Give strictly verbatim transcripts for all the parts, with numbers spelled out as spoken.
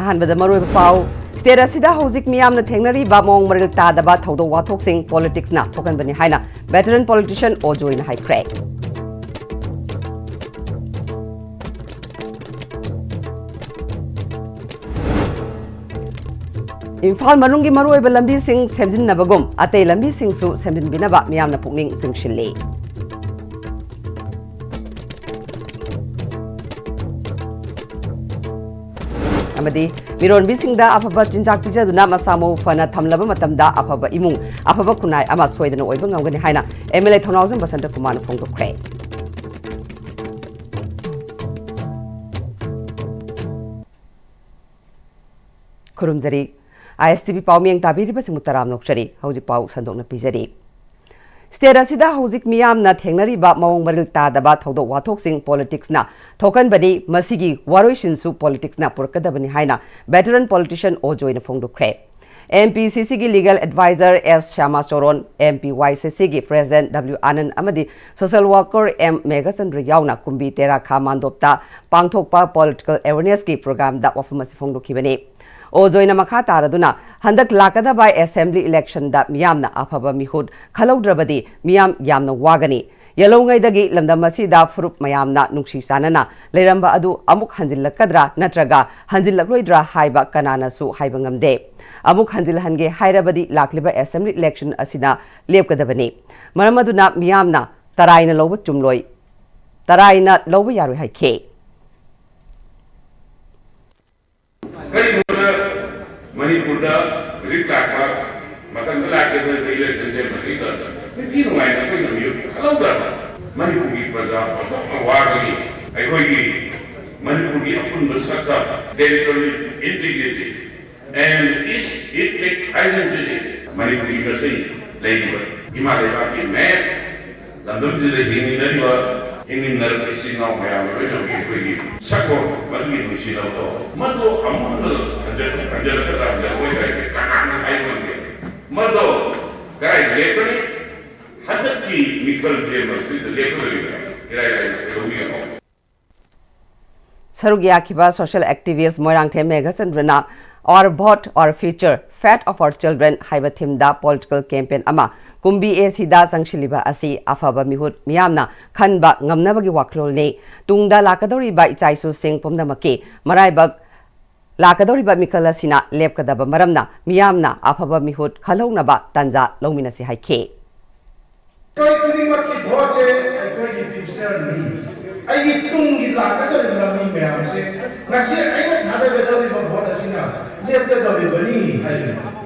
ꯑꯍꯥꯟꯕꯗ ꯃꯔꯨꯑꯣꯏꯕ ꯄꯥꯎ꯫ ꯁ꯭ꯇꯦꯠ ꯑꯁꯤꯗ ꯍꯧꯖꯤꯛ ꯃꯤꯌꯥꯝꯅ ꯊꯦꯡꯅꯔꯤꯕ ꯃꯑꯣꯡ ꯃꯔꯤꯜ ꯇꯥꯗꯕ ꯊꯧꯗꯣꯛ ꯋꯥꯊꯣꯛꯁꯤꯡ ꯄꯣꯂꯤꯇꯤꯛꯁꯅ ꯊꯣꯛꯍꯟꯕꯅꯤ ꯍꯥꯏꯅ ꯚꯦꯇꯔꯟ ꯄꯣꯂꯤꯇꯤꯁꯤꯌꯟ ꯑꯣ ꯖꯣꯏꯅ ꯍꯥꯏꯈ꯭ꯔꯦ꯫ ꯏꯝꯐꯥꯜ ꯃꯅꯨꯡꯒꯤ ꯃꯔꯨꯑꯣꯏꯕ ꯂꯝꯕꯤꯁꯤꯡ ꯁꯦꯝꯖꯤꯟꯅꯕꯒꯨꯝ ꯑꯇꯩ ꯂꯝꯕꯤꯁꯤꯡꯁꯨ ꯁꯦꯝꯖꯤꯟꯕꯤꯅꯕ ꯃꯤꯌꯥꯝꯅ ꯄꯨꯛꯅꯤꯡ ꯆꯤꯡꯁꯤꯜꯂꯤ꯫ ꯑꯃꯗꯤ ꯃꯤꯔꯣꯟꯕꯤꯁꯤꯡꯗ ꯑꯐꯕ ꯆꯤꯟꯖꯥꯛ ꯄꯤꯖꯗꯨꯅ ꯃꯁꯥ ꯃꯎ ꯐꯅ ꯊꯝꯂꯕ ꯃꯇꯝꯗ ꯑꯐꯕ ꯏꯃꯨꯡ, ꯑꯐꯕ ꯈꯨꯟꯅꯥꯏ ꯑꯃ ꯁꯣꯏꯗꯅ ꯑꯣꯏꯕ ꯉꯝꯒꯅꯤ ꯍꯥꯏꯅ ꯑꯦꯝ ꯑꯦꯜ ꯑꯦ ꯊꯧꯅꯥꯎꯖꯝ ꯕꯁꯟꯇ ꯀꯨꯃꯥꯔꯅ ꯐꯣꯡꯗꯣꯛꯈ꯭ꯔꯦ꯫ ꯈꯨꯔꯨꯝꯖꯔꯤ꯫ ꯑꯥꯏ ꯑꯦꯁ ꯇꯤ ꯚꯤ ꯄꯥꯎꯃꯤꯌꯦꯡ ꯇꯥꯕꯤꯔꯤꯕꯁꯤꯡꯕꯨ ꯇꯔꯥꯝꯅ ꯑꯣꯛꯆꯔꯤ꯫ ꯍꯧꯖꯤꯛ ꯄꯥꯎ ꯁꯟꯗꯣꯛꯅ ꯄꯤꯖꯔꯤ꯫ ꯁ꯭ꯇꯦꯠ ꯑꯁꯤꯗ ꯍꯧꯖꯤꯛ ꯃꯤꯌꯥꯝꯅ ꯊꯦꯡꯅꯔꯤꯕ ꯃꯑꯣꯡ ꯃꯔꯤꯜ ꯇꯥꯗꯕ ꯊꯧꯗꯣꯛ ꯋꯥꯊꯣꯛꯁꯤꯡ ꯄꯣꯂꯤꯇꯤꯛꯁꯅ ꯊꯣꯛꯍꯟꯕꯅꯤ, ꯃꯁꯤꯒꯤ ꯋꯥꯔꯣꯏꯁꯤꯟꯁꯨ ꯄꯣꯂꯤꯇꯤꯛꯁꯅ ꯄꯨꯔꯛꯀꯗꯕꯅꯤ ꯍꯥꯏꯅ ꯚꯦꯇꯔꯟ ꯄꯣꯂꯤꯇꯤꯁꯤꯌꯟ ꯑꯣ ꯖꯣꯏꯅ ꯐꯣꯡꯗꯣꯛꯈ꯭ꯔꯦ꯫ ꯑꯦꯝ ꯄꯤ ꯁꯤ ꯁꯤꯒꯤ ꯂꯤꯒꯦꯜ ꯑꯦꯗꯚꯥꯏꯖꯔ ꯑꯦꯁ ꯁ꯭ꯌꯥꯃꯥ ꯆꯣꯔꯣꯟ, ꯑꯦꯝ ꯄꯤ ꯋꯥꯏ ꯁꯤ ꯁꯤꯒꯤ ꯄ꯭ꯔꯦꯁꯤꯗꯦꯟꯠ ꯗꯕ꯭ꯂꯤꯎ ꯑꯥꯅꯟꯗ ꯑꯃꯗꯤ ꯁꯣꯁꯤꯌꯦꯜ ꯋꯥꯔꯀꯔ ꯑꯦꯝ ꯃꯦꯘꯆꯟꯗ꯭ꯔ ꯌꯥꯎꯅ ꯀꯨꯝꯕꯤ ꯇꯦꯔꯥ ꯈꯥ ꯃꯥꯟꯗꯣꯞꯇ ꯄꯥꯡꯊꯣꯛꯄ ꯄꯣꯂꯤꯇꯤꯀꯦꯜ ꯑꯦꯋꯦꯔꯅꯦꯁꯀꯤ ꯄ꯭ꯔꯣꯒ꯭ꯔꯥꯝꯗ ꯋꯥꯐꯝ ꯑꯁꯤ ꯐꯣꯡꯗꯣꯛꯈꯤꯕꯅꯤ꯫ ꯑꯣ ꯖꯣꯏꯅ ꯃꯈꯥ ꯇꯥꯔꯗꯨꯅ, ꯍꯟꯗꯛ ꯂꯥꯛꯀꯗꯕ ꯑꯦꯁꯦꯝꯕ꯭ꯂꯤ ꯏꯂꯦꯛꯁꯟꯗ ꯃꯤꯌꯥꯝꯅ ꯑꯐꯕ ꯃꯤꯍꯨꯠ ꯈꯜꯍꯧꯗ꯭ꯔꯕꯗꯤ ꯃꯤꯌꯥꯝ ꯌꯥꯝꯅ ꯋꯥꯒꯅꯤ꯫ ꯌꯦꯜꯍꯧꯉꯩꯗꯒꯤ ꯂꯝꯗꯝ ꯑꯁꯤꯗ ꯐꯨꯔꯨꯞ ꯃꯌꯥꯝꯅ ꯅꯨꯡꯁꯤ ꯆꯥꯟꯅꯅ ꯂꯩꯔꯝꯕ ꯑꯗꯨ ꯑꯃꯨꯛ ꯍꯟꯖꯤꯜꯂꯛꯀꯗ꯭ꯔꯥ ꯅꯠꯇ꯭ꯔꯒ ꯍꯟꯖꯤꯜꯂꯛꯂꯣꯏꯗ꯭ꯔꯥ ꯍꯥꯏꯕ ꯀꯅꯥꯅꯁꯨ ꯍꯥꯏꯕ ꯉꯝꯗꯦ꯫ ꯑꯃꯨꯛ ꯍꯟꯖꯤꯜꯍꯟꯒꯦ ꯍꯥꯏꯔꯕꯗꯤ ꯂꯥꯛꯂꯤꯕ ꯑꯦꯁꯦꯝꯕ꯭ꯂꯤ ꯏꯂꯦꯛꯁꯟ ꯑꯁꯤꯅ ꯂꯦꯞꯀꯗꯕꯅꯤ꯫ ꯃꯔꯝ ꯑꯗꯨꯅ ꯃꯤꯌꯥꯝꯅ ꯇꯔꯥꯏꯅ ꯂꯧꯕ ꯆꯨꯝꯂꯣꯏ, ꯇꯔꯥꯏꯅ ꯂꯧꯕ ꯌꯥꯔꯣꯏ ꯍꯥꯏꯈꯤ꯫ ꯀꯔꯤꯒꯨꯝꯕꯗ ꯃꯅꯤꯄꯨꯔꯗ ꯍꯧꯖꯤꯛ ꯂꯥꯛꯄ ꯃꯊꯪꯗ ꯂꯥꯛꯀꯗꯧꯔꯤꯕ ꯏꯂꯦꯛꯁꯟꯁꯦ ꯃꯁꯤꯗ ꯅꯤꯡꯊꯤ ꯅꯨꯡꯉꯥꯏꯅ ꯑꯩꯈꯣꯏꯅ ꯃꯤꯍꯨꯠ ꯈꯜꯍꯧꯗ꯭ꯔꯕ ꯃꯅꯤꯄꯨꯔꯒꯤ ꯄ꯭ꯔꯖꯥ ꯑꯣꯟꯊꯣꯛꯅ ꯋꯥꯒꯅꯤ꯫ ꯑꯩꯈꯣꯏꯒꯤ ꯃꯅꯤꯄꯨꯔꯒꯤ ꯑꯄꯨꯟꯕ ꯁꯛꯇꯝ, territorial integrity and its ethnic identity, ꯃꯅꯤꯄꯨꯔꯒꯤ ꯃꯁꯦꯟ ꯂꯩꯔꯤꯕ ꯏꯃꯥ ꯂꯩꯕꯥꯛꯀꯤ ꯃꯌꯦꯛ ꯂꯝꯗꯝꯁꯤꯗ ꯍꯤꯡꯃꯤꯟꯅꯔꯤꯕ, ꯍꯤꯡꯃꯤꯟꯅꯔꯛꯄ ꯏꯆꯤꯜ ꯏꯅꯥꯎ ꯃꯌꯥꯝ ꯂꯣꯏꯅꯃꯛꯀꯤ ꯑꯩꯈꯣꯏꯒꯤ ꯁꯛꯐꯝ, ꯃꯗꯨꯒꯤ ꯅꯨꯡꯁꯤꯅꯕꯗꯣ, ꯃꯗꯨ ꯑꯃꯨꯛ ꯍꯟꯅ ꯍꯟꯖ-, ꯍꯟꯖꯔꯛꯀꯗ꯭ꯔꯥ ꯍꯟꯖꯔꯛꯑꯣꯏꯗ꯭ꯔꯥ ꯍꯥꯏꯕꯗꯤ ꯀꯅꯥꯅ ꯍꯥꯏꯕ ꯉꯝꯗꯦ꯫ ꯃꯗꯣ ꯀꯗꯥꯏꯗ ꯂꯦꯞꯀꯅꯤ? ꯍꯟꯗꯛꯀꯤ ꯃꯤꯈꯜꯁꯦ ꯃꯁꯤꯗ ꯂꯦꯞꯀꯗꯧꯔꯤꯕ꯭ꯔꯥ? ꯏꯔꯥꯏ ꯂꯥꯏꯅ ꯀꯩꯗꯧꯕ ꯌꯥꯏ? ꯁꯔꯨꯛ ꯌꯥꯈꯤꯕ social activist Moirangthem ꯃꯦꯘꯆꯟꯗ꯭ꯔꯅ Our Vote, Our Future, Fate of Our Children ꯍꯥꯏꯕ theme ꯗ political campaign ꯑꯃ ꯀꯨꯝꯕꯤ ꯑꯦ ꯁꯤꯗ ꯆꯪꯁꯤꯜꯂꯤꯕ ꯑꯁꯤ ꯑꯐꯕ ꯃꯤꯍꯨꯠ ꯃꯤꯌꯥꯝꯅ ꯈꯟꯕ ꯉꯝꯅꯕꯒꯤ ꯋꯥꯈꯜꯂꯣꯟꯅꯤ꯫ ꯇꯨꯡꯗ ꯂꯥꯛꯀꯗꯧꯔꯤꯕ ꯏꯆꯥ ꯏꯁꯨꯁꯤꯡ ꯄꯨꯝꯅꯃꯛꯀꯤ ꯃꯔꯥꯏꯕꯛ ꯂꯥꯛꯀꯗꯧꯔꯤꯕ ꯃꯤꯈꯜ ꯑꯁꯤꯅ ꯂꯦꯞꯀꯗꯕ ꯃꯔꯝꯅ ꯃꯤꯌꯥꯝꯅ ꯑꯐꯕ ꯃꯤꯍꯨꯠ ꯈꯜꯍꯧꯅꯕ ꯇꯥꯟꯖꯥ ꯂꯧꯃꯤꯟꯅꯁꯤ ꯍꯥꯏꯈꯤ꯫ ꯑꯩꯈꯣꯏ ꯈꯨꯗꯤꯡꯃꯛꯀꯤ ꯚꯣꯠꯁꯦ ꯑꯩꯈꯣꯏꯒꯤ future ꯅꯤ꯫ ꯑꯩꯒꯤ ꯇꯨꯡꯒꯤ ꯂꯥꯛꯀꯗꯧꯔꯤꯕ ꯃꯤ ꯃꯌꯥꯝꯁꯦ ꯉꯁꯤ ꯑꯩꯅ ꯊꯥꯗꯒꯗꯧꯔꯤꯕ ꯚꯣꯠ ꯑꯁꯤꯅ ꯂꯦꯞꯀꯗꯧꯔꯤꯕꯅꯤ ꯍꯥꯏꯕꯅꯤ꯫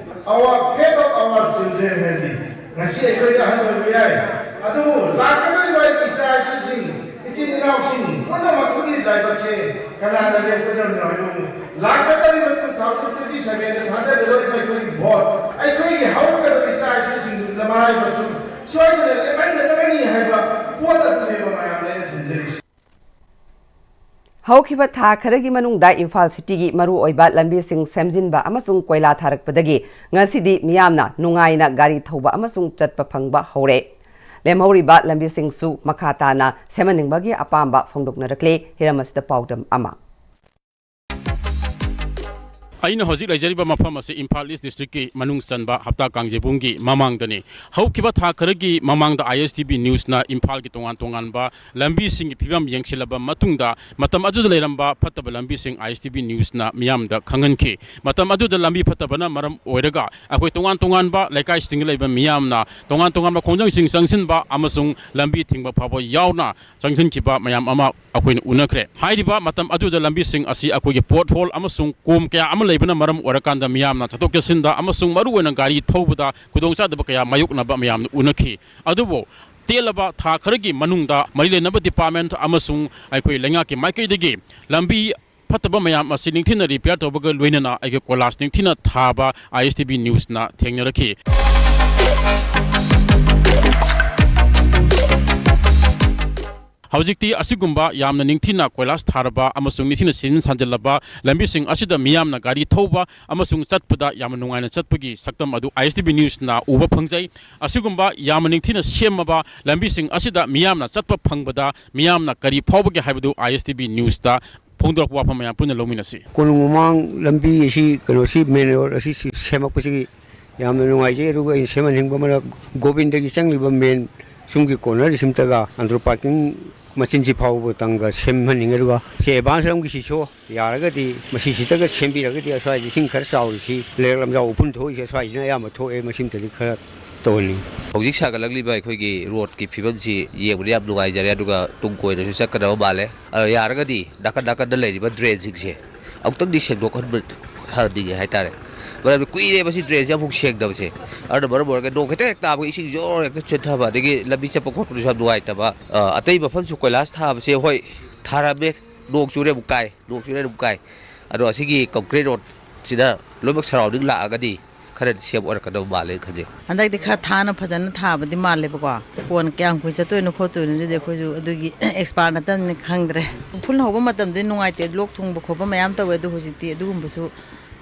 Our fate of our children ꯍꯥꯏꯔꯗꯤ ꯉꯁꯤ ꯑꯩꯈꯣꯏꯗ ꯑꯍꯜ ꯑꯣꯏꯕ ꯌꯥꯏ, ꯑꯗꯨꯕꯨ ꯂꯥꯛꯀꯗꯧꯔꯤꯕ ꯑꯩꯒꯤ ꯏꯆꯥ ꯏꯁꯨꯁꯤꯡ, ꯏꯆꯤꯟ ꯏꯅꯥꯎꯁꯤꯡ ꯄꯨꯝꯅꯃꯛꯇꯨꯒꯤ ꯂꯥꯏꯕꯛꯁꯦ ꯀꯅꯥꯅ ꯂꯦꯞꯀꯗꯧꯔꯤꯅꯣ ꯍꯥꯏꯕꯕꯨ, ꯂꯥꯛꯀꯗꯧꯔꯤꯕ two thousand twenty seven ꯗ ꯊꯥꯗꯒꯗꯧꯔꯤꯕ ꯑꯩꯈꯣꯏꯒꯤ ꯚꯣꯠ, ꯑꯩꯈꯣꯏꯒꯤ ꯍꯧꯔꯛꯀꯗꯧꯔꯤꯕ ꯏꯆꯥ ꯏꯁꯨꯁꯤꯡꯗꯨꯒꯤ ꯃꯔꯥꯏꯕꯛꯁꯨ ꯁꯣꯏꯗꯅ ꯂꯦꯞꯍꯟꯒꯗꯕꯅꯤ ꯍꯥꯏꯕ ꯄꯣꯠ ꯑꯗꯨꯅꯦꯕ ꯃꯌꯥꯝꯅ ꯑꯩꯅ ꯊꯝꯖꯔꯤꯁꯤ꯫ ꯍꯧꯈꯤꯕ ꯊꯥ ꯈꯔꯒꯤ ꯃꯅꯨꯡꯗ ꯏꯝꯐꯥꯜ ꯁꯤꯇꯤꯒꯤ ꯃꯔꯨꯑꯣꯏꯕ ꯂꯝꯕꯤꯁꯤꯡ ꯁꯦꯝꯖꯤꯟꯕ ꯑꯃꯁꯨꯡ ꯀꯣꯏꯂꯥ ꯊꯥꯔꯛꯄꯗꯒꯤ ꯉꯁꯤꯗꯤ ꯃꯤꯌꯥꯝꯅ ꯅꯨꯡꯉꯥꯏꯅ ꯒꯥꯔꯤ ꯊꯧꯕ ꯑꯃꯁꯨꯡ ꯆꯠꯄ ꯐꯪꯕ ꯍꯧꯔꯦ꯫ ꯂꯦꯝꯍꯧꯔꯤꯕ ꯂꯝꯕꯤꯁꯤꯡꯁꯨ ꯃꯈꯥ ꯇꯥꯅ ꯁꯦꯝꯍꯟꯅꯤꯡꯕꯒꯤ ꯑꯄꯥꯝꯕ ꯐꯣꯡꯗꯣꯛꯅꯔꯛꯂꯦ꯫ ꯍꯤꯔꯝ ꯑꯁꯤꯗ ꯄꯥꯎꯗꯝ ꯑꯃ꯫ ꯑꯩꯅ ꯍꯧꯖꯤꯛ ꯂꯩꯖꯔꯤꯕ ꯃꯐꯝ ꯑꯁꯤ ꯏꯝꯐꯥꯜ ꯏꯁ ꯗꯤꯁꯇ꯭ꯔꯤꯛꯀꯤ ꯃꯅꯨꯡ ꯆꯟꯕ ꯍꯞꯇꯥ ꯀꯥꯡꯖꯩꯕꯨꯡꯒꯤ ꯃꯃꯥꯡꯗꯅꯤ꯫ ꯍꯧꯈꯤꯕ ꯊꯥ ꯈꯔꯒꯤ ꯃꯃꯥꯡꯗ ꯑꯥꯏ ꯑꯦꯁ ꯇꯤ ꯚꯤ ꯅ꯭ꯌꯨꯁꯅ ꯏꯝꯐꯥꯜꯒꯤ ꯇꯣꯉꯥꯟ ꯇꯣꯉꯥꯟꯕ ꯂꯝꯕꯤꯁꯤꯡꯒꯤ ꯐꯤꯕꯝ ꯌꯦꯡꯁꯤꯜꯂꯕ ꯃꯇꯨꯡꯗ, ꯃꯇꯝ ꯑꯗꯨꯗ ꯂꯩꯔꯝꯕ ꯐꯠꯇꯕ ꯂꯝꯕꯤꯁꯤꯡ ꯑꯥꯏ ꯑꯦꯁ ꯇꯤ ꯚꯤ ꯅ꯭ꯌꯨꯁꯅ ꯃꯤꯌꯥꯝꯗ ꯈꯪꯍꯟꯈꯤ꯫ ꯃꯇꯝ ꯑꯗꯨꯗ ꯂꯝꯕꯤ ꯐꯠꯇꯕꯅ ꯃꯔꯝ ꯑꯣꯏꯔꯒ ꯑꯩꯈꯣꯏ ꯇꯣꯉꯥꯟ ꯇꯣꯉꯥꯟꯕ ꯂꯩꯀꯥꯏꯁꯤꯡꯗ ꯂꯩꯕ ꯃꯤꯌꯥꯝꯅ ꯇꯣꯉꯥꯟ ꯇꯣꯉꯥꯟꯕ ꯈꯣꯡꯖꯪꯁꯤꯡ ꯆꯪꯁꯤꯟꯕ ꯑꯃꯁꯨꯡ ꯂꯝꯕꯤ ꯊꯤꯡꯕ ꯐꯥꯎꯕ ꯌꯥꯎꯅ ꯆꯪꯁꯤꯟꯈꯤꯕ ꯃꯌꯥꯝ ꯑꯃ ꯑꯩꯈꯣꯏꯅ ꯎꯅꯈ꯭ꯔꯦ꯫ ꯍꯥꯏꯔꯤꯕ ꯃꯇꯝ ꯑꯗꯨꯗ ꯂꯝꯕꯤꯁꯤꯡ ꯑꯁꯤ ꯑꯩꯈꯣꯏꯒꯤ pothole ꯑꯃꯁꯨꯡ ꯀꯣꯝ ꯀꯌꯥ ꯑꯃ ꯂꯩꯕꯅ ꯃꯔꯝ ꯑꯣꯏꯔꯀꯥꯟꯗ ꯃꯤꯌꯥꯝꯅ ꯆꯠꯊꯣꯛ ꯆꯠꯁꯤꯟꯗ ꯑꯃꯁꯨꯡ ꯃꯔꯨꯑꯣꯏꯅ ꯒꯥꯔꯤ ꯊꯧꯕꯗ ꯈꯨꯗꯣꯡꯆꯥꯗꯕ ꯀꯌꯥ ꯃꯥꯌꯣꯛꯅꯕ ꯃꯌꯥꯝꯅ ꯎꯅꯈꯤ꯫ ꯑꯗꯨꯕꯨ ꯇꯦꯜꯂꯕ ꯊꯥ ꯈꯔꯒꯤ ꯃꯅꯨꯡꯗ ꯃꯔꯤ ꯂꯩꯅꯕ department ꯑꯃꯁꯨꯡ ꯑꯩꯈꯣꯏ ꯂꯩꯉꯥꯛꯀꯤ ꯃꯥꯏꯀꯩꯗꯒꯤ ꯂꯝꯕꯤ ꯐꯠꯇꯕ ꯃꯌꯥꯝ ꯑꯁꯤ ꯅꯤꯡꯊꯤꯅ repair ꯇꯧꯕꯒ ꯂꯣꯏꯅꯅ ꯑꯩꯈꯣꯏ ꯀꯣꯏꯂꯥꯁ ꯅꯤꯡꯊꯤꯅ ꯊꯥꯕ ꯑꯥꯏ ꯑꯦꯁ ꯇꯤ ꯚꯤ ꯅ꯭ꯌꯨꯁꯅ ꯊꯦꯡꯅꯔꯛꯈꯤ꯫ ꯍꯧꯖꯤꯛꯇꯤ ꯑꯁꯤꯒꯨꯝꯕ ꯌꯥꯝꯅ ꯅꯤꯡꯊꯤꯅ ꯀꯣꯏꯂꯥꯁ ꯊꯥꯔꯕ ꯑꯃꯁꯨꯡ ꯅꯤꯡꯊꯤꯅ ꯁꯦꯝꯖꯤꯟ ꯁꯥꯖꯤꯜꯂꯕ ꯂꯝꯕꯤꯁꯤꯡ ꯑꯁꯤꯗ ꯃꯤꯌꯥꯝꯅ ꯒꯥꯔꯤ ꯊꯧꯕ ꯑꯃꯁꯨꯡ ꯆꯠꯄꯗ ꯌꯥꯝꯅ ꯅꯨꯡꯉꯥꯏꯅ ꯆꯠꯄꯒꯤ ꯁꯛꯇꯝ ꯑꯗꯨ ꯑꯥꯏ ꯑꯦꯁ ꯇꯤ ꯚꯤ ꯅ꯭ꯌꯨꯁꯅ ꯎꯕ ꯐꯪꯖꯩ꯫ ꯑꯁꯤꯒꯨꯝꯕ ꯌꯥꯝꯅ ꯅꯤꯡꯊꯤꯅ ꯁꯦꯝꯃꯕ ꯂꯝꯕꯤꯁꯤꯡ ꯑꯁꯤꯗ ꯃꯤꯌꯥꯝꯅ ꯆꯠꯄ ꯐꯪꯕꯗ ꯃꯤꯌꯥꯝꯅ ꯀꯔꯤ ꯐꯥꯎꯕꯒꯦ ꯍꯥꯏꯕꯗꯨ ꯑꯥꯏ ꯑꯦꯁ ꯇꯤ ꯚꯤ ꯅ꯭ꯌꯨꯁꯇ ꯐꯣꯡꯗꯣꯔꯛꯄ ꯋꯥꯐꯝ ꯃꯌꯥꯝ ꯄꯨꯟꯅ ꯂꯧꯃꯤꯟꯅꯁꯤ꯫ ꯀꯣꯅꯨꯡ ꯃꯃꯥꯡ ꯂꯝꯕꯤ ꯑꯁꯤ, ꯀꯩꯅꯣꯁꯤ, ꯃꯦꯟ ꯔꯣꯗ ꯑꯁꯤ ꯁꯤ-, ꯁꯦꯝꯃꯛꯄꯁꯤꯒꯤ ꯌꯥꯝꯅ ꯅꯨꯡꯉꯥꯏꯖꯩ꯫ ꯑꯗꯨꯒ ꯑꯩꯅ ꯁꯦꯝꯍꯟꯅꯤꯡꯕ ꯑꯃꯅ, ꯒꯣꯕꯤꯟꯗꯒꯤ ꯆꯪꯂꯤꯕ ꯃꯦꯟ ꯁꯨꯝꯒꯤ ꯀꯣꯔꯅꯔꯁꯤꯝꯇꯒ ꯑꯟꯗ꯭ꯔꯣ ꯄꯥꯔꯀꯤꯡ ꯃꯆꯤꯟꯁꯤ ꯐꯥꯎꯕꯇꯪꯒ ꯁꯦꯝꯍꯟꯅꯤꯡꯉꯦ꯫ ꯑꯗꯨꯒ ꯁꯤ ꯑꯦꯗꯚꯥꯟꯁ ꯂꯝꯒꯤꯁꯤꯁꯨ ꯌꯥꯔꯒꯗꯤ ꯃꯁꯤꯁꯤꯗꯒ ꯁꯦꯝꯕꯤꯔꯒꯗꯤ ꯑꯁ꯭ꯋꯥꯏꯗ ꯏꯁꯤꯡ ꯈꯔ ꯆꯥꯎꯔꯤꯁꯤ, ꯂꯩꯔꯛ ꯂꯝꯖꯥꯎ ꯎꯐꯨꯟ ꯊꯣꯛꯏꯁꯦ ꯑꯁ꯭ꯋꯥꯏꯁꯤꯅ ꯑꯌꯥꯝꯕ ꯊꯣꯛꯑꯦ꯫ ꯃꯁꯤꯝꯇꯗꯤ ꯈꯔ ꯇꯧꯍꯟꯅꯤꯡꯉꯤ꯫ ꯍꯧꯖꯤꯛ ꯁꯥꯒꯠꯂꯛꯂꯤꯕ ꯑꯩꯈꯣꯏꯒꯤ ꯔꯣꯗꯀꯤ ꯐꯤꯕꯝꯁꯤ ꯌꯦꯡꯕꯗ ꯌꯥꯝ ꯅꯨꯡꯉꯥꯏꯖꯔꯦ, ꯑꯗꯨꯒ ꯇꯨꯡ ꯀꯣꯏꯅꯁꯨ ꯆꯠꯀꯗꯕ ꯃꯥꯜꯂꯦ꯫ ꯑꯗꯣ ꯌꯥꯔꯒꯗꯤ ꯅꯥꯀꯟ ꯅꯥꯀꯟꯗ ꯂꯩꯔꯤꯕ ꯗ꯭ꯔꯦꯟꯁꯤꯡꯁꯦ ꯑꯃꯨꯛꯇꯪꯗꯤ ꯁꯦꯡꯗꯣꯛꯍꯟꯕ ꯍꯟꯅꯤꯡꯉꯦ ꯍꯥꯏꯇꯥꯔꯦ꯫ ꯃꯔꯝꯗꯤ ꯀꯨꯏꯔꯦꯕ ꯁꯤ ꯗ꯭ꯔꯦꯟꯁꯦ ꯑꯃꯨꯛ ꯁꯦꯡꯗꯕꯁꯦ꯫ ꯑꯗꯨꯅ ꯃꯔꯝ ꯑꯣꯏꯔꯒ ꯅꯣꯡ ꯈꯤꯇꯪ ꯍꯦꯛ ꯇꯥꯕꯒ ꯏꯁꯤꯡ ꯖꯣꯔ ꯍꯦꯛꯇ ꯆꯦꯟꯊꯕ, ꯑꯗꯒꯤ ꯂꯝꯕꯤ ꯆꯠꯄ ꯈꯣꯠꯄꯗꯁꯨ ꯌꯥꯝ ꯅꯨꯡꯉꯥꯏꯇꯕ꯫ ꯑ, ꯑꯇꯩ ꯃꯐꯝꯁꯨ ꯀꯣꯏꯂꯥꯁ ꯊꯥꯕꯁꯦ, ꯍꯣꯏ, ꯊꯥꯔꯝꯃꯦ, ꯅꯣꯡ ꯆꯨꯔꯦ ꯑꯃꯨꯛ ꯀꯥꯏ, ꯅꯣꯡ ꯆꯨꯔꯦ ꯑꯃꯨꯛ ꯀꯥꯏ꯫ ꯑꯗꯣ ꯑꯁꯤꯒꯤ ꯀꯪꯀ꯭ꯔꯤꯠ ꯔꯣꯗꯁꯤꯅ ꯂꯣꯏꯅꯃꯛ ꯁꯔꯥꯎꯟꯗꯤꯡ ꯂꯥꯛꯑꯒꯗꯤ ꯈꯔꯗꯤ ꯁꯦꯞ ꯑꯣꯏꯔꯛꯀꯗꯕ ꯃꯥꯜꯂꯦꯅ ꯈꯟꯖꯩ꯫ ꯍꯟꯗꯛꯇꯤ ꯈꯔ ꯊꯥꯅ ꯐꯖꯅ ꯊꯥꯕꯗꯤ ꯃꯥꯜꯂꯦꯕꯀꯣ꯫ ꯀꯣꯟ ꯀꯌꯥꯝ ꯀꯨꯏ ꯆꯠꯇꯣꯏꯅꯣ ꯈꯣꯠꯇꯣꯏꯅꯣꯗꯨꯗꯤ ꯑꯩꯈꯣꯏꯁꯨ ꯑꯗꯨꯒꯤ ꯑꯦꯛꯁꯄꯥꯔꯠ ꯅꯠꯇꯕꯅꯤꯅ ꯈꯪꯗ꯭ꯔꯦ꯫ ꯎꯐꯨꯜ ꯍꯧꯕ ꯃꯇꯝꯗꯤ ꯅꯨꯡꯉꯥꯏꯇꯦ, ꯂꯣꯛ ꯊꯨꯡꯕ ꯈꯣꯠꯄ ꯃꯌꯥꯝ ꯇꯧꯋꯦ, ꯑꯗꯨ ꯍꯧꯖꯤꯛꯇꯤ ꯑꯗꯨꯒꯨꯝꯕꯁꯨ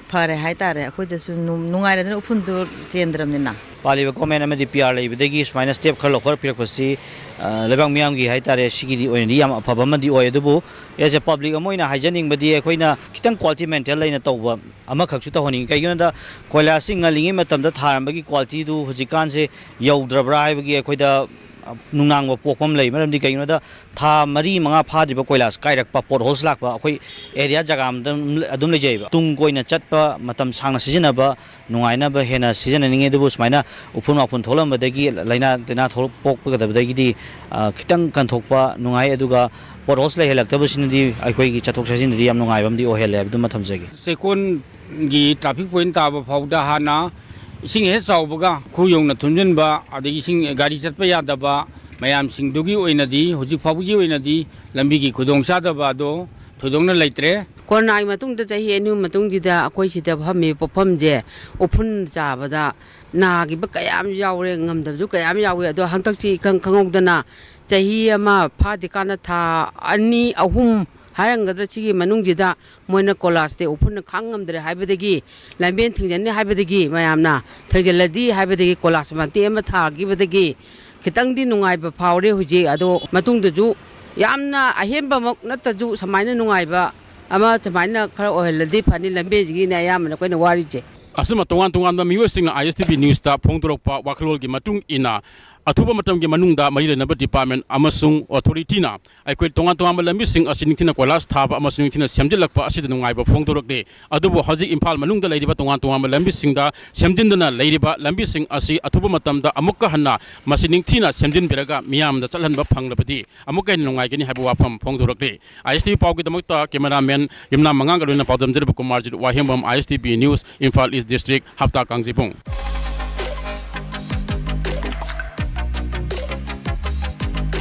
ꯐꯔꯦ ꯍꯥꯏꯇꯥꯔꯦ꯫ ꯑꯩꯈꯣꯏꯗꯁꯨ ꯅꯨꯡ-, ꯅꯨꯡꯉꯥꯏꯔꯦꯗꯅ ꯎꯐꯨꯟꯗꯨ ꯆꯦꯟꯗ꯭ꯔꯕꯅꯤꯅ꯫ ꯄꯥꯜꯂꯤꯕ ꯒꯣꯔꯃꯦꯟ ꯑꯃꯗꯤ ꯄꯤ ꯑꯥꯔ ꯂꯩꯕꯗꯒꯤ ꯁꯨꯃꯥꯏꯅ ꯁ꯭ꯇꯦꯞ ꯈꯔ ꯂꯧꯈꯠꯄꯤꯔꯛꯄꯁꯤ, ꯑ, ꯂꯩꯕꯥꯛ ꯃꯤꯌꯥꯝꯒꯤ ꯍꯥꯏꯇꯥꯔꯦ, ꯁꯤꯒꯤꯗꯤ ꯑꯣꯏꯅꯗꯤ ꯌꯥꯝ ꯑꯐꯕ ꯑꯃꯗꯤ ꯑꯣꯏ꯫ ꯑꯗꯨꯕꯨ as a public ꯑꯃ ꯑꯣꯏꯅ ꯍꯥꯏꯖꯅꯤꯡꯕꯗꯤ, ꯑꯩꯈꯣꯏꯅ ꯈꯤꯇꯪ ꯀ꯭ꯋꯥꯂꯤꯇꯤ ꯃꯦꯟꯇꯦꯟ ꯂꯩꯅ ꯇꯧꯕ ꯑꯃꯈꯛꯁꯨ ꯇꯧꯍꯟꯅꯤꯡꯉꯤ꯫ ꯀꯩꯒꯤꯅꯣꯗ, ꯀꯣꯏꯂꯥꯁꯁꯤ ꯉꯜꯂꯤꯉꯩ ꯃꯇꯝꯗ ꯊꯥꯔꯝꯕꯒꯤ ꯀ꯭ꯋꯥꯂꯤꯇꯤꯗꯨ ꯍꯧꯖꯤꯛꯀꯥꯟꯁꯦ ꯌꯧꯗ꯭ꯔꯕ꯭ꯔꯥ ꯍꯥꯏꯕꯒꯤ ꯑꯩꯈꯣꯏꯗ, ꯑ, ꯅꯨꯡꯅꯥꯡꯕ ꯄꯣꯛꯄ ꯑꯃ ꯂꯩ꯫ ꯃꯔꯝꯗꯤ ꯀꯩꯒꯤꯅꯣꯗ, ꯊꯥ ꯃꯔꯤ ꯃꯉꯥ ꯐꯥꯗ꯭ꯔꯤꯕ ꯀꯣꯏꯂꯥꯁ ꯀꯥꯏꯔꯛꯄ, ꯄꯣꯠ ꯍꯣꯜꯁ ꯂꯥꯛꯄ ꯑꯩꯈꯣꯏ ꯑꯦꯔꯤꯌꯥ ꯖꯒꯥ ꯑꯃꯗ ꯑꯗꯨꯝ ꯂꯩꯖꯩꯑꯕ꯫ ꯇꯨꯡ ꯀꯣꯏꯅ ꯆꯠꯄ, ꯃꯇꯝ ꯁꯥꯡꯅ ꯁꯤꯖꯤꯟꯅꯕ, ꯅꯨꯡꯉꯥꯏꯅꯕ ꯍꯦꯟꯅ ꯁꯤꯖꯤꯟꯅꯅꯤꯡꯉꯤ꯫ ꯑꯗꯨꯕꯨ ꯁꯨꯃꯥꯏꯅ ꯎꯐꯨꯟ ꯋꯥꯐꯨꯟ ꯊꯣꯛꯂꯝꯕꯗꯒꯤ, ꯂꯥꯏꯅꯥ ꯇꯤꯟꯅꯥ ꯊꯣꯛꯂꯛ-, ꯄꯣꯛꯀꯗꯕꯗꯒꯤꯗꯤ, ꯑ, ꯈꯤꯇꯪ ꯀꯟꯊꯣꯛꯄ ꯅꯨꯡꯉꯥꯏ꯫ ꯑꯗꯨꯒ ꯄꯣꯠ ꯍꯣꯜꯁ ꯂꯩꯍꯜꯂꯛꯇꯕꯁꯤꯅꯗꯤ ꯑꯩꯈꯣꯏꯒꯤ ꯆꯠꯊꯣꯛ ꯆꯠꯁꯤꯟꯗꯗꯤ ꯌꯥꯝ ꯅꯨꯡꯉꯥꯏꯕ ꯑꯃꯗꯤ ꯑꯣꯏꯍꯜꯂꯦ ꯍꯥꯏꯕꯗꯨꯃ ꯊꯝꯖꯒꯦ꯫ ꯆꯦꯛꯀꯣꯟꯒꯤ ꯇ꯭ꯔꯥꯐꯤꯛ ꯄꯣꯏꯟ ꯇꯥꯕ ꯐꯥꯎꯗ ꯍꯥꯟꯅ ꯏꯁꯤꯡ ꯍꯦꯛ ꯆꯥꯎꯕꯒ ꯈꯨ ꯌꯧꯅ ꯊꯨꯝꯖꯤꯟꯕ, ꯑꯗꯒꯤ ꯏꯁꯤꯡ, ꯒꯥꯔꯤ ꯆꯠꯄ ꯌꯥꯗꯕ ꯃꯌꯥꯝꯁꯤꯡꯗꯨꯒꯤ ꯑꯣꯏꯅꯗꯤ ꯍꯧꯖꯤꯛ ꯐꯥꯎꯕꯒꯤ ꯑꯣꯏꯅꯗꯤ ꯂꯝꯕꯤꯒꯤ ꯈꯨꯗꯣꯡꯆꯥꯗꯕ ꯑꯗꯣ ꯊꯣꯏꯗꯣꯛꯅ ꯂꯩꯇ꯭ꯔꯦ꯫ ꯀꯣꯔꯣꯅꯥꯒꯤ ꯃꯇꯨꯡꯗ ꯆꯍꯤ ꯑꯅꯤ ꯑꯍꯨꯝ ꯃꯇꯨꯡꯁꯤꯗ ꯑꯩꯈꯣꯏ ꯁꯤꯗ ꯐꯝꯃꯤꯕ ꯄꯣꯠꯐꯝꯁꯦ ꯎꯐꯨꯟ ꯆꯥꯕꯗ ꯅꯥꯈꯤꯕ ꯀꯌꯥ ꯑꯃ ꯌꯥꯎꯔꯦ, ꯉꯝꯗꯕꯁꯨ ꯀꯌꯥ ꯑꯃ ꯌꯥꯎꯋꯦ꯫ ꯑꯗꯣ ꯍꯟꯗꯛꯁꯤ ꯏꯈꯪ ꯈꯪꯍꯧꯗꯅ ꯆꯍꯤ ꯑꯃ ꯐꯥꯗ꯭ꯔꯤꯀꯥꯟꯗ ꯊꯥ ꯑꯅꯤ, ꯑꯍꯨꯝ ꯍꯥꯏꯔꯝꯒꯗ꯭ꯔꯥ, ꯁꯤꯒꯤ ꯃꯅꯨꯡꯁꯤꯗ ꯃꯣꯏꯅ ꯀꯣꯂꯥꯁꯇꯤ ꯎꯐꯨꯟꯅ ꯈꯥꯡ ꯉꯝꯗ꯭ꯔꯦ ꯍꯥꯏꯕꯗꯒꯤ, ꯂꯝꯕꯦꯟ ꯊꯤꯡꯖꯤꯟꯅꯤ ꯍꯥꯏꯕꯗꯒꯤ, ꯃꯌꯥꯝꯅ ꯊꯤꯡꯖꯤꯜꯂꯗꯤ ꯍꯥꯏꯕꯗꯒꯤ ꯀꯣꯂꯥꯁ ꯃꯇꯦꯛ ꯑꯃ ꯊꯥꯈꯤꯕꯗꯒꯤ ꯈꯤꯇꯪꯗꯤ ꯅꯨꯡꯉꯥꯏꯕ ꯐꯥꯎꯔꯦ ꯍꯧꯖꯤꯛ꯫ ꯑꯗꯣ ꯃꯇꯨꯡꯗꯁꯨ ꯌꯥꯝꯅ ꯑꯍꯦꯟꯕꯃꯛ ꯅꯠꯇ꯭ꯔꯁꯨ ꯁꯨꯃꯥꯏꯅ ꯅꯨꯡꯉꯥꯏꯕ ꯑꯃ ꯁꯨꯃꯥꯏꯅ ꯈꯔ ꯑꯣꯏꯍꯜꯂꯗꯤ ꯐꯅꯤ, ꯂꯝꯕꯤꯁꯤꯒꯤꯅꯦ ꯑꯌꯥꯝꯕꯅ ꯑꯩꯈꯣꯏꯅ ꯋꯥꯔꯤꯁꯦ꯫ ꯑꯁꯨꯝꯅ ꯇꯣꯉꯥꯟ ꯇꯣꯉꯥꯟꯕ ꯃꯤꯑꯣꯏꯁꯤꯡꯅ ꯑꯥꯏ ꯑꯦꯁ ꯇꯤ ꯚꯤ ꯅ꯭ꯌꯨꯁꯇ ꯐꯣꯡꯗꯣꯔꯛꯄ ꯋꯥꯈꯜꯂꯣꯟꯒꯤ ꯃꯇꯨꯡ ꯏꯟꯅ, ꯑꯊꯨꯕ ꯃꯇꯝꯒꯤ ꯃꯅꯨꯡꯗ ꯃꯔꯤ ꯂꯩꯅꯕ ꯗꯤꯄꯥꯔꯠꯃꯦꯟ ꯑꯃꯁꯨꯡ ꯑꯣꯊꯣꯔꯤꯇꯤꯅ ꯑꯩꯈꯣꯏ ꯇꯣꯉꯥꯟ ꯇꯣꯉꯥꯟꯕ ꯂꯝꯕꯤꯁꯤꯡ ꯑꯁꯤ ꯅꯤꯡꯊꯤꯅ ꯀꯣꯏꯂꯥꯁ ꯊꯥꯕ ꯑꯃꯁꯨꯡ ꯅꯤꯡꯊꯤꯅ ꯁꯦꯝꯖꯤꯜꯂꯛꯄ ꯑꯁꯤꯗ ꯅꯨꯡꯉꯥꯏꯕ ꯐꯣꯡꯗꯣꯔꯛꯂꯤ꯫ ꯑꯗꯨꯕꯨ ꯍꯧꯖꯤꯛ ꯏꯝꯐꯥꯜ ꯃꯅꯨꯡꯗ ꯂꯩꯔꯤꯕ ꯇꯣꯉꯥꯟ ꯇꯣꯉꯥꯟꯕ ꯂꯝꯕꯤꯁꯤꯡꯗ ꯁꯦꯝꯖꯤꯟꯗꯨꯅ ꯂꯩꯔꯤꯕ ꯂꯝꯕꯤꯁꯤꯡ ꯑꯁꯤ ꯑꯊꯨꯕ ꯃꯇꯝꯗ ꯑꯃꯨꯛꯀ ꯍꯟꯅ ꯃꯁꯤ ꯅꯤꯡꯊꯤꯅ ꯁꯦꯝꯖꯤꯟꯕꯤꯔꯒ ꯃꯤꯌꯥꯝꯗ ꯆꯠꯍꯟꯕ ꯐꯪꯂꯕꯗꯤ ꯑꯃꯨꯛꯀ ꯍꯦꯟꯅ ꯅꯨꯡꯉꯥꯏꯒꯅꯤ ꯍꯥꯏꯕ ꯋꯥꯐꯝ ꯐꯣꯡꯗꯣꯔꯛꯂꯤ꯫ ꯑꯥꯏ ꯑꯦꯁ ꯇꯤ ꯚꯤ ꯄꯥꯎꯒꯤꯗꯃꯛꯇ ꯀꯦꯃꯦꯔꯥꯃꯦꯟ ꯌꯨꯝꯅꯥꯝ ꯃꯉꯥꯡꯒ ꯂꯣꯏꯅꯅ ꯄꯥꯎꯗꯝꯖꯔꯤꯕ ꯀꯨꯃꯥꯔꯖꯤꯠ ꯋꯥꯍꯦꯡꯕꯝ, ꯑꯥꯏ ꯑꯦꯁ ꯇꯤ ꯚꯤ ꯅ꯭ꯌꯨꯁ, ꯏꯝꯐꯥꯜ ꯏꯁ ꯗꯤꯁꯇ꯭ꯔꯤꯛ, ꯍꯞꯇꯥ ꯀꯥꯡꯖꯩꯕꯨꯡ꯫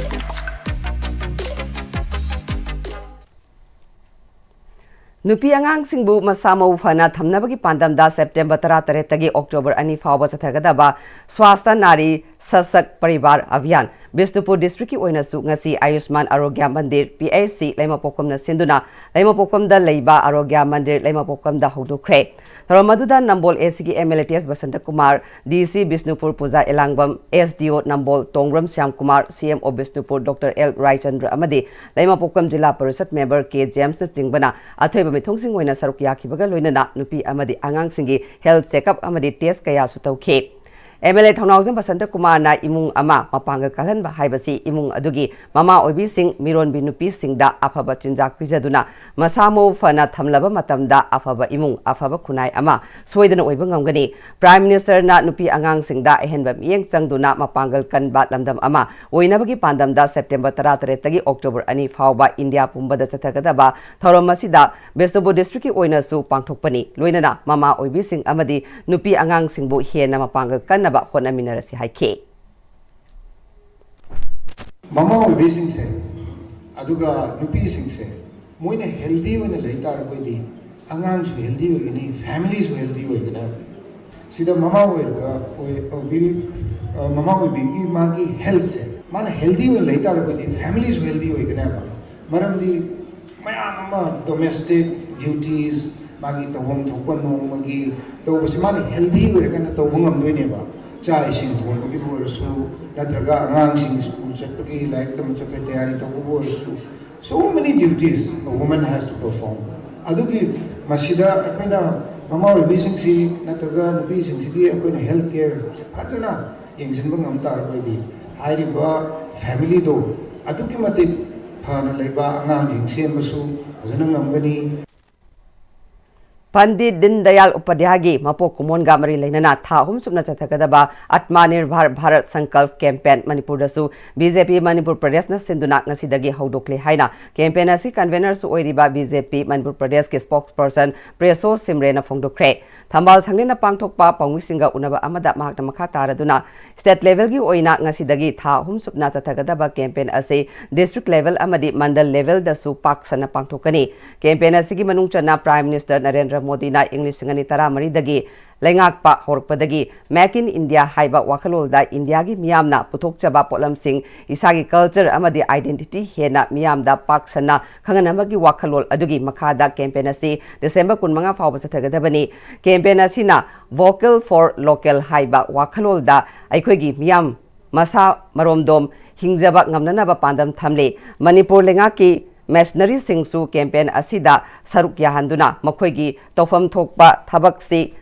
ꯅꯨꯄꯤ ꯑꯉꯥꯡꯁꯤꯡꯕꯨ ꯃꯁꯥ ꯃꯎ ꯐꯅ ꯊꯝꯅꯕꯒꯤ ꯄꯥꯟꯗꯝꯗ ꯁꯦꯞꯇꯦꯝꯕꯔ ꯇꯔꯥꯇꯔꯦꯠꯇꯒꯤ ꯑꯣꯛꯇꯣꯕꯔ ꯑꯅꯤ ꯐꯥꯎꯕ ꯆꯠꯊꯒꯗꯕ ꯁ꯭ꯋꯥꯁꯊ ꯅꯥꯔꯤ ꯁꯁꯛ ꯄꯔꯤꯕꯥꯔ ꯑꯚꯤꯌꯥꯟ ꯕꯤꯁꯅꯨꯄꯨꯔ ꯗꯤꯁꯇ꯭ꯔꯤꯛꯀꯤ ꯑꯣꯏꯅꯁꯨ ꯉꯁꯤ ꯑꯌꯨꯁꯃꯥꯟ ꯑꯔꯣꯒ꯭ꯌ ꯃꯟꯗꯤꯔ, ꯄꯤ ꯑꯩꯆ ꯁꯤ, ꯂꯩꯃꯄꯣꯛꯀꯝꯅ ꯁꯤꯟꯗꯨꯅ ꯂꯩꯃꯄꯣꯛꯀꯝꯗ ꯂꯩꯕ ꯑꯔꯣꯒ꯭ꯌ ꯃꯟꯗꯤꯔ ꯂꯩꯃꯄꯣꯛꯀꯝꯗ ꯍꯧꯗꯣꯛꯈ꯭ꯔꯦ꯫ ꯊꯧꯔꯝ ꯑꯗꯨꯗ ꯅꯝꯕꯣꯜ ꯑꯦ ꯁꯤꯒꯤ ꯑꯦꯝ ꯑꯦꯜ ꯑꯦ ꯇꯤ ꯑꯦꯁ ꯕꯁꯟꯇ ꯀꯨꯃꯥꯔ, ꯗꯤ ꯁꯤ ꯕꯤꯁꯅꯨꯄꯨꯔ ꯄꯨꯖꯥ ꯑꯦꯂꯥꯡꯕꯝ, ꯑꯦꯁ ꯗꯤ ꯑꯣ ꯅꯝꯕꯣꯜ ꯇꯣꯡꯕ꯭ꯔꯝ ꯁ꯭ꯌꯥꯝ ꯀꯨꯃꯥꯔ, ꯁꯤ M O Bishnupur doctor L Raichandra ꯑꯃꯗꯤ ꯂꯩꯃꯄꯣꯛꯀꯝ ꯖꯤꯂꯥ ꯄꯔꯤꯁꯠ ꯃꯦꯝꯕꯔ ꯀꯦ ꯖꯦꯝꯁꯅꯆꯤꯡꯕꯅ ꯑꯊꯣꯏꯕ ꯃꯤꯊꯨꯡꯁꯤꯡ ꯑꯣꯏꯅ ꯁꯔꯨꯛ ꯌꯥꯈꯤꯕꯒ ꯂꯣꯏꯅꯅ ꯅꯨꯄꯤ ꯑꯃꯗꯤ ꯑꯉꯥꯡꯁꯤꯡꯒꯤ ꯍꯦꯜꯊ ꯆꯦꯛꯑꯞ ꯑꯃꯗꯤ ꯇꯦꯁ ꯀꯌꯥꯁꯨ ꯇꯧꯈꯤ꯫ ꯑꯦꯝ ꯑꯦꯜ ꯑꯦ ꯊꯧꯅꯥꯎꯖꯝ ꯕꯁꯟꯇ ꯀꯨꯃꯥꯔꯅ ꯏꯃꯨꯡ ꯑꯃ ꯃꯄꯥꯡꯒꯜ ꯀꯜꯍꯟꯕ ꯍꯥꯏꯕꯁꯤ ꯏꯃꯨꯡ ꯑꯗꯨꯒꯤ ꯃꯃꯥ ꯑꯣꯏꯕꯤꯁꯤꯡ, ꯃꯤꯔꯣꯟꯕꯤ ꯅꯨꯄꯤꯁꯤꯡꯗ ꯑꯐꯕ ꯆꯤꯟꯖꯥꯛ ꯄꯤꯖꯗꯨꯅ ꯃꯁꯥ ꯃꯎ ꯐꯅ ꯊꯝꯂꯕ ꯃꯇꯝꯗ ꯑꯐꯕ ꯏꯃꯨꯡ, ꯑꯐꯕ ꯈꯨꯟꯅꯥꯏ ꯑꯃ ꯁꯣꯏꯗꯅ ꯑꯣꯏꯕ ꯉꯝꯒꯅꯤ꯫ ꯄ꯭ꯔꯥꯏꯝ ꯃꯤꯅꯤꯁꯇꯔꯅ ꯅꯨꯄꯤ ꯑꯉꯥꯡꯁꯤꯡꯗ ꯑꯍꯦꯟꯕ ꯃꯤꯠꯌꯦꯡ ꯆꯪꯗꯨꯅ ꯃꯄꯥꯡꯒꯜ ꯀꯟꯕ ꯂꯝꯗꯝ ꯑꯃ ꯑꯣꯏꯅꯕꯒꯤ ꯄꯥꯟꯗꯝꯗ ꯁꯦꯞꯇꯦꯝꯕꯔ ꯇꯔꯥꯇꯔꯦꯠꯇꯒꯤ ꯑꯣꯛꯇꯣꯕꯔ ꯑꯅꯤ ꯐꯥꯎꯕ ꯏꯟꯗꯤꯌꯥ ꯄꯨꯝꯕꯗ ꯆꯠꯊꯒꯗꯕ ꯊꯧꯔꯝ ꯑꯁꯤꯗ ꯕꯤꯁꯅꯨꯄꯨꯔ ꯗꯤꯁꯇ꯭ꯔꯤꯛꯀꯤ ꯑꯣꯏꯅꯁꯨ ꯄꯥꯡꯊꯣꯛꯄꯅꯤ꯫ ꯂꯣꯏꯅꯅ ꯃꯃꯥ ꯑꯣꯏꯕꯤꯁꯤꯡ ꯑꯃꯗꯤ ꯅꯨꯄꯤ ꯑꯉꯥꯡꯁꯤꯡꯕꯨ ꯍꯦꯟꯅ ꯃꯄꯥꯡꯒꯜ ꯀꯟꯅꯕ ꯍꯣꯠꯅꯃꯤꯟꯅꯔꯁꯤ ꯍꯥꯏꯈꯤ꯫ ꯃꯃꯥ ꯑꯣꯏꯕꯤꯁꯤꯡꯁꯦ, ꯑꯗꯨꯒ ꯅꯨꯄꯤꯁꯤꯡꯁꯦ, ꯃꯣꯏꯅ ꯍꯦꯜꯗꯤ ꯑꯣꯏꯅ ꯂꯩ ꯇꯥꯔꯒꯗꯤ ꯑꯉꯥꯡꯁꯨ ꯍꯦꯜꯗꯤ ꯑꯣꯏꯒꯅꯤ, ꯐꯦꯃꯤꯂꯤꯁꯨ ꯍꯦꯜꯗꯤ ꯑꯣꯏꯒꯅꯤ ꯍꯥꯏꯕ꯫ ꯁꯤꯗ ꯃꯃꯥ ꯑꯣꯏꯔꯒ, ꯑꯣꯏ-, ꯑꯣꯏꯕꯤ-, ꯑ, ꯃꯃꯥ ꯑꯣꯏꯕꯤꯒꯤ ꯃꯥꯒꯤ ꯍꯦꯜꯊꯁꯦ, ꯃꯥꯅ ꯍꯦꯜꯗꯤ ꯑꯣꯏꯅ ꯂꯩ ꯇꯥꯔꯒꯗꯤ ꯐꯦꯃꯤꯂꯤꯁꯨ ꯍꯦꯜꯗꯤ ꯑꯣꯏꯒꯅꯤ ꯍꯥꯏꯕ꯫ ꯃꯔꯝꯗꯤ ꯃꯌꯥꯝ ꯑꯃ ꯗꯣꯃꯦꯁꯇꯤꯛ ꯗ꯭ꯌꯨꯇꯤꯁ, ꯃꯥꯒꯤ ꯇꯧꯐꯝ ꯊꯣꯛꯄ ꯅꯣꯡꯃꯒꯤ ꯇꯧꯕꯁꯦ ꯃꯥꯅ ꯍꯦꯜꯗꯤ ꯑꯣꯏꯔꯀꯥꯟꯗ ꯇꯧꯕ ꯉꯝꯗꯣꯏꯅꯦꯕ꯫ ꯆꯥꯛ ꯏꯁꯤꯡ ꯊꯣꯡꯕꯒꯤꯕꯨ ꯑꯣꯏꯔꯁꯨ, ꯅꯠꯇ꯭ꯔꯒ ꯑꯉꯥꯡꯁꯤꯡ ꯁ꯭ꯀꯨꯜ ꯆꯠꯄꯒꯤ, ꯂꯥꯏꯔꯤꯛ ꯇꯝꯕ ꯆꯠꯄꯒꯤ ꯇꯌꯥꯔꯤ ꯇꯧꯕꯕꯨ ꯑꯣꯏꯔꯁꯨ, so many duties a woman has to perform. ꯑꯗꯨꯒꯤ ꯃꯁꯤꯗ ꯑꯩꯈꯣꯏꯅ ꯃꯃꯥ ꯑꯣꯏꯕꯤꯁꯤꯡꯁꯤ ꯅꯠꯇ꯭ꯔꯒ ꯅꯨꯄꯤꯁꯤꯡꯁꯤꯒꯤ ꯑꯩꯈꯣꯏꯅ health care ꯐꯖꯅ ꯌꯦꯡꯁꯤꯟꯕ ꯉꯝ ꯇꯥꯔꯒꯗꯤ, ꯍꯥꯏꯔꯤꯕ family ꯗꯣ ꯑꯗꯨꯛꯀꯤ ꯃꯇꯤꯛ ꯐꯅ ꯂꯩꯕ, ꯑꯉꯥꯡꯁꯤꯡ ꯁꯦꯝꯕꯁꯨ ꯐꯖꯅ ꯉꯝꯒꯅꯤ꯫ ꯄꯟꯗꯤꯠ ꯗꯤꯟ ꯗꯌꯥꯜ ꯎꯄꯥꯙ꯭ꯌꯥꯒꯤ ꯃꯄꯣꯛ ꯀꯨꯝꯑꯣꯟꯒ ꯃꯔꯤ ꯂꯩꯅꯅ ꯊꯥ ꯑꯍꯨꯝ ꯆꯨꯞꯅ ꯆꯠꯊꯒꯗꯕ ꯑꯠꯃꯥ ꯅꯤꯔꯚꯔ ꯚꯥꯔꯠ ꯁꯪꯀꯜꯞ ꯀꯦꯝꯄꯦꯟ ꯃꯅꯤꯄꯨꯔꯗꯁꯨ ꯕꯤ ꯖꯦ ꯄꯤ ꯃꯅꯤꯄꯨꯔ ꯄ꯭ꯔꯗꯦꯁꯅ ꯁꯤꯟꯗꯨꯅ ꯉꯁꯤꯗꯒꯤ ꯍꯧꯗꯣꯛꯂꯦ ꯍꯥꯏꯅ ꯀꯦꯝꯄꯦꯟ ꯑꯁꯤ ꯀꯟꯚꯦꯅꯔꯁꯨ ꯑꯣꯏꯔꯤꯕ ꯕꯤ ꯖꯦ ꯄꯤ ꯃꯅꯤꯄꯨꯔ ꯄ꯭ꯔꯗꯦꯁꯀꯤ ꯁ꯭ꯄꯣꯛꯁ ꯄꯔꯁꯟ ꯄ꯭ꯔꯦꯁꯣ ꯁꯤꯝꯔꯦꯅ ꯐꯣꯡꯗꯣꯛꯈ꯭ꯔꯦ꯫ ꯊꯝꯕꯥꯜ ꯁꯪꯂꯦꯟꯅ ꯄꯥꯡꯊꯣꯛꯄ ꯄꯥꯎꯃꯤꯁꯤꯡꯒ ꯎꯅꯕ ꯑꯃꯗ ꯃꯍꯥꯛꯅ ꯃꯈꯥ ꯇꯥꯔꯗꯨꯅ, ꯁ꯭ꯇꯦꯠ ꯂꯦꯚꯦꯜꯒꯤ ꯑꯣꯏꯅ ꯉꯁꯤꯗꯒꯤ ꯊꯥ ꯑꯍꯨꯝ ꯆꯨꯞꯅ ꯆꯠꯊꯒꯗꯕ ꯀꯦꯝꯄꯦꯟ ꯑꯁꯤ ꯗꯤꯁꯇ꯭ꯔꯤꯛ ꯂꯦꯚꯦꯜ ꯑꯃꯗꯤ ꯃꯟꯗꯜ ꯂꯦꯚꯦꯜꯗꯁꯨ ꯄꯥꯛ ꯁꯟꯅ ꯄꯥꯡꯊꯣꯛꯀꯅꯤ꯫ ꯀꯦꯝꯄꯦꯟ ꯑꯁꯤꯒꯤ ꯃꯅꯨꯡ ꯆꯟꯅ ꯄ꯭ꯔꯥꯏꯝ ꯃꯤꯅꯤꯁꯇꯔ ꯅꯔꯦꯟꯗ꯭ꯔ ꯃꯣꯗꯤꯅ ꯏꯪ ꯂꯤꯁꯤꯡ ꯑꯅꯤ ꯇꯔꯥꯃꯔꯤꯗꯒꯤ ꯂꯩꯉꯥꯛꯄ ꯍꯧꯔꯛꯄꯗꯒꯤ Make in India ꯍꯥꯏꯕ ꯋꯥꯈꯜꯂꯣꯟꯗ ꯏꯟꯗꯤꯌꯥꯒꯤ ꯃꯤꯌꯥꯝꯅ ꯄꯨꯊꯣꯛꯆꯕ ꯄꯣꯠꯂꯝꯁꯤꯡ, ꯏꯁꯥꯒꯤ ꯀꯜꯆꯔ ꯑꯃꯗꯤ ꯑꯥꯏꯗꯦꯟꯇꯤꯇꯤ ꯍꯦꯟꯅ ꯃꯤꯌꯥꯝꯗ ꯄꯥꯛ ꯁꯟꯅ ꯈꯪꯍꯟꯅꯕꯒꯤ ꯋꯥꯈꯜꯂꯣꯟ ꯑꯗꯨꯒꯤ ꯃꯈꯥꯗ ꯀꯦꯝꯄꯦꯟ ꯑꯁꯤ ꯗꯤꯁꯦꯝꯕꯔ ꯀꯨꯟꯃꯉꯥ ꯐꯥꯎꯕ ꯆꯠꯊꯒꯗꯕꯅꯤ꯫ ꯀꯦꯝꯄꯦꯟ ꯑꯁꯤꯅ Vocal for Local ꯍꯥꯏꯕ ꯋꯥꯈꯜꯂꯣꯟꯗ ꯑꯩꯈꯣꯏꯒꯤ ꯃꯤꯌꯥꯝ ꯃꯁꯥ ꯃꯔꯣꯝꯗꯣꯝ ꯍꯤꯡꯖꯕ ꯉꯝꯅꯅꯕ ꯄꯥꯟꯗꯝ ꯊꯝꯂꯤ꯫ ꯃꯅꯤꯄꯨꯔ ꯂꯩꯉꯥꯛꯀꯤ ꯃꯤꯁꯅꯔꯤꯁꯤꯡꯁꯨ ꯀꯦꯝꯄꯦꯟ ꯑꯁꯤꯗ ꯁꯔꯨꯛ ꯌꯥꯍꯟꯗꯨꯅ ꯃꯈꯣꯏꯒꯤ ꯇꯧꯐꯝ ꯊꯣꯛꯄ ꯊꯕꯛꯁꯤ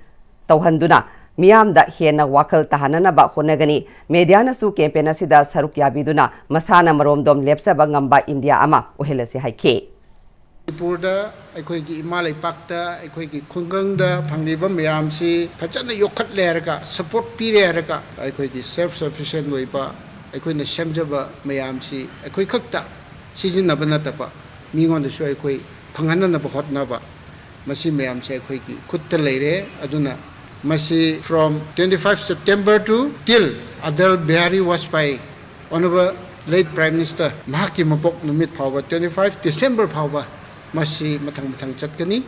ꯇꯧꯍꯟꯗꯨꯅ ꯃꯤꯌꯥꯝꯗ ꯍꯦꯟꯅ ꯋꯥꯈꯜ ꯇꯥꯍꯟꯅꯅꯕ ꯍꯣꯠꯅꯒꯅꯤ꯫ ꯃꯦꯗꯤꯌꯥꯅꯁꯨ ꯀꯦꯝꯄꯦꯟ ꯑꯁꯤꯗ ꯁꯔꯨꯛ ꯌꯥꯕꯤꯗꯨꯅ ꯃꯁꯥꯅ ꯃꯔꯣꯝꯗꯣꯝ ꯂꯦꯞꯆꯕ ꯉꯝꯕ ꯏꯟꯗꯤꯌꯥ ꯑꯃ ꯑꯣꯏꯍꯜꯂꯁꯤ ꯍꯥꯏꯈꯤ꯫ ꯃꯅꯤꯄꯨꯔꯗ ꯑꯩꯈꯣꯏꯒꯤ ꯏꯃꯥ ꯂꯩꯄꯥꯛꯇ ꯑꯩꯈꯣꯏꯒꯤ ꯈꯨꯡꯒꯪꯗ ꯐꯪꯂꯤꯕ ꯃꯌꯥꯝꯁꯤ ꯐꯖꯅ ꯌꯣꯛꯈꯠꯂꯦ ꯍꯥꯏꯔꯒ, ꯁꯄꯣꯔꯠ ꯄꯤꯔꯦ ꯍꯥꯏꯔꯒ, ꯑꯩꯈꯣꯏꯒꯤ ꯁꯦꯜꯐ ꯁꯐꯤꯁꯤꯌꯦꯟ ꯑꯣꯏꯕ, ꯑꯩꯈꯣꯏꯅ ꯁꯦꯝꯖꯕ ꯃꯌꯥꯝꯁꯤ ꯑꯩꯈꯣꯏ ꯈꯛꯇ ꯁꯤꯖꯤꯟꯅꯕ ꯅꯠꯇꯕ, ꯃꯤꯉꯣꯟꯗꯁꯨ ꯑꯩꯈꯣꯏ ꯐꯪꯍꯟꯅꯅꯕ ꯍꯣꯠꯅꯕ, ꯃꯁꯤ ꯃꯌꯥꯝꯁꯦ ꯑꯩꯈꯣꯏꯒꯤ ꯈꯨꯠꯇ ꯂꯩꯔꯦ꯫ ꯑꯗꯨꯅ ꯃꯁꯤ from twenty five September to till Atal Bihari Vajpayee, Honorable late Prime Minister, ꯃꯍꯥꯛꯀꯤ ꯃꯄꯣꯛ ꯅꯨꯃꯤꯠ ꯐꯥꯎꯕ, twenty five December ꯐꯥꯎꯕ ꯃꯁꯤ ꯃꯊꯪ ꯃꯊꯪ ꯆꯠꯀꯅꯤ꯫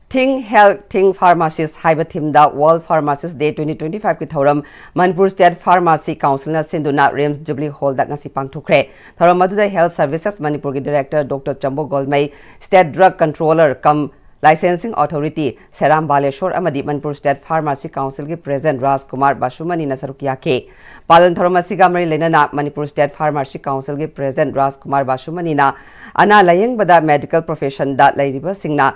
Think Health, Think Pharmacist ꯍꯥꯏꯕ ꯊꯤꯝꯗ World Pharmacist Day twenty twenty five ꯀꯤ ꯊꯧꯔꯝ ꯃꯅꯤꯄꯨꯔ ꯁ꯭ꯇꯦꯠ ꯐꯥꯔꯃꯥꯁꯤ ꯀꯥꯎꯟꯁꯤꯜꯅ ꯁꯤꯟꯗꯨꯅ ꯔꯤꯝꯁ ꯖꯨꯕꯤꯂꯤ ꯍꯣꯜꯗ ꯉꯁꯤ ꯄꯥꯡꯊꯣꯛꯈ꯭ꯔꯦ꯫ ꯊꯧꯔꯝ ꯑꯗꯨꯗ ꯍꯦꯜꯊ ꯁꯔꯚꯤꯁꯦꯁ ꯃꯅꯤꯄꯨꯔꯒꯤ director doctor Chambo Golmei, state drug controller cum Licensing Authority, Seram Baleshore ꯑꯃꯗꯤ ꯃꯅꯤꯄꯨꯔ ꯁ꯭ꯇꯦꯠ ꯐꯥꯔꯃꯥꯁꯤ ꯀꯥꯎꯟꯁꯤꯜꯒꯤ ꯄ꯭ꯔꯦꯁꯤꯗꯦꯟꯠ ꯔꯥꯖꯀꯨꯃꯥꯔ ꯕꯥꯁꯨꯃꯅꯤꯅ ꯁꯔꯨꯛ ꯌꯥꯈꯤ꯫ ꯄꯥꯂꯟ ꯊꯧꯔꯝ ꯑꯁꯤꯒ ꯃꯔꯤ ꯂꯩꯅꯅ ꯃꯅꯤꯄꯨꯔ ꯁ꯭ꯇꯦꯠ ꯐꯥꯔꯃꯥꯁꯤ ꯀꯥꯎꯟꯁꯤꯜꯒꯤ ꯄ꯭ꯔꯦꯁꯤꯗꯦꯟꯠ ꯔꯥꯖꯀꯨꯃꯥꯔ ꯕꯥꯁꯨꯃꯅꯤꯅ ꯑꯅꯥ ꯂꯥꯌꯦꯡꯕꯗ ꯃꯦꯗꯤꯀꯦꯜ ꯄ꯭ꯔꯣꯐꯦꯁꯟꯗ ꯂꯩꯔꯤꯕꯁꯤꯡꯅ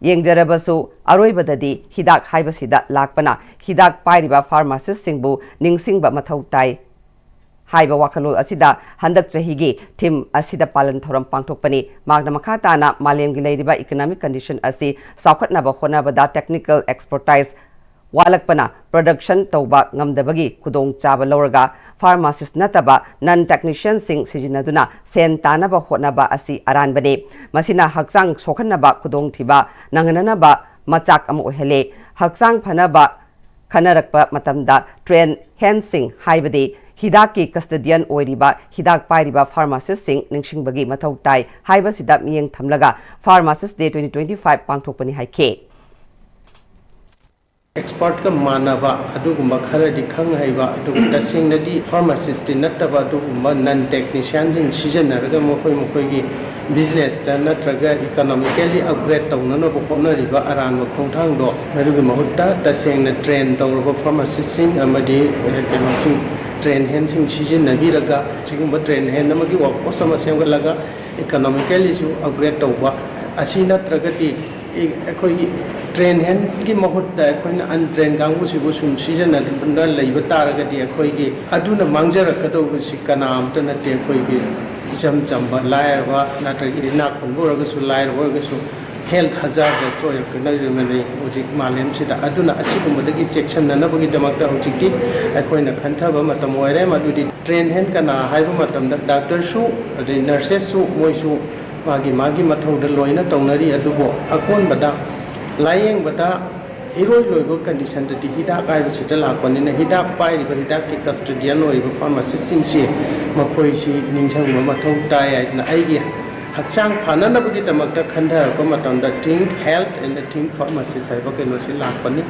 ꯌꯦꯡꯖꯔꯕꯁꯨ ꯑꯔꯣꯏꯕꯗꯗꯤ ꯍꯤꯗꯥꯛ ꯍꯥꯏꯕꯁꯤꯗ ꯂꯥꯛꯄꯅ ꯍꯤꯗꯥꯛ ꯄꯥꯏꯔꯤꯕ ꯐꯥꯔꯃꯥꯁꯤꯁꯁꯤꯡꯕꯨ ꯅꯤꯡꯁꯤꯡꯕ ꯃꯊꯧ ꯇꯥꯏ ꯍꯥꯏꯕ ꯋꯥꯈꯜꯂꯣꯟ ꯑꯁꯤꯗ ꯍꯟꯗꯛ ꯆꯍꯤꯒꯤ ꯊꯤꯝ ꯑꯁꯤꯗ ꯄꯥꯂꯟ ꯊꯧꯔꯝ ꯄꯥꯡꯊꯣꯛꯄꯅꯤ꯫ ꯃꯍꯥꯛꯅ ꯃꯈꯥ ꯇꯥꯅ ꯃꯥꯂꯦꯝꯒꯤ ꯂꯩꯔꯤꯕ ꯏꯀꯣꯅꯣꯃꯤꯛ ꯀꯟꯗꯤꯁꯟ ꯑꯁꯤ ꯆꯥꯎꯈꯠꯅꯕ ꯍꯣꯠꯅꯕꯗ ꯇꯦꯛꯅꯤꯀꯦꯜ ꯑꯦꯛꯁꯄꯔꯇꯥꯏꯖ ꯋꯥꯠꯂꯛꯄꯅ ꯄ꯭ꯔꯗꯛꯁꯟ ꯇꯧꯕ ꯉꯝꯗꯕꯒꯤ ꯈꯨꯗꯣꯡꯆꯥꯕ ꯂꯧꯔꯒ ꯐꯥꯔꯃꯥꯁꯤꯁ ꯅꯠꯇꯕ ꯅꯟ ꯇꯦꯛꯅꯤꯁꯤꯌꯟꯁꯤꯡ ꯁꯤꯖꯤꯟꯅꯗꯨꯅ ꯁꯦꯟ ꯇꯥꯅꯕ ꯍꯣꯠꯅꯕ ꯑꯁꯤ ꯑꯔꯥꯟꯕꯅꯤ꯫ ꯃꯁꯤꯅ ꯍꯛꯆꯥꯡ ꯁꯣꯛꯍꯟꯅꯕ ꯈꯨꯗꯣꯡꯊꯤꯕ ꯅꯪꯍꯟꯅꯅꯕ ꯃꯆꯥꯛ ꯑꯃ ꯑꯣꯏꯍꯜꯂꯤ꯫ ꯍꯛꯆꯥꯡ ꯐꯅꯕ ꯈꯟꯅꯔꯛꯄ ꯃꯇꯝꯗ ꯇ꯭ꯔꯦꯟ ꯍꯦꯟꯁꯤꯡ, ꯍꯥꯏꯕꯗꯤ ꯍꯤꯗꯥꯛꯀꯤ ꯀꯁꯇꯗꯤꯌꯟ ꯑꯣꯏꯔꯤꯕ ꯍꯤꯗꯥꯛ ꯄꯥꯏꯔꯤꯕ ꯐꯥꯔꯃꯥꯁꯤꯁꯁꯤꯡ ꯅꯤꯡꯁꯤꯡꯕꯒꯤ ꯃꯊꯧ ꯇꯥꯏ ꯍꯥꯏꯕꯁꯤꯗ ꯃꯤꯠꯌꯦꯡ ꯊꯝꯂꯒ ꯐꯥꯔꯃꯥꯁꯤꯁ ꯗꯦ ꯇ꯭ꯋꯦꯟꯇꯤ ꯇ꯭ꯋꯦꯟꯇꯤ ꯐꯥꯏꯚ ꯄꯥꯡꯊꯣꯛꯄꯅꯤ ꯍꯥꯏꯈꯤ꯫ ꯑꯦꯛꯁꯄꯔꯠꯀ ꯃꯥꯟꯅꯕ ꯑꯗꯨꯒꯨꯝꯕ ꯈꯔꯗꯤ ꯈꯪ ꯍꯩꯕ, ꯑꯗꯨꯒ ꯇꯁꯦꯡꯅꯗꯤ ꯐꯥꯔꯃꯥꯁꯤꯁꯇꯤ ꯅꯠꯇꯕ ꯑꯗꯨꯒꯨꯝꯕ ꯅꯟ ꯇꯦꯛꯅꯤꯁꯤꯌꯥꯟꯁꯤꯡ ꯁꯤꯖꯤꯟꯅꯔꯒ ꯃꯈꯣꯏ ꯃꯈꯣꯏꯒꯤ ꯕꯤꯖꯤꯅꯦꯁꯇ ꯅꯠꯇ꯭ꯔꯒ ꯏꯀꯣꯅꯣꯃꯤꯀꯦꯜꯂꯤ ꯑꯞꯒ꯭ꯔꯦꯗ ꯇꯧꯅꯅꯕ ꯍꯣꯠꯅꯔꯤꯕ ꯑꯔꯥꯟꯕ ꯈꯣꯡꯊꯥꯡꯗꯣ, ꯃꯗꯨꯒꯤ ꯃꯍꯨꯠꯇ ꯇꯁꯦꯡꯅ ꯇ꯭ꯔꯦꯟ ꯇꯧꯔꯕ ꯐꯥꯔꯃꯥꯁꯤꯁꯁꯤꯡ ꯑꯃꯗꯤ ꯀꯩꯅꯣꯁꯤꯡ, ꯇ꯭ꯔꯦꯟ ꯍꯦꯟꯁꯤꯡ ꯁꯤꯖꯤꯟꯅꯕꯤꯔꯒ ꯁꯤꯒꯨꯝꯕ ꯇ꯭ꯔꯦꯟ ꯍꯦꯟ ꯑꯃꯒꯤ ꯋꯥꯔꯛꯐꯣꯔꯁ ꯑꯃ ꯁꯦꯝꯒꯠꯂꯒ ꯏꯀꯣꯅꯣꯃꯤꯀꯦꯜꯂꯤꯁꯨ ꯑꯞꯒ꯭ꯔꯦꯗ ꯇꯧꯕ꯫ ꯑꯁꯤ ꯅꯠꯇ꯭ꯔꯒꯗꯤ ꯑꯩꯈꯣꯏꯒꯤ ꯇ꯭ꯔꯦꯟ ꯍꯦꯟꯒꯤ ꯃꯍꯨꯠꯇ ꯑꯩꯈꯣꯏꯅ ꯑꯟꯇ꯭ꯔꯦꯟ ꯀꯥꯡꯕꯨꯁꯤꯕꯨ ꯁꯨꯝ ꯁꯤꯖꯤꯟꯅꯗꯨꯅ ꯂꯩꯕ ꯇꯥꯔꯒꯗꯤ ꯑꯩꯈꯣꯏꯒꯤ ꯑꯗꯨꯅ ꯃꯥꯡꯖꯔꯛꯀꯗꯧꯕꯁꯤ ꯀꯅꯥ ꯑꯃꯇ ꯅꯠꯇꯦ꯫ ꯑꯩꯈꯣꯏꯒꯤ ꯏꯆꯝ ꯆꯝꯕ ꯂꯥꯏꯔꯕ ꯅꯠꯇ꯭ꯔꯒ ꯏꯅꯥꯛ ꯈꯨꯟꯕ ꯑꯣꯏꯔꯒꯁꯨ ꯂꯥꯏꯔꯕ ꯑꯣꯏꯔꯒꯁꯨ ꯍꯦꯜꯊ ꯍꯖꯥꯔꯗꯁ ꯑꯣꯏꯔꯛꯀꯗꯧꯔꯤꯕꯅꯤ ꯍꯧꯖꯤꯛ ꯃꯥꯂꯦꯝꯁꯤꯗ꯫ ꯑꯗꯨꯅ ꯑꯁꯤꯒꯨꯝꯕꯗꯒꯤ ꯆꯦꯛꯁꯤꯟꯅꯅꯕꯒꯤꯗꯃꯛꯇ ꯍꯧꯖꯤꯛꯇꯤ ꯑꯩꯈꯣꯏꯅ ꯈꯟꯊꯕ ꯃꯇꯝ ꯑꯣꯏꯔꯦ꯫ ꯃꯗꯨꯗꯤ ꯇ꯭ꯔꯦꯟ ꯍꯦꯟ ꯀꯅꯥ ꯍꯥꯏꯕ ꯃꯇꯝꯗ ꯗꯥꯛꯇꯔꯁꯨ ꯑꯗꯩ ꯅꯔꯁꯦꯁꯁꯨ ꯃꯣꯏꯁꯨ ꯃꯥꯒꯤ ꯃꯥꯒꯤ ꯃꯊꯧꯗ ꯂꯣꯏꯅ ꯇꯧꯅꯔꯤ꯫ ꯑꯗꯨꯕꯨ ꯑꯀꯣꯟꯕꯗ ꯂꯥꯏꯌꯦꯡꯕꯗ ꯏꯔꯣꯏ ꯂꯣꯏꯕ ꯀꯟꯗꯤꯁꯟꯗꯗꯤ ꯍꯤꯗꯥꯛ ꯍꯥꯏꯕꯁꯤꯗ ꯂꯥꯛꯄꯅꯤꯅ ꯍꯤꯗꯥꯛ ꯄꯥꯏꯔꯤꯕ ꯍꯤꯗꯥꯛꯀꯤ ꯀꯁꯇꯗꯤꯌꯟ ꯑꯣꯏꯔꯤꯕ ꯐꯥꯔꯃꯥꯁꯤꯁꯁꯤꯡꯁꯤ ꯃꯈꯣꯏꯁꯤ ꯅꯤꯡꯁꯤꯡꯕ ꯃꯊꯧ ꯇꯥꯏ ꯍꯥꯏꯗꯅ ꯑꯩꯒꯤ ꯍꯛꯆꯥꯡ ꯐꯅꯅꯕꯒꯤꯗꯃꯛꯇ ꯈꯟꯊꯔꯛꯄ ꯃꯇꯝꯗ Think Health and Think Pharmacist ꯍꯥꯏꯕ ꯀꯩꯅꯣꯁꯤ ꯂꯥꯛꯄꯅꯤ꯫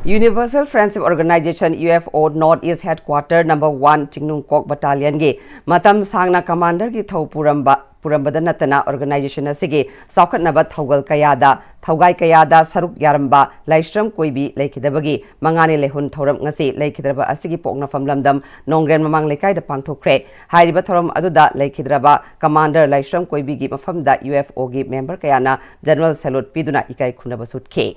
Universal Friendship Organization, U F O, North East Headquarter Number One ꯆꯤꯡꯅꯨꯡꯀꯣꯛ Battalionꯒꯤ ꯃꯇꯝ ꯁꯥꯡꯅ commanderꯒꯤ ꯊꯧ ꯄꯨꯔꯝꯕ, ꯄꯨꯔꯝꯕꯗ ꯅꯠꯇꯅ organization ꯑꯁꯤꯒꯤ ꯆꯥꯎꯈꯠꯅꯕ ꯊꯧꯒꯜ ꯀꯌꯥꯗ, ꯊꯧꯒꯥꯏ ꯀꯌꯥꯗ ꯁꯔꯨꯛ ꯌꯥꯔꯝꯕ ꯂꯥꯏꯁ꯭ꯔꯝ ꯀꯣꯏꯕꯤ ꯂꯩꯈꯤꯗꯕꯒꯤ ꯃꯉꯥꯅꯤ ꯂꯩꯍꯨꯟ ꯊꯧꯔꯝ ꯉꯁꯤ ꯂꯩꯈꯤꯗ꯭ꯔꯕ ꯑꯁꯤꯒꯤ ꯄꯣꯛꯅꯐꯝ ꯂꯝꯗꯝ ꯅꯣꯡꯒ꯭ꯔꯦꯟ ꯃꯃꯥꯡ ꯂꯩꯀꯥꯏꯗ ꯄꯥꯡꯊꯣꯛꯈ꯭ꯔꯦ꯫ ꯍꯥꯏꯔꯤꯕ ꯊꯧꯔꯝ ꯑꯗꯨꯗ ꯂꯩꯈꯤꯗ꯭ꯔꯕ commander ꯂꯥꯏꯁ꯭ꯔꯝ ꯀꯣꯏꯕꯤꯒꯤ ꯃꯐꯝꯗ U F Oꯒꯤ member ꯀꯌꯥꯅ general salute ꯄꯤꯗꯨꯅ ꯏꯀꯥꯏ ꯈꯨꯝꯅꯕꯁꯨ ꯎꯠꯈꯤ꯫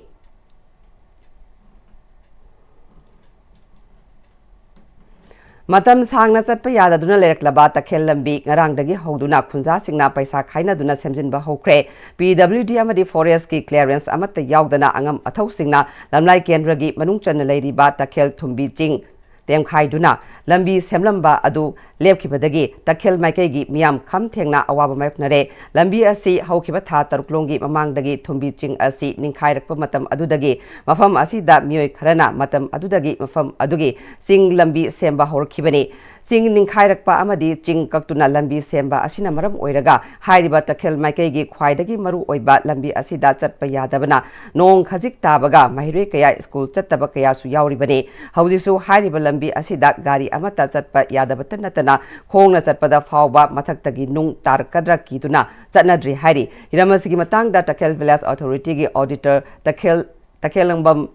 ꯃꯇꯝ ꯁꯥꯡꯅ ꯆꯠꯄ ꯌꯥꯗꯗꯨꯅ ꯂꯩꯔꯛꯂꯕ ꯇꯈꯦꯜ ꯂꯝꯕꯤ ꯉꯔꯥꯡꯗꯒꯤ ꯍꯧꯗꯨꯅ ꯈꯨꯟꯖꯥꯁꯤꯡꯅ ꯄꯩꯁꯥ ꯈꯥꯏꯅꯗꯨꯅ ꯁꯦꯝꯖꯤꯟꯕ ꯍꯧꯈ꯭ꯔꯦ꯫ P W D ꯑꯃꯗꯤ forestꯀꯤ clearance ꯑꯃꯠꯇ ꯌꯥꯎꯗꯅ ꯑꯉꯝ ꯑꯊꯧꯁꯤꯡꯅ ꯂꯝꯂꯥꯏ ꯀꯦꯟꯗ꯭ꯔꯒꯤ ꯃꯅꯨꯡ ꯆꯟꯅ ꯂꯩꯔꯤꯕ ꯇꯈꯦꯜ ꯊꯨꯝꯕꯤ ꯆꯤꯡ ꯇꯦꯝꯈꯥꯏꯗꯨꯅ ꯂꯝꯕꯤ ꯁꯦꯝꯂꯝꯕ ꯑꯗꯨ ꯂꯦꯞꯈꯤꯕꯗꯒꯤ ꯇꯈꯦꯜ ꯃꯥꯏꯀꯩꯒꯤ ꯃꯤꯌꯥꯝ ꯈꯝ ꯊꯦꯡꯅ ꯑꯋꯥꯕ ꯃꯥꯌꯣꯛꯅꯔꯦ꯫ ꯂꯝꯕꯤ ꯑꯁꯤ ꯍꯧꯈꯤꯕ ꯊꯥ ꯇꯔꯨꯛꯂꯣꯝꯒꯤ ꯃꯃꯥꯡꯗꯒꯤ ꯊꯨꯝꯕꯤ ꯆꯤꯡ ꯑꯁꯤ ꯅꯤꯡꯈꯥꯏꯔꯛꯄ ꯃꯇꯝ ꯑꯗꯨꯗꯒꯤ ꯃꯐꯝ ꯑꯁꯤꯗ ꯃꯤꯑꯣꯏ ꯈꯔꯅ ꯃꯇꯝ ꯑꯗꯨꯗꯒꯤ ꯃꯐꯝ ꯑꯗꯨꯒꯤ ꯆꯤꯡ ꯂꯝꯕꯤ ꯁꯦꯝꯕ ꯍꯧꯔꯛꯈꯤꯕꯅꯤ꯫ ꯆꯤꯡ ꯅꯤꯡꯈꯥꯏꯔꯛꯄ ꯑꯃꯗꯤ ꯆꯤꯡ ꯀꯛꯇꯨꯅ ꯂꯝꯕꯤ ꯁꯦꯝꯕ ꯑꯁꯤꯅ ꯃꯔꯝ ꯑꯣꯏꯔꯒ ꯍꯥꯏꯔꯤꯕ ꯇꯈꯦꯜ ꯃꯥꯏꯀꯩꯒꯤ ꯈ꯭ꯋꯥꯏꯗꯒꯤ ꯃꯔꯨ ꯑꯣꯏꯕ ꯂꯝꯕꯤ ꯑꯁꯤꯗ ꯆꯠꯄ ꯌꯥꯗꯕꯅ ꯅꯣꯡ ꯈꯖꯤꯛ ꯇꯥꯕꯒ ꯃꯍꯩꯔꯣꯏ ꯀꯌꯥ ꯁ꯭ꯀꯨꯜ ꯆꯠꯇꯕ ꯀꯌꯥꯁꯨ ꯌꯥꯎꯔꯤꯕꯅꯤ꯫ ꯍꯧꯖꯤꯛꯁꯨ ꯍꯥꯏꯔꯤꯕ ꯂꯝꯕꯤ ꯑꯁꯤꯗ ꯒꯥꯔꯤ ꯑꯃꯠꯇ ꯆꯠꯄ ꯌꯥꯗꯕꯇ ꯅꯠꯇꯅ ꯈꯣꯡꯅ ꯆꯠꯄꯗ ꯐꯥꯎꯕ ꯃꯊꯛꯇꯒꯤ ꯅꯨꯡ ꯇꯥꯔꯛꯀꯗ꯭ꯔꯥ ꯀꯤꯗꯨꯅ ꯆꯠꯅꯗ꯭ꯔꯤ ꯍꯥꯏꯔꯤ꯫ ꯍꯤꯔꯝ ꯑꯁꯤꯒꯤ ꯃꯇꯥꯡꯗ ꯇꯈꯦꯜ village authorityꯒꯤ auditor ꯇꯈꯦꯜ, ꯇꯈꯦꯜꯂꯝꯕꯝ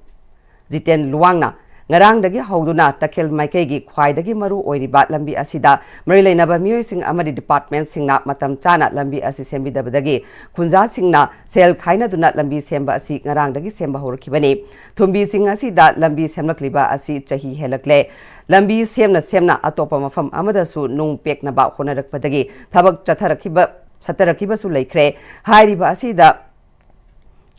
ꯖꯤꯇꯦꯟ ꯂꯨꯋꯥꯡꯅ ꯉꯔꯥꯡꯗꯒꯤ ꯍꯧꯗꯨꯅ ꯇꯈꯦꯜ ꯃꯥꯏꯀꯩꯒꯤ ꯈ꯭ꯋꯥꯏꯗꯒꯤ ꯃꯔꯨ ꯑꯣꯏꯔꯤꯕ ꯂꯝꯕꯤ ꯑꯁꯤꯗ ꯃꯔꯤ ꯂꯩꯅꯕ ꯃꯤꯑꯣꯏꯁꯤꯡ ꯑꯃꯗꯤ departmentꯁꯤꯡꯅ ꯃꯇꯝ ꯆꯥꯅ ꯂꯝꯕꯤ ꯑꯁꯤ ꯁꯦꯝꯕꯤꯗꯕꯗꯒꯤ ꯈꯨꯟꯖꯥꯁꯤꯡꯅ ꯁꯦꯜ ꯈꯥꯏꯅꯗꯨꯅ ꯂꯝꯕꯤ ꯁꯦꯝꯕ ꯑꯁꯤ ꯉꯔꯥꯡꯗꯒꯤ ꯁꯦꯝꯕ ꯍꯧꯔꯛꯈꯤꯕꯅꯤ꯫ ꯊꯨꯝꯕꯤꯁꯤꯡ ꯑꯁꯤꯗ ꯂꯝꯕꯤ ꯁꯦꯝꯂꯛꯂꯤꯕ ꯑꯁꯤ ꯆꯍꯤ ꯍꯦꯜꯂꯛꯂꯦ꯫ ꯂꯝꯕꯤ ꯁꯦꯝꯅ ꯁꯦꯝꯅ ꯑꯇꯣꯞꯄ ꯃꯐꯝ ꯑꯃꯗꯁꯨ ꯅꯨꯡ ꯄꯦꯛꯅꯕ ꯍꯣꯠꯅꯔꯛꯄꯗꯒꯤ ꯊꯕꯛ ꯆꯠꯊꯔꯛꯈꯤꯕ, ꯆꯠꯊꯔꯛꯈꯤꯕꯁꯨ ꯂꯩꯈ꯭ꯔꯦ꯫ ꯍꯥꯏꯔꯤꯕ ꯑꯁꯤꯗ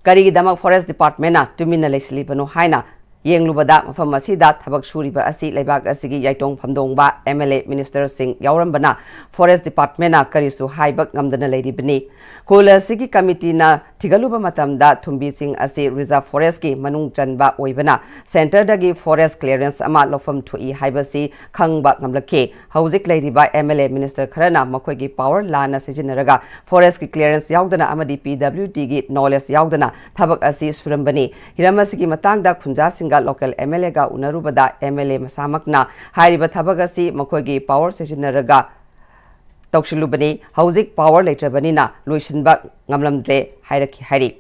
ꯀꯔꯤꯒꯤꯗꯃꯛ forest departmentꯅ ꯇꯨꯃꯤꯟꯅ ꯂꯩꯁꯤꯜꯂꯤꯕꯅꯣ ꯍꯥꯏꯅ ꯌꯦꯡꯂꯨꯕꯗ ꯃꯐꯝ ꯑꯁꯤꯗ ꯊꯕꯛ ꯁꯨꯔꯤꯕ ꯑꯁꯤ ꯂꯩꯕꯥꯛ ꯑꯁꯤꯒꯤ ꯌꯥꯏꯇꯣꯡ ꯐꯝꯗꯣꯡꯕ M L A ministerꯁꯤꯡ ꯌꯥꯎꯔꯝꯕꯅ forest departmentꯅ ꯀꯔꯤꯁꯨ ꯍꯥꯏꯕ ꯉꯝꯗꯅ ꯂꯩꯔꯤꯕꯅꯤ꯫ ꯈꯨꯜ ꯑꯁꯤꯒꯤ committeeꯅ ꯊꯤꯒꯠꯂꯨꯕ ꯃꯇꯝꯗ ꯊꯨꯝꯕꯤꯁꯤꯡ ꯑꯁꯤ reserve forestꯀꯤ ꯃꯅꯨꯡ ꯆꯟꯕ ꯑꯣꯏꯕꯅ centreꯗꯒꯤ forest clearance ꯑꯃ ꯂꯧꯐꯝ ꯊꯣꯛꯏ ꯍꯥꯏꯕꯁꯤ ꯈꯪꯕ ꯉꯝꯂꯛꯈꯤ꯫ ꯍꯧꯖꯤꯛ ꯂꯩꯔꯤꯕ M L A minister ꯈꯔꯅ ꯃꯈꯣꯏꯒꯤ power ꯂꯥꯟꯅ ꯁꯤꯖꯤꯟꯅꯔꯒ forestꯀꯤ clearance ꯌꯥꯎꯗꯅ ꯑꯃꯗꯤ P W Dꯒꯤ knowledge ꯌꯥꯎꯗꯅ ꯊꯕꯛ ꯑꯁꯤ ꯁꯨꯔꯝꯕꯅꯤ꯫ ꯍꯤꯔꯝ ꯑꯁꯤꯒꯤ ꯃꯇꯥꯡꯗ ꯈꯨꯟꯖꯥꯁꯤꯡꯒ ꯂꯣꯀꯦꯜ ꯑꯦꯝ ꯑꯦꯜ ꯑꯦꯒ ꯎꯅꯔꯨꯕꯗ ꯑꯦꯝ ꯑꯦꯜ ꯑꯦ ꯃꯁꯥꯃꯛꯅ ꯍꯥꯏꯔꯤꯕ ꯊꯕꯛ ꯑꯁꯤ ꯃꯈꯣꯏꯒꯤ ꯄꯥꯋꯔ ꯁꯤꯖꯤꯟꯅꯔꯒ ꯇꯧꯁꯤꯜꯂꯨꯕꯅꯤ, ꯍꯧꯖꯤꯛ ꯄꯥꯋꯔ ꯂꯩꯇ꯭ꯔꯕꯅꯤꯅ ꯂꯣꯏꯁꯤꯟꯕ ꯉꯝꯂꯝꯗ꯭ꯔꯦ ꯍꯥꯏꯔꯛꯈꯤ ꯍꯥꯏꯔꯤ꯫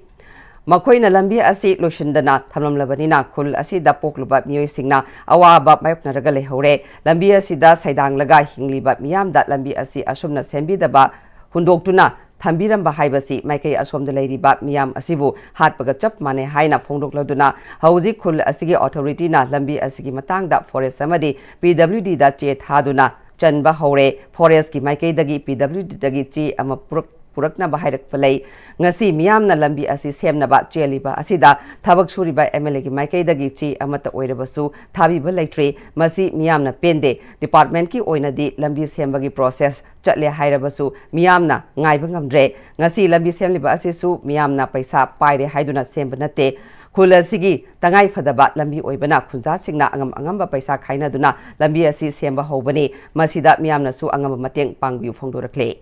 ꯃꯈꯣꯏꯅ ꯂꯝꯕꯤ ꯑꯁꯤ ꯂꯣꯏꯁꯤꯟꯗꯅ ꯊꯝꯂꯝꯂꯕꯅꯤꯅ ꯈꯨꯜ ꯑꯁꯤꯗ ꯄꯣꯛꯂꯨꯕ ꯃꯤꯑꯣꯏꯁꯤꯡꯅ ꯑꯋꯥꯕ ꯃꯥꯌꯣꯛꯅꯔꯒ ꯂꯩꯍꯧꯔꯦ꯫ ꯂꯝꯕꯤ ꯑꯁꯤꯗ ꯁꯩꯗꯥꯡꯂꯒ ꯍꯤꯡꯂꯤꯕ ꯃꯤꯌꯥꯝꯗ ꯂꯝꯕꯤ ꯑꯁꯤ ꯑꯁꯨꯝꯅ ꯁꯦꯝꯕꯤꯗꯕ ꯍꯨꯟꯗꯣꯛꯇꯨꯅ ꯊꯝꯕꯤꯔꯝꯕ ꯍꯥꯏꯕꯁꯤ ꯃꯥꯏꯀꯩ ꯑꯁꯣꯝꯗ ꯂꯩꯔꯤꯕ ꯃꯤꯌꯥꯝ ꯑꯁꯤꯕꯨ ꯍꯥꯠꯄꯒ ꯆꯞ ꯃꯥꯟꯅꯩ ꯍꯥꯏꯅ ꯐꯣꯡꯗꯣꯛꯂꯗꯨꯅ ꯍꯧꯖꯤꯛ ꯈꯨꯜ ꯑꯁꯤꯒꯤ ꯑꯣꯊꯣꯔꯤꯇꯤꯅ ꯂꯝꯕꯤ ꯑꯁꯤꯒꯤ ꯃꯇꯥꯡꯗ ꯐꯣꯔꯦꯁ ꯑꯃꯗꯤ ꯄꯤ ꯗꯕ꯭ꯂꯤꯎ ꯗꯤꯗ ꯆꯦ ꯊꯥꯗꯨꯅ ꯆꯟꯕ ꯍꯧꯔꯦ꯫ ꯐꯣꯔꯦꯁꯀꯤ ꯃꯥꯏꯀꯩꯗꯒꯤ ꯄꯤ ꯗꯕ꯭ꯂꯤꯎ ꯗꯤꯗꯒꯤ ꯆꯦ ꯑꯃ ꯄꯨꯔꯛ-, ꯄꯨꯔꯛꯅꯕ ꯍꯥꯏꯔꯛꯄ ꯂꯩ꯫ ꯉꯁꯤ ꯃꯤꯌꯥꯝꯅ ꯂꯝꯕꯤ ꯑꯁꯤ ꯁꯦꯝꯅꯕ ꯆꯦꯜꯂꯤꯕ ꯑꯁꯤꯗ ꯊꯕꯛ ꯁꯨꯔꯤꯕ ꯑꯦꯝ ꯑꯦꯜ ꯑꯦꯒꯤ ꯃꯥꯏꯀꯩꯗꯒꯤ ꯆꯦ ꯑꯃꯠꯇ ꯑꯣꯏꯔꯕꯁꯨ ꯊꯥꯕꯤꯕ ꯂꯩꯇ꯭ꯔꯤ꯫ ꯃꯁꯤ ꯃꯤꯌꯥꯝꯅ ꯄꯦꯟꯗꯦ꯫ ꯗꯤꯄꯥꯔꯠꯃꯦꯟꯠꯀꯤ ꯑꯣꯏꯅꯗꯤ ꯂꯝꯕꯤ ꯁꯦꯝꯕꯒꯤ ꯄ꯭ꯔꯣꯁꯦꯁ ꯆꯠꯂꯦ ꯍꯥꯏꯔꯕꯁꯨ ꯃꯤꯌꯥꯝꯅ ꯉꯥꯏꯕ ꯉꯝꯗ꯭ꯔꯦ꯫ ꯉꯁꯤ ꯂꯝꯕꯤ ꯁꯦꯝꯂꯤꯕ ꯑꯁꯤꯁꯨ ꯃꯤꯌꯥꯝꯅ ꯄꯩꯁꯥ ꯄꯥꯏꯔꯦ ꯍꯥꯏꯗꯨꯅ ꯁꯦꯝꯕ ꯅꯠꯇꯦ꯫ ꯈꯨꯜ ꯑꯁꯤꯒꯤ ꯇꯉꯥꯏ ꯐꯗꯕ ꯂꯝꯕꯤ ꯑꯣꯏꯕꯅ ꯈꯨꯟꯖꯥꯁꯤꯡꯅ ꯑꯉꯝ ꯑꯉꯝꯕ ꯄꯩꯁꯥ ꯈꯥꯏꯅꯗꯨꯅ ꯂꯝꯕꯤ ꯑꯁꯤ ꯁꯦꯝꯕ ꯍꯧꯕꯅꯤ꯫ ꯃꯁꯤꯗ ꯃꯤꯌꯥꯝꯅꯁꯨ ꯑꯉꯝꯕ ꯃꯇꯦꯡ ꯄꯥꯡꯕꯤꯌꯨ ꯐꯣꯡꯗꯣꯔꯛꯂꯦ꯫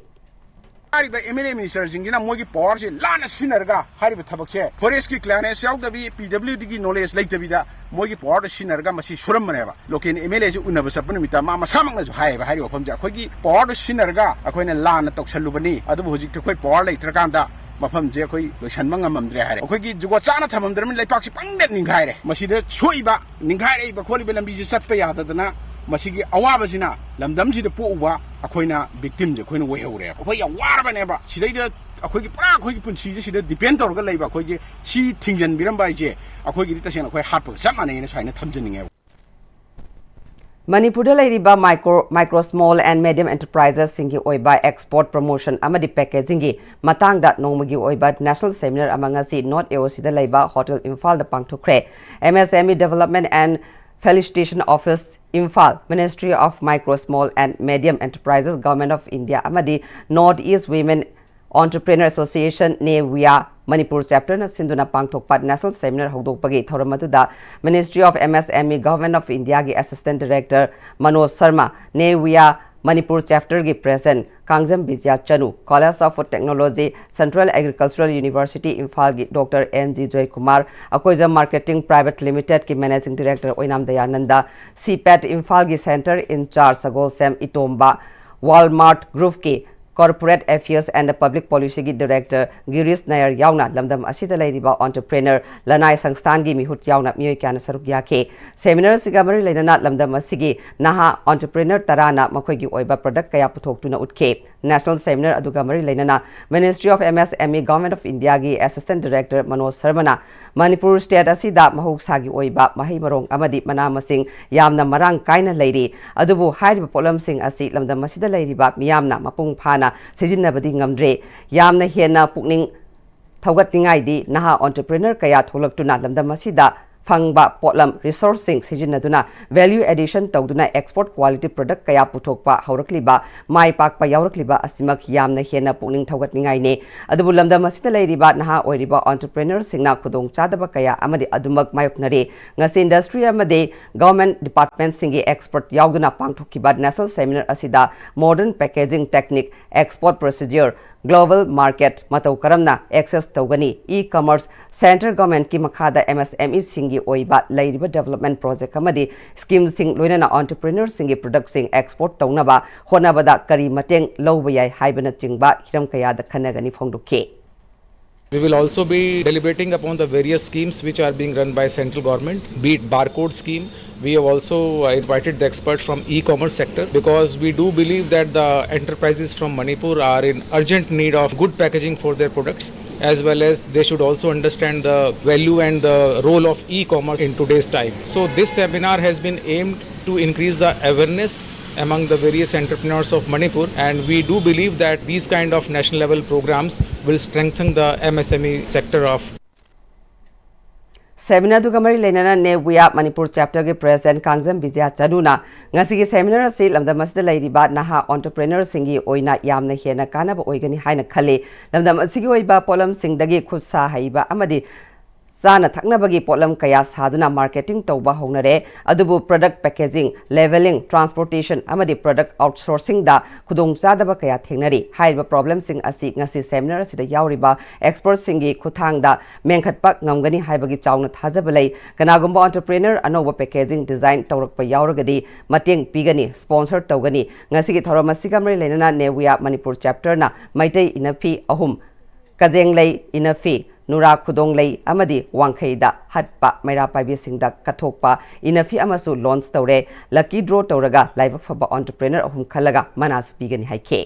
ꯍꯥꯏꯔꯤꯕ ꯑꯦꯝ ꯑꯦꯜ ꯑꯦ ꯃꯤꯅꯤꯁꯇꯔꯁꯤꯡꯁꯤꯅ ꯃꯣꯏꯒꯤ ꯄꯥꯋꯔꯁꯦ ꯂꯥꯟꯅ ꯁꯤꯖꯤꯟꯅꯔꯒ ꯍꯥꯏꯔꯤꯕ ꯊꯕꯛꯁꯦ ꯐꯣꯔꯦꯁꯀꯤ ꯀ꯭ꯂꯤꯌꯥꯔꯦꯟꯁ ꯌꯥꯎꯗꯕꯤ, ꯄꯤ ꯗꯕ꯭ꯂꯤꯎ ꯗꯤꯒꯤ ꯅꯣꯂꯦꯖ ꯂꯩꯇꯕꯤꯗ ꯃꯣꯏꯒꯤ ꯄꯥꯋꯔꯗ ꯁꯤꯖꯤꯟꯅꯔꯒ ꯃꯁꯤ ꯁꯨꯔꯝꯕꯅꯦꯕ꯫ ꯂꯣꯀꯦꯜ ꯑꯦꯝ ꯑꯦꯜ ꯑꯦꯁꯤ ꯎꯅꯕ ꯆꯠꯄ ꯅꯨꯃꯤꯠꯇ ꯃꯥ ꯃꯁꯥꯃꯛꯅꯁꯨ ꯍꯥꯏꯌꯦꯕ, ꯍꯥꯏꯔꯤꯕ ꯋꯥꯐꯝꯁꯦ ꯑꯩꯈꯣꯏꯒꯤ ꯄꯥꯋꯔꯗ ꯁꯤꯖꯤꯟꯅꯔꯒ ꯑꯩꯈꯣꯏꯅ ꯂꯥꯟꯅ ꯇꯧꯁꯜꯂꯨꯕꯅꯤ, ꯑꯗꯨꯕꯨ ꯍꯧꯖꯤꯛꯇꯤ ꯑꯩꯈꯣꯏ ꯄꯥꯋꯔ ꯂꯩꯇ꯭ꯔꯀꯥꯟꯗ ꯃꯐꯝꯁꯦ ꯑꯩꯈꯣꯏ ꯂꯣꯏꯁꯟꯕ ꯉꯝꯃꯝꯗ꯭ꯔꯦ ꯍꯥꯏꯔꯦ꯫ ꯑꯩꯈꯣꯏꯒꯤ ꯖꯨꯒꯣꯠ ꯆꯥꯅ ꯊꯝꯃꯝꯗ꯭ꯔꯕꯅꯤꯅ ꯂꯩꯄꯥꯛꯁꯤ ꯄꯪꯗꯦꯠ ꯅꯤꯡꯈꯥꯏꯔꯦ꯫ ꯃꯁꯤꯗ ꯁꯣꯛꯏꯕ, ꯅꯤꯡꯈꯥꯏꯔꯛꯏꯕ ꯈꯣꯠꯂꯤꯕ ꯂꯝꯕꯤꯁꯤ ꯆꯠꯄ ꯌꯥꯗꯗꯅ ꯃꯁꯤꯒꯤ ꯑꯋꯥꯕꯁꯤꯅ ꯂꯝꯗꯝꯁꯤꯗ ꯄꯣꯛꯎꯕ ꯑꯩꯈꯣꯏꯅ ꯚꯤꯛꯇꯤꯝꯁꯦ ꯑꯩꯈꯣꯏꯅ ꯑꯣꯏꯍꯧꯔꯦ꯫ ꯑꯩꯈꯣꯏ ꯌꯥꯝ ꯋꯥꯔꯕꯅꯦꯕ꯫ ꯁꯤꯗꯩꯗ ꯑꯩꯈꯣꯏꯒꯤ ꯄꯨꯔꯥ ꯑꯩꯈꯣꯏꯒꯤ ꯄꯨꯟꯁꯤꯁꯦ ꯁꯤꯗ ꯗꯤꯄꯦꯟ ꯇꯧꯔꯒ ꯂꯩꯕ ꯑꯩꯈꯣꯏꯁꯦ ꯁꯤ ꯊꯤꯡꯖꯤꯟꯕꯤꯔꯝꯕ ꯍꯥꯏꯁꯦ ꯑꯩꯈꯣꯏꯒꯤꯗꯤ ꯇꯁꯦꯡꯅ ꯑꯩꯈꯣꯏ ꯍꯥꯠꯄꯒ ꯆꯞ ꯃꯥꯟꯅꯩꯅ ꯁꯨꯃꯥꯏꯅ ꯊꯝꯖꯅꯤꯡꯉꯦꯕ꯫ ꯃꯅꯤꯄꯨꯔꯗ ꯂꯩꯔꯤꯕ micro, micro small and medium ꯑꯦꯟꯇꯔꯄ꯭ꯔꯥꯏꯖꯦꯁꯁꯤꯡꯒꯤ ꯑꯣꯏꯕ ꯑꯦꯛꯁꯄꯣꯔꯠ ꯄ꯭ꯔꯃꯣꯁꯟ ꯑꯃꯗꯤ ꯄꯦꯀꯦꯖꯤꯡꯒꯤ ꯃꯇꯥꯡꯗ ꯅꯣꯡꯃꯒꯤ ꯑꯣꯏꯕ ꯅꯦꯁꯅꯦꯜ ꯁꯦꯃꯤꯅꯥꯔ ꯑꯃ ꯉꯁꯤ ꯅꯣꯔꯠ ꯑꯦ ꯑꯣ ꯁꯤꯗ ꯂꯩꯕ ꯍꯣꯇꯦꯜ ꯏꯝꯐꯥꯜꯗ ꯄꯥꯡꯊꯣꯛꯈ꯭ꯔꯦ꯫ M S M E development and facilitation office, Imphal, Ministry of Micro, Small and Medium Enterprises, Government of India ꯑꯃꯗꯤ North East Women Entrepreneur Association, ꯅꯦꯋꯤꯌꯥ, ꯃꯅꯤꯄꯨꯔ ꯆꯦꯞꯇꯔꯅ ꯁꯤꯟꯗꯨꯅ ꯄꯥꯡꯊꯣꯛꯄ ꯅꯦꯁꯅꯦꯜ ꯁꯦꯃꯤꯅꯥꯔ ꯍꯧꯗꯣꯛꯄꯒꯤ ꯊꯧꯔꯝ ꯑꯗꯨꯗ Ministry of M S M E, Government of Indiaꯒꯤ Assistant Director Manoj Sharma, ꯅꯦꯋꯤꯌꯥ ꯃꯅꯤꯄꯨꯔ ꯆꯦꯞꯇꯔꯒꯤ president Kangjam Bijoy Chanu, College of Food Technology, Central Agricultural University ꯏꯝꯐꯥꯜꯒꯤ doctor N G Joykumar, Eikhoijam marketing private ꯂꯤꯃꯤꯇꯦꯗꯀꯤ managing director Oinam Dayanand, CIPET ꯏꯝꯐꯥꯜꯒꯤ centre in charge Sagolsem Itomba, Walmart ꯒ꯭ꯔꯨꯞꯀꯤ corporate affairs and public ꯄꯣꯂꯤꯁꯤꯒꯤ director Girish Nair ꯌꯥꯎꯅ ꯂꯝꯗꯝ ꯑꯁꯤꯗ ꯂꯩꯔꯤꯕ ꯑꯣꯟꯇꯔꯄ꯭ꯔꯦꯅꯔ, ꯂꯅꯥꯏ ꯁꯪꯁꯊꯥꯟꯒꯤ ꯃꯤꯍꯨꯠ ꯌꯥꯎꯅ ꯃꯤꯑꯣꯏ ꯀꯌꯥꯅ ꯁꯔꯨꯛ ꯌꯥꯈꯤ꯫ ꯁꯦꯃꯤꯅꯥꯔ ꯑꯁꯤꯒ ꯃꯔꯤ ꯂꯩꯅꯅ ꯂꯝꯗꯝ ꯑꯁꯤꯒꯤ ꯅꯍꯥ ꯑꯣꯟꯇꯔꯄ꯭ꯔꯦꯅꯔ ꯇꯔꯥꯅ ꯃꯈꯣꯏꯒꯤ ꯑꯣꯏꯕ ꯄ꯭ꯔꯗꯛ ꯀꯌꯥ ꯄꯨꯊꯣꯛꯇꯨꯅ ꯎꯠꯈꯤ꯫ ꯅꯦꯁꯅꯦꯜ ꯁꯦꯃꯤꯅꯥꯔ ꯑꯗꯨꯒ ꯃꯔꯤ ꯂꯩꯅꯅ Ministry of M S M E, Government of Indiaꯒꯤ ꯑꯦꯁꯤꯁꯇꯦꯟꯠ ꯗꯤꯔꯦꯛꯇꯔ ꯃꯅꯣꯖ ꯁꯔꯃꯅ ꯃꯅꯤꯄꯨꯔ ꯁ꯭ꯇꯦꯠ ꯑꯁꯤꯗ ꯃꯍꯧꯁꯥꯒꯤ ꯑꯣꯏꯕ ꯃꯍꯩ ꯃꯔꯣꯡ ꯑꯃꯗꯤ ꯃꯅꯥ ꯃꯁꯤꯡ ꯌꯥꯝꯅ ꯃꯔꯥꯡ ꯀꯥꯏꯅ ꯂꯩꯔꯤ, ꯑꯗꯨꯕꯨ ꯍꯥꯏꯔꯤꯕ ꯄꯣꯠꯂꯝꯁꯤꯡ ꯑꯁꯤ ꯂꯝꯗꯝ ꯑꯁꯤꯗ ꯂꯩꯔꯤꯕ ꯃꯤꯌꯥꯝꯅ ꯃꯄꯨꯡ ꯐꯥꯅ ꯁꯤꯖꯤꯟꯅꯕꯗꯤ ꯉꯝꯗ꯭ꯔꯦ꯫ ꯌꯥꯝꯅ ꯍꯦꯟꯅ ꯄꯨꯛꯅꯤꯡ ꯊꯧꯒꯠꯅꯤꯡꯉꯥꯏꯗꯤ ꯅꯍꯥ ꯑꯣꯟꯇꯔꯄ꯭ꯔꯦꯅꯔ ꯀꯌꯥ ꯊꯣꯛꯂꯛꯇꯨꯅ ꯂꯝꯗꯝ ꯑꯁꯤꯗ ꯐꯪꯕ ꯄꯣꯠꯂꯝ, ꯔꯤꯁꯣꯔꯁꯁꯤꯡ ꯁꯤꯖꯤꯟꯅꯗꯨꯅ ꯚꯦꯂ꯭ꯌꯨ ꯑꯦꯗꯤꯁꯟ ꯇꯧꯗꯨꯅ ꯑꯦꯛꯁꯄꯣꯔꯠ ꯀ꯭ꯋꯥꯂꯤꯇꯤ ꯄ꯭ꯔꯗꯛ ꯀꯌꯥ ꯄꯨꯊꯣꯛꯄ ꯍꯧꯔꯛꯂꯤꯕ, ꯃꯥꯏ ꯄꯥꯛꯄ ꯌꯥꯎꯔꯛꯂꯤꯕ ꯑꯁꯤꯃꯛ ꯌꯥꯝꯅ ꯍꯦꯟꯅ ꯄꯨꯛꯅꯤꯡ ꯊꯧꯒꯠꯅꯤꯡꯉꯥꯏꯅꯤ꯫ ꯑꯗꯨꯕꯨ ꯂꯝꯗꯝ ꯑꯁꯤꯗ ꯂꯩꯔꯤꯕ ꯅꯍꯥ ꯑꯣꯏꯔꯤꯕ ꯑꯣꯟꯇꯔꯄ꯭ꯔꯦꯅꯔꯁꯤꯡꯅ ꯈꯨꯗꯣꯡꯆꯥꯗꯕ ꯀꯌꯥ ꯑꯃꯗꯤ ꯑꯗꯨꯃꯛ ꯃꯥꯌꯣꯛꯅꯔꯤ꯫ ꯉꯁꯤ ꯏꯟꯗꯁꯇ꯭ꯔꯤ ꯑꯃꯗꯤ ꯒꯚꯔꯟꯃꯦꯟꯠ ꯗꯤꯄꯥꯔꯠꯃꯦꯟꯠꯁꯤꯡꯒꯤ ꯑꯦꯛꯁꯄꯔꯠ ꯌꯥꯎꯗꯨꯅ ꯄꯥꯡꯊꯣꯛꯈꯤꯕ ꯅꯦꯁꯅꯦꯜ ꯁꯦꯃꯤꯅꯥꯔ ꯑꯁꯤꯗ modern packaging technique, export procedure, global market ꯃꯇꯧ ꯀꯔꯝꯅ ꯑꯦꯛꯁꯦꯁ ꯇꯧꯒꯅꯤ, ꯏ ꯀꯃꯔꯁ, ꯁꯦꯟꯇ꯭ꯔꯦꯜ ꯒꯚꯔꯟꯃꯦꯟꯠꯀꯤ ꯃꯈꯥꯗ ꯑꯦꯝ ꯑꯦꯁ ꯑꯦꯝ ꯏꯁꯤꯡꯒꯤ ꯑꯣꯏꯕ ꯂꯩꯔꯤꯕ ꯗꯤꯕꯦꯂꯞꯃꯦꯟꯠ ꯄ꯭ꯔꯣꯖꯦꯛ ꯑꯃꯗꯤ ꯁ꯭ꯀꯤꯝꯁꯤꯡ, ꯂꯣꯏꯅꯅ ꯑꯣꯟꯇꯔꯄ꯭ꯔꯦꯅꯔꯁꯤꯡꯒꯤ ꯄ꯭ꯔꯗꯛꯁꯤꯡ ꯑꯦꯛꯁꯄꯣꯔꯠ ꯇꯧꯅꯕ ꯍꯣꯠꯅꯕꯗ ꯀꯔꯤ ꯃꯇꯦꯡ ꯂꯧꯕ ꯌꯥꯏ ꯍꯥꯏꯕꯅꯆꯤꯡꯕ ꯍꯤꯔꯝ ꯀꯌꯥꯗ ꯈꯟꯅꯒꯅꯤ ꯐꯣꯡꯗꯣꯛꯈꯤ꯫ We will also be deliberating upon the various schemes which are being run by central government, be it barcode scheme. We have also uh, invited the experts from e-commerce sector because we do believe that the enterprises from Manipur are in urgent need of good packaging for their products, as well as they should also understand the value and the role of e-commerce in today's time. So this seminar has been aimed to increase the awareness among the various entrepreneurs of Manipur, and we do believe that these kind of national level programs will strengthen the M S M E sector of seminar ꯑꯗꯨꯒ ꯃꯔꯤ ꯂꯩꯅꯅ ꯅꯦꯕꯨꯌꯥ ꯃꯅꯤꯄꯨꯔ ꯆꯦꯞꯇꯔꯒꯤ president Kangjam Bijay ꯆꯅꯨꯅ ꯉꯁꯤꯒꯤ seminar ꯑꯁꯤ ꯂꯝꯗꯝ ꯑꯁꯤꯗ ꯂꯩꯔꯤꯕ ꯅꯍꯥ ꯑꯣꯟꯇꯔꯄ꯭ꯔꯦꯅꯔꯁꯤꯡꯒꯤ ꯑꯣꯏꯅ ꯌꯥꯝꯅ ꯍꯦꯟꯅ ꯀꯥꯟꯅꯕ ꯑꯣꯏꯒꯅꯤ ꯍꯥꯏꯅ ꯈꯜꯂꯤ꯫ ꯂꯝꯗꯝ ꯑꯁꯤꯒꯤ ꯑꯣꯏꯕ ꯄꯣꯠꯂꯝꯁꯤꯡꯗꯒꯤ ꯈꯨꯠ ꯁꯥ ꯍꯩꯕ ꯑꯃꯗꯤ ꯆꯥꯅ ꯊꯛꯅꯕꯒꯤ ꯄꯣꯠꯂꯝ ꯀꯌꯥ ꯁꯥꯗꯨꯅ marketing ꯇꯧꯕ ꯍꯧꯅꯔꯦ꯫ ꯑꯗꯨꯕꯨ product packaging, labeling, transportation ꯑꯃꯗꯤ product outsourcingꯗ ꯈꯨꯗꯣꯡꯆꯥꯗꯕ ꯀꯌꯥ ꯊꯦꯡꯅꯔꯤ꯫ ꯍꯥꯏꯔꯤꯕ problemꯁꯤꯡ ꯑꯁꯤ ꯉꯁꯤ seminar ꯑꯁꯤꯗ ꯌꯥꯎꯔꯤꯕ expertꯁꯤꯡꯒꯤ ꯈꯨꯠꯊꯥꯡꯗ ꯃꯦꯟꯈꯠꯄ ꯉꯝꯒꯅꯤ ꯍꯥꯏꯕꯒꯤ ꯆꯥꯎꯅ ꯊꯥꯖꯕ ꯂꯩ꯫ ꯀꯅꯥꯒꯨꯝꯕ entrepreneur ꯑꯅꯧꯕ packaging design ꯇꯧꯔꯛꯄ ꯌꯥꯎꯔꯒꯗꯤ ꯃꯇꯦꯡ ꯄꯤꯒꯅꯤ, sponsor ꯇꯧꯒꯅꯤ꯫ ꯉꯁꯤꯒꯤ ꯊꯧꯔꯝ ꯑꯁꯤꯒ ꯃꯔꯤ ꯂꯩꯅꯅ ꯅꯦꯋꯤꯌꯥ ꯃꯅꯤꯄꯨꯔ chapterꯅ ꯃꯩꯇꯩ ꯏꯅꯐꯤ ꯑꯍꯨꯝ, ꯀꯖꯦꯡꯂꯩ ꯏꯅꯐꯤ, ꯅꯨꯔꯥ ꯈꯨꯗꯣꯡꯂꯩ ꯑꯃꯗꯤ ꯋꯥꯡꯈꯩꯗ ꯍꯠꯄ ꯃꯩꯔꯥ ꯄꯥꯏꯕꯤꯁꯤꯡꯗ ꯀꯠꯊꯣꯛꯄ ꯏꯅꯐꯤ ꯑꯃꯁꯨ launch ꯇꯧꯔꯦ꯫ Lucky draw ꯇꯧꯔꯒ ꯂꯥꯏꯕꯛ ꯐꯕ entrepreneur ꯑꯍꯨꯝ ꯈꯜꯂꯒ ꯃꯅꯥꯁꯨ ꯄꯤꯒꯅꯤ ꯍꯥꯏꯈꯤ꯫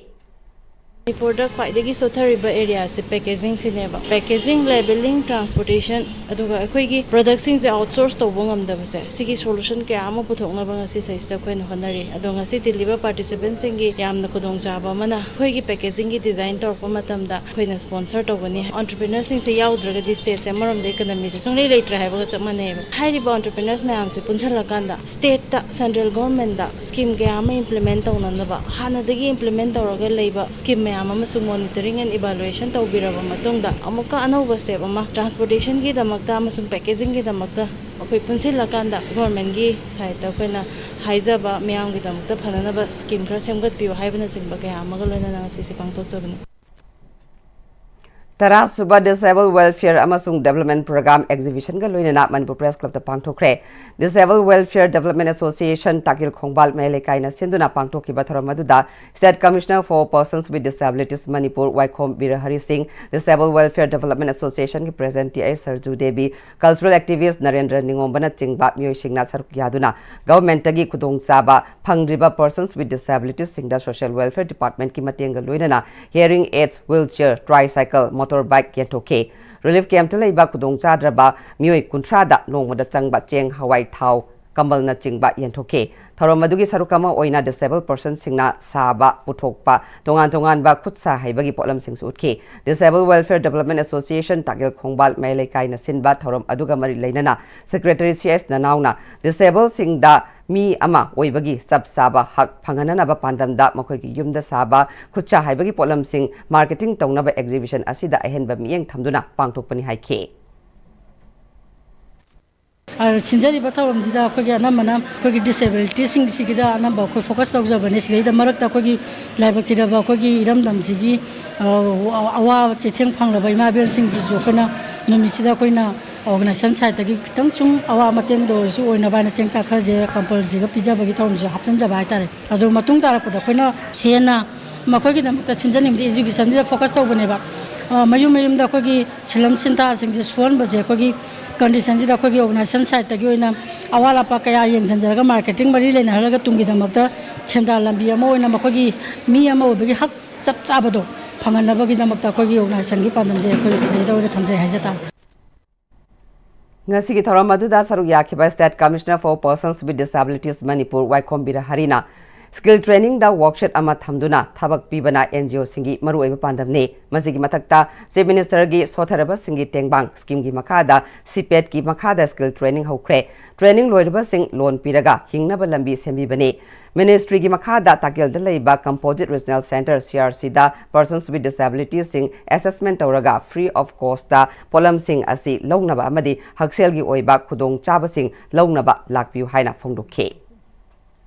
ꯃꯅꯤꯄꯨꯔꯗ ꯈ꯭ꯋꯥꯏꯗꯒꯤ ꯁꯣꯠꯊꯔꯤꯕ areaꯁꯦ packagingꯁꯤꯅꯦꯕ꯫ Packaging, labeling, transportation, ꯑꯗꯨꯒ ꯑꯩꯈꯣꯏꯒꯤ productꯁꯤꯡꯁꯦ outsource ꯇꯧꯕ ꯉꯝꯗꯕꯁꯦ, ꯁꯤꯒꯤ solution ꯀꯌꯥ ꯑꯃ ꯄꯨꯊꯣꯛꯅꯕ ꯉꯁꯤ ꯁꯤꯗꯩꯁꯤꯗ ꯑꯩꯈꯣꯏꯅ ꯍꯣꯠꯅꯔꯤ꯫ ꯑꯗꯣ ꯉꯁꯤ ꯇꯤꯜꯂꯤꯕ participantꯁꯤꯡꯒꯤ ꯌꯥꯝꯅ ꯈꯨꯗꯣꯡꯆꯥꯕ ꯑꯃꯅ, ꯑꯩꯈꯣꯏꯒꯤ packagingꯒꯤ design ꯇꯧꯔꯛꯄ ꯃꯇꯝꯗ ꯑꯩꯈꯣꯏꯅ sponsor ꯇꯧꯒꯅꯤ꯫ Entrepreneurꯁꯤꯡꯁꯦ ꯌꯥꯎꯗ꯭ꯔꯒꯗꯤ stateꯁꯦ ꯑꯃꯔꯣꯝꯗ economyꯁꯦ ꯁꯨꯡꯂꯩ ꯂꯩꯇ꯭ꯔꯦ ꯍꯥꯏꯕꯒ ꯆꯞ ꯃꯥꯟꯅꯩꯌꯦꯕ꯫ ꯍꯥꯏꯔꯤꯕ entrepreneurs ꯃꯌꯥꯝꯁꯦ ꯄꯨꯟꯁꯤꯜꯂꯀꯥꯟꯗ stateꯇ, central governmentꯇ scheme ꯀꯌꯥ ꯑꯃ implement ꯇꯧꯅꯅꯕ, ꯍꯥꯟꯅꯗꯒꯤ implement ꯇꯧꯔꯒ ꯂꯩꯕ scheme ꯃꯌꯥꯝ ꯑꯃꯁꯨ monitoring and evaluation ꯇꯧꯕꯤꯔꯕ ꯃꯇꯨꯡꯗ, ꯑꯃꯨꯛꯀ ꯑꯅꯧꯕ step ꯑꯃ transportationꯒꯤꯗꯃꯛꯇ ꯑꯃꯁꯨꯡ packagingꯒꯤꯗꯃꯛꯇ ꯑꯩꯈꯣꯏ ꯄꯨꯟꯁꯤꯜꯂꯀꯥꯟꯗ governmentꯀꯤ sideꯇ ꯑꯩꯈꯣꯏꯅ ꯍꯥꯏꯖꯕ, ꯃꯤꯌꯥꯝꯒꯤꯗꯃꯛꯇ ꯐꯅꯅꯕ scheme ꯈꯔ ꯁꯦꯝꯒꯠꯄꯤꯌꯨ ꯍꯥꯏꯕꯅꯆꯤꯡꯕ ꯀꯌꯥ ꯑꯃꯒ ꯂꯣꯏꯅꯅ ꯉꯁꯤꯁꯦ ꯄꯥꯡꯊꯣꯛꯆꯕꯅꯤ꯫ ꯇꯔꯥꯁꯨꯕ Disable Welfare ꯑꯃꯁꯨꯡ Development Program Exhibitionꯒ ꯂꯣꯏꯅꯅ Manipur Press Clubꯇ ꯄꯥꯡꯊꯣꯛꯈ꯭ꯔꯦ꯫ Disable Welfare Development Association ꯇꯥꯀꯤꯜ ꯈꯣꯡꯕꯥꯜ ꯃꯌꯥꯏ ꯂꯩꯀꯥꯏꯅ ꯁꯤꯟꯗꯨꯅ ꯄꯥꯡꯊꯣꯛꯈꯤꯕ ꯊꯧꯔꯝ ꯑꯗꯨꯗ State Commissioner for Persons with Disabilities Manipur ꯋꯥꯏꯈꯣꯝ ꯕꯤꯔꯍꯔꯤ ꯁꯤꯡ, Disable Welfare Development Associationꯒꯤ President T H Sarju Devi, cultural activist Narendra ꯅꯤꯉꯣꯝꯕꯅꯆꯤꯡꯕ ꯃꯤꯑꯣꯏꯁꯤꯡꯅ ꯁꯔꯨꯛ ꯌꯥꯗꯨꯅ governmentꯇꯒꯤ ꯈꯨꯗꯣꯡꯆꯥꯕ ꯐꯪꯗ꯭ꯔꯤꯕ persons with disabilitiesꯁꯤꯡꯗ Social Welfare Departmentꯀꯤ ꯃꯇꯦꯡꯒ ꯂꯣꯏꯅꯅ hearing aids, wheelchair, tricycle, motorbike ꯌꯦꯟꯊꯣꯛꯈꯤ꯫ Relief campꯇ ꯂꯩꯕ ꯈꯨꯗꯣꯡꯆꯥꯗ꯭ꯔꯕ ꯃꯤꯑꯣꯏ ꯀꯨꯟꯊ꯭ꯔꯥꯗ ꯅꯣꯡꯃꯗ ꯆꯪꯕ ꯆꯦꯡ, ꯍꯋꯥꯏ, ꯊꯥꯎ, ꯀꯝꯕꯜꯅꯆꯤꯡꯕ ꯌꯦꯟꯊꯣꯛꯈꯤ꯫ ꯊꯧꯔꯝ ꯑꯗꯨꯒꯤ ꯁꯔꯨꯛ ꯑꯃ ꯑꯣꯏꯅ disabled personꯁꯤꯡꯅ ꯁꯥꯕ, ꯄꯨꯊꯣꯛꯄ, ꯇꯣꯉꯥꯟ ꯇꯣꯉꯥꯟꯕ ꯈꯨꯠ ꯁꯥ ꯍꯩꯕꯒꯤ ꯄꯣꯠꯂꯝꯁꯤꯡꯁꯨ ꯎꯠꯈꯤ꯫ Disable Welfare Development Association ꯇꯥꯀꯤꯜ ꯈꯣꯡꯕꯥꯜ ꯃꯌꯥꯏ ꯂꯩꯀꯥꯏꯅ ꯁꯤꯟꯕ ꯊꯧꯔꯝ ꯑꯗꯨꯒ ꯃꯔꯤ ꯂꯩꯅꯅ Secretary ꯁꯤ ꯑꯦꯁ ꯅꯅꯥꯎꯅ disablesꯁꯤꯡꯗ ꯃꯤ ꯑꯃ ꯑꯣꯏꯕꯒꯤ ꯆꯞ ꯆꯥꯕ ꯍꯛ ꯐꯪꯍꯟꯅꯅꯕ ꯄꯥꯟꯗꯝꯗ ꯃꯈꯣꯏꯒꯤ ꯌꯨꯝꯗ ꯁꯥꯕ ꯈꯨꯠꯁꯥ ꯍꯩꯕꯒꯤ ꯄꯣꯠꯂꯝꯁꯤꯡ marketing ꯇꯧꯅꯕ exhibition ꯑꯁꯤꯗ ꯑꯍꯦꯟꯕ ꯃꯤꯠꯌꯦꯡ ꯊꯝꯗꯨꯅ ꯄꯥꯡꯊꯣꯛꯄꯅꯤ ꯍꯥꯏꯈꯤ꯫ ꯑ, ꯁꯤꯟꯖꯔꯤꯕ ꯊꯧꯔꯝꯁꯤꯗ ꯑꯩꯈꯣꯏꯒꯤ ꯑꯅꯝꯕꯅ ꯑꯩꯈꯣꯏꯒꯤ ꯗꯤꯁꯦꯕꯤꯂꯤꯇꯤꯁꯤꯡꯁꯤꯒꯤꯗ ꯑꯅꯝꯕ ꯑꯩꯈꯣꯏ ꯐꯣꯀꯁ ꯇꯧꯖꯕꯅꯦ꯫ ꯁꯤꯗꯩꯗ ꯃꯔꯛꯇ ꯑꯩꯈꯣꯏꯒꯤ ꯂꯥꯏꯕꯛ ꯊꯤꯔꯕ ꯑꯩꯈꯣꯏꯒꯤ ꯏꯔꯝꯗꯝꯁꯤꯒꯤ, ꯑ, ꯑꯋꯥꯕ ꯆꯩꯊꯦꯡ ꯐꯪꯂꯕ ꯏꯃꯥ ꯏꯕꯦꯜꯁꯤꯡꯁꯤꯁꯨ ꯑꯩꯈꯣꯏꯅ ꯅꯨꯃꯤꯠꯁꯤꯗ ꯑꯩꯈꯣꯏꯅ ꯑꯣꯔꯒꯅꯥꯏꯖꯦꯁꯟ ꯁꯥꯏꯠꯇꯒꯤ ꯈꯤꯇꯪ ꯁꯨꯝ ꯑꯋꯥ ꯃꯇꯦꯡꯗ ꯑꯣꯏꯔꯁꯨ ꯑꯣꯏꯅꯕ ꯍꯥꯏꯅ ꯆꯦꯡ ꯆꯥꯛ ꯈꯔꯁꯦ ꯀꯝꯄꯜꯁꯔꯤꯒ ꯄꯤꯖꯕꯒꯤ ꯊꯧꯔꯝꯁꯨ ꯍꯥꯞꯆꯤꯟꯖꯕ ꯍꯥꯏꯇꯥꯔꯦ꯫ ꯑꯗꯨ ꯃꯇꯨꯡ ꯇꯥꯔꯛꯄꯗ ꯑꯩꯈꯣꯏꯅ ꯍꯦꯟꯅ ꯃꯈꯣꯏꯒꯤꯗꯃꯛꯇ ꯁꯤꯟꯖꯅꯤꯡꯕꯗꯤ ꯑꯦꯖꯨꯀꯦꯁꯟꯁꯤꯗ ꯐꯣꯀꯁ ꯇꯧꯕꯅꯦꯕ꯫ ꯑ, ꯃꯌꯨꯝ ꯃꯌꯨꯝꯗ ꯑꯩꯈꯣꯏꯒꯤ ꯁꯤꯜꯂꯝ ꯁꯤꯟꯊꯥꯁꯤꯡꯁꯦ ꯁꯨꯍꯟꯕꯁꯦ ꯑꯩꯈꯣꯏꯒꯤ ꯀꯟꯗꯤꯁꯟꯁꯤꯗ ꯑꯩꯈꯣꯏꯒꯤ ꯑꯣꯔꯒꯅꯥꯏꯖꯦꯁꯟ ꯁꯥꯏꯠꯇꯒꯤ ꯑꯣꯏꯅ ꯑꯋꯥꯠ ꯑꯄꯥ ꯀꯌꯥ ꯌꯦꯡꯁꯤꯟꯖꯔꯒ ꯃꯥꯔꯀꯦꯇꯤꯡ ꯃꯔꯤ ꯂꯩꯅꯍꯜꯂꯒ ꯇꯨꯡꯒꯤꯗꯃꯛꯇ ꯁꯦꯟꯗꯥꯟ ꯂꯝꯕꯤ ꯑꯃ ꯑꯣꯏꯅ ꯃꯈꯣꯏꯒꯤ ꯃꯤ ꯑꯃ ꯑꯣꯏꯕꯒꯤ ꯍꯛ ꯆꯞ ꯆꯥꯕꯗꯣ ꯐꯪꯍꯟꯅꯕꯒꯤꯗꯃꯛꯇ ꯑꯩꯈꯣꯏꯒꯤ ꯑꯣꯔꯒꯅꯥꯏꯖꯦꯁꯟꯒꯤ ꯄꯥꯟꯗꯝꯁꯦ ꯑꯩꯈꯣꯏ ꯁꯤꯗꯩꯗ ꯑꯣꯏꯅ ꯊꯝꯖꯩ ꯍꯥꯏꯖ ꯇꯥꯔꯦ꯫ ꯉꯁꯤꯒꯤ ꯊꯧꯔꯝ ꯑꯗꯨꯗ ꯁꯔꯨꯛ ꯌꯥꯈꯤꯕ State Commissioner for Persons with Disabilities Manipur ꯋꯥꯏꯈꯣꯝ ꯕꯤꯔꯍꯔꯤꯅ ꯁ꯭ꯀꯤꯜ ꯇ꯭ꯔꯦꯅꯤꯡꯗ ꯋꯥꯔꯛꯁꯣꯞ ꯑꯃ ꯊꯝꯗꯨꯅ ꯊꯕꯛ ꯄꯤꯕꯅ ꯑꯦꯟ ꯖꯤ ꯑꯣꯁꯤꯡꯒꯤ ꯃꯔꯨꯑꯣꯏꯕ ꯄꯥꯟꯗꯝꯅꯤ꯫ ꯃꯁꯤꯒꯤ ꯃꯊꯛꯇ Chief Ministerꯒꯤ ꯁꯣꯠꯊꯔꯕꯁꯤꯡꯒꯤ ꯇꯦꯡꯕꯥꯡ ꯁ꯭ꯀꯤꯝꯒꯤ ꯃꯈꯥꯗ ꯁꯤꯄꯦꯠꯀꯤ ꯃꯈꯥꯗ ꯁ꯭ꯀꯤꯜ ꯇ꯭ꯔꯦꯅꯤꯡ ꯍꯧꯈ꯭ꯔꯦ꯫ ꯇ꯭ꯔꯦꯅꯤꯡ ꯂꯣꯏꯔꯕꯁꯤꯡ ꯂꯣꯟ ꯄꯤꯔꯒ ꯍꯤꯡꯅꯕ ꯂꯝꯕꯤ ꯁꯦꯝꯕꯤꯕꯅꯤ꯫ ꯃꯤꯅꯤꯁꯇ꯭ꯔꯤꯒꯤ ꯃꯈꯥꯗ ꯇꯥꯀꯦꯜꯗ ꯂꯩꯕ Composite Regional Centre, C R ꯁꯤꯗ Persons with Disabilitiesꯁꯤꯡ ꯑꯦꯁꯦꯁꯃꯦꯟ ꯇꯧꯔꯒ free of costꯇ ꯄꯣꯠꯂꯝꯁꯤꯡ ꯑꯁꯤ ꯂꯧꯅꯕ ꯑꯃꯗꯤ ꯍꯛꯁꯦꯜꯒꯤ ꯑꯣꯏꯕ ꯈꯨꯗꯣꯡꯆꯥꯕꯁꯤꯡ ꯂꯧꯅꯕ ꯂꯥꯛꯄꯤꯌꯨ ꯍꯥꯏꯅ ꯐꯣꯡꯗꯣꯛꯈꯤ꯫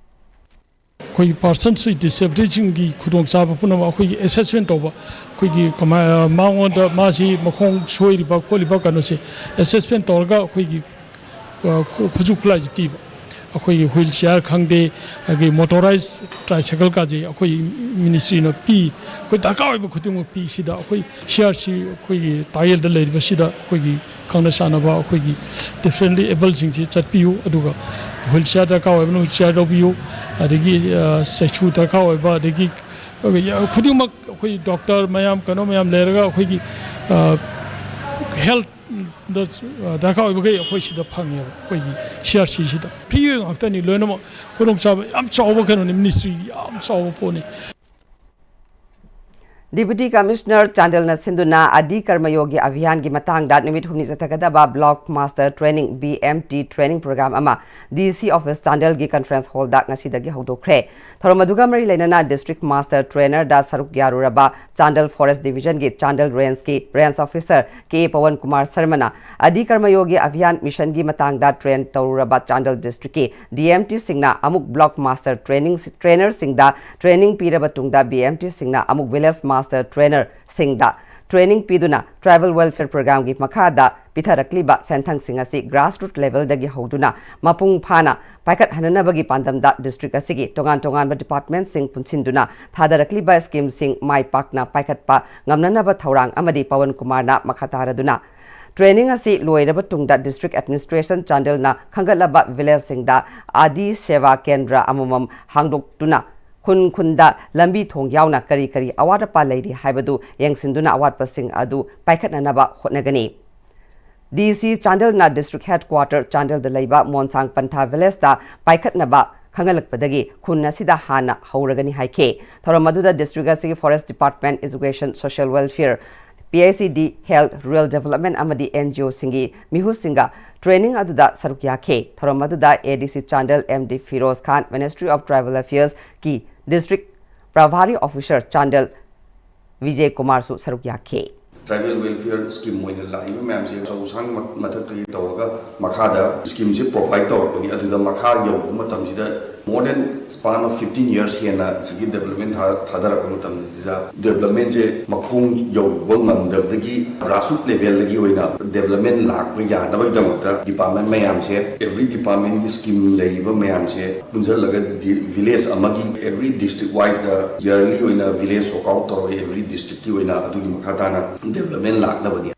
ꯑꯩꯈꯣꯏꯒꯤ Persons with Disabilitiesꯁꯤꯡꯒꯤ ꯈꯨꯗꯣꯡꯆꯥꯕ ꯄꯨꯝꯅꯃꯛ ꯑꯩꯈꯣꯏꯒꯤ ꯑꯦꯁꯦꯁꯃꯦꯟ ꯇꯧꯕ, ꯑꯩꯈꯣꯏꯒꯤ ꯀꯃꯥꯏ-, ꯃꯉꯣꯟꯗ ꯃꯥꯁꯤ ꯃꯈꯣꯡ ꯁꯣꯏꯔꯤꯕ ꯈꯣꯠꯂꯤꯕ ꯀꯩꯅꯣꯁꯦ ꯑꯦꯁꯦꯁꯃꯦꯟ ꯇꯧꯔꯒ ꯑꯩꯈꯣꯏꯒꯤ, ꯑ, ꯈꯨ-, ꯈꯨꯠꯁꯨ ꯈꯨꯠꯂꯥꯏꯁꯦ ꯄꯤꯕ꯫ ꯑꯩꯈꯣꯏꯒꯤ ꯋꯤꯜ ꯆꯤꯌꯥꯔ ꯈꯪꯗꯦ, ꯑꯗꯒꯤ ꯃꯣꯇꯣꯔꯥꯏꯖ ꯇ꯭ꯔꯥꯏꯁꯥꯏꯀꯜ ꯀꯥꯁꯦ ꯑꯩꯈꯣꯏ ꯃꯤꯅꯤꯁꯇ꯭ꯔꯤꯅ ꯄꯤ꯫ ꯑꯩꯈꯣꯏ ꯗꯔꯀꯥꯔ ꯑꯣꯏꯕ ꯈꯨꯗꯤꯡꯃꯛ ꯄꯤ꯫ ꯁꯤꯗ ꯑꯩꯈꯣꯏ ꯁꯤ ꯑꯥꯔ ꯁꯤ ꯑꯩꯈꯣꯏꯒꯤ ꯇꯥꯌꯦꯜꯗ ꯂꯩꯔꯤꯕꯁꯤꯗ ꯑꯩꯈꯣꯏꯒꯤ ꯈꯪꯅ ꯆꯥꯟꯅꯕ ꯑꯩꯈꯣꯏꯒꯤ differently abledꯁꯤꯡꯁꯤ ꯆꯠꯄꯤꯌꯨ, ꯑꯗꯨꯒ ꯋꯤꯜ ꯆꯤꯌꯥꯔ ꯗꯔꯀꯥꯔ ꯑꯣꯏꯕꯅ ꯋꯤꯜ ꯆꯤꯌꯥꯔ ꯂꯧꯕꯤꯌꯨ, ꯑꯗꯒꯤ, ꯑ, ꯆꯩꯁꯨ ꯗꯔꯀꯥꯔ ꯑꯣꯏꯕ, ꯑꯗꯒꯤ ꯈꯨꯗꯤꯡꯃꯛ ꯑꯩꯈꯣꯏ ꯗꯣꯛꯇꯔ ꯃꯌꯥꯝ, ꯀꯩꯅꯣ ꯃꯌꯥꯝ ꯂꯩꯔꯒ ꯑꯩꯈꯣꯏꯒꯤ, ꯑ, ꯍꯦꯜꯠꯗ, ꯑ, ꯗꯔꯀꯥꯔ ꯑꯣꯏꯕꯈꯩ ꯑꯩꯈꯣꯏ ꯁꯤꯗ ꯐꯪꯉꯦꯕ, ꯑꯩꯈꯣꯏꯒꯤ ꯁꯤ ꯑꯥꯔ ꯁꯤꯁꯤꯗ꯫ ꯐ꯭ꯔꯤ ꯉꯥꯛꯇꯅꯤ ꯂꯣꯏꯅꯃꯛ꯫ ꯈꯨꯗꯣꯡꯆꯥꯕ ꯌꯥꯝ ꯆꯥꯎꯕ ꯀꯩꯅꯣꯅꯤ, ꯃꯤꯅꯤꯁꯇ꯭ꯔꯤꯒꯤ ꯌꯥꯝ ꯆꯥꯎꯕ ꯄꯣꯠꯅꯤ꯫ Deputy Commissioner ꯆꯥꯟꯗꯦꯜꯅ ꯁꯤꯟꯗꯨꯅ ꯑꯗꯤ ꯀꯔꯃꯌꯣꯒꯤ ꯑꯚꯤꯌꯥꯟꯒꯤ ꯃꯇꯥꯡꯗ ꯅꯨꯃꯤꯠ ꯍꯨꯝꯅꯤ ꯆꯠꯊꯒꯗꯕ Block Master Training, B M T, training program ꯑꯃ D C office ꯆꯥꯟꯗꯦꯜꯒꯤ conference hallꯗ ꯉꯁꯤꯗꯒꯤ ꯍꯧꯗꯣꯛꯈ꯭ꯔꯦ꯫ ꯊꯧꯔꯝ ꯑꯗꯨꯒ ꯃꯔꯤ ꯂꯩꯅꯅ District Master Trainerꯗ ꯁꯔꯨꯛ ꯌꯥꯔꯨꯔꯕ Chandel Forest Divisionꯒꯤ Chandel Rangeꯀꯤ Range Officer K Pawan Kumar Sharmana ꯑꯗꯤ ꯀꯔꯃꯌꯣꯒꯤ ꯑꯚꯤꯌꯥꯟ ꯃꯤꯁꯟꯒꯤ ꯃꯇꯥꯡꯗ train ꯇꯧꯔꯨꯔꯕ ꯆꯥꯟꯗꯦꯜ districtꯀꯤ D M Tꯁꯤꯡꯅ ꯑꯃꯨꯛ Block Master training trainerꯁꯤꯡꯗ training ꯄꯤꯔꯕ ꯇꯨꯡꯗ B M Tꯁꯤꯡꯅ ꯑꯃꯨꯛ Village Master trainerꯁꯤꯡꯗ training ꯄꯤꯗꯨꯅ Tribal Welfare Programꯒꯤ ꯃꯈꯥꯗ ꯄꯤꯊꯔꯛꯂꯤꯕ ꯁꯦꯟꯊꯪꯁꯤꯡ ꯑꯁꯤ grassroot levelꯗꯒꯤ ꯍꯧꯗꯨꯅ ꯃꯄꯨꯡ ꯐꯥꯅ ꯄꯥꯏꯈꯠꯍꯟꯅꯅꯕꯒꯤ ꯄꯥꯟꯗꯝꯗ district ꯑꯁꯤꯒꯤ ꯇꯣꯉꯥꯟ ꯇꯣꯉꯥꯟꯕ departmentꯁꯤꯡ ꯄꯨꯟꯁꯤꯟꯗꯨꯅ ꯊꯥꯗꯔꯛꯂꯤꯕ schemeꯁꯤꯡ ꯃꯥꯏ ꯄꯥꯛꯅ ꯄꯥꯏꯈꯠꯄ ꯉꯝꯅꯅꯕ ꯊꯧꯔꯥꯡ ꯑꯃꯗꯤ ꯄꯋꯟ ꯀꯨꯃꯥꯔꯅ ꯃꯈꯥ ꯇꯥꯔꯗꯨꯅ training ꯑꯁꯤ ꯂꯣꯏꯔꯕ ꯇꯨꯡꯗ district administration ꯆꯥꯟꯗꯦꯜꯅ ꯈꯟꯒꯠꯂꯕ villageꯁꯤꯡꯗ ꯑꯗꯤ ꯁꯦꯕꯥ ꯀꯦꯟꯗ꯭ꯔ ꯑꯃꯃꯝ ꯍꯥꯡꯗꯣꯛꯇꯨꯅ ꯈꯨꯟ ꯈꯨꯟꯗ ꯂꯝꯕꯤ ꯊꯣꯡ ꯌꯥꯎꯅ ꯀꯔꯤ ꯀꯔꯤ ꯑꯋꯥꯠ ꯑꯄꯥ ꯂꯩꯔꯤ ꯍꯥꯏꯕꯗꯨ ꯌꯦꯡꯁꯤꯟꯗꯨꯅ ꯑꯋꯥꯠꯄꯁꯤꯡ ꯑꯗꯨ ꯄꯥꯏꯈꯠꯅꯅꯕ ꯍꯣꯠꯅꯒꯅꯤ꯫ D C ꯆꯥꯟꯗꯦꯜꯅ district headquarter ꯆꯥꯟꯗꯦꯜꯗ ꯂꯩꯕ ꯃꯣꯟꯁꯥꯡ ꯄꯟꯊꯥ villageꯇ ꯄꯥꯏꯈꯠꯅꯕ ꯈꯪꯍꯜꯂꯛꯄꯗꯒꯤ ꯈꯨꯟ ꯑꯁꯤꯗ ꯍꯥꯟꯅ ꯍꯧꯔꯒꯅꯤ ꯍꯥꯏꯈꯤ꯫ ꯊꯧꯔꯝ ꯑꯗꯨꯗ district ꯑꯁꯤꯒꯤ Forest Department, Education, Social Welfare, P I C D, Health, Rural Development ꯑꯃꯗꯤ N G Oꯁꯤꯡꯒꯤ ꯃꯤꯍꯨꯠꯁꯤꯡꯒ training ꯑꯗꯨꯗ ꯁꯔꯨꯛ ꯌꯥꯈꯤ꯫ ꯊꯧꯔꯝ ꯑꯗꯨꯗ A D C Chandel M D Firoz Khan, Ministry of Tribal Affairsꯀꯤ district Prabhari Officer Chandel Bijay ꯀꯨꯃꯥꯔꯁꯨ ꯁꯔꯨꯛ ꯌꯥꯈꯤ꯫ Tribal welfare scheme ꯑꯣꯏꯅ ꯂꯥꯛꯏꯕ ꯃꯌꯥꯝꯁꯦ ꯑꯆꯧ ꯑꯁꯥꯡ ꯃ-, ꯃꯊꯛꯇꯒꯤ ꯇꯧꯔꯒ ꯃꯈꯥꯗ schemeꯁꯦ provide ꯇꯧꯔꯛꯄꯅꯤ꯫ ꯑꯗꯨꯗ ꯃꯈꯥ ꯌꯧꯕ ꯃꯇꯝꯁꯤꯗ more than span of fifteen years ꯍꯦꯟꯅ ꯁꯤꯒꯤ development ꯊꯥ-, ꯊꯥꯗꯔꯛꯄ ꯃꯇꯝꯁꯤꯗ developmentꯁꯦ ꯃꯈꯣꯡ ꯌꯧꯕ ꯉꯝꯗꯕꯗꯒꯤ grassroot levelꯗꯒꯤ ꯑꯣꯏꯅ development ꯂꯥꯛꯄ ꯌꯥꯅꯕꯒꯤꯗꯃꯛꯇ department ꯃꯌꯥꯝꯁꯦ, every departmentꯀꯤ scheme ꯂꯩꯔꯤꯕ ꯃꯌꯥꯝꯁꯦ ꯄꯨꯟꯁꯤꯜꯂꯒ ꯗꯤ-, village ꯑꯃꯒꯤ every district wiseꯇ yearly ꯑꯣꯏꯅ village walk out ꯇꯧꯔꯒ every districtꯀꯤ ꯑꯣꯏꯅ ꯑꯗꯨꯒꯤ ꯃꯈꯥ ꯇꯥꯅ development ꯂꯥꯛꯅꯕꯅꯤ꯫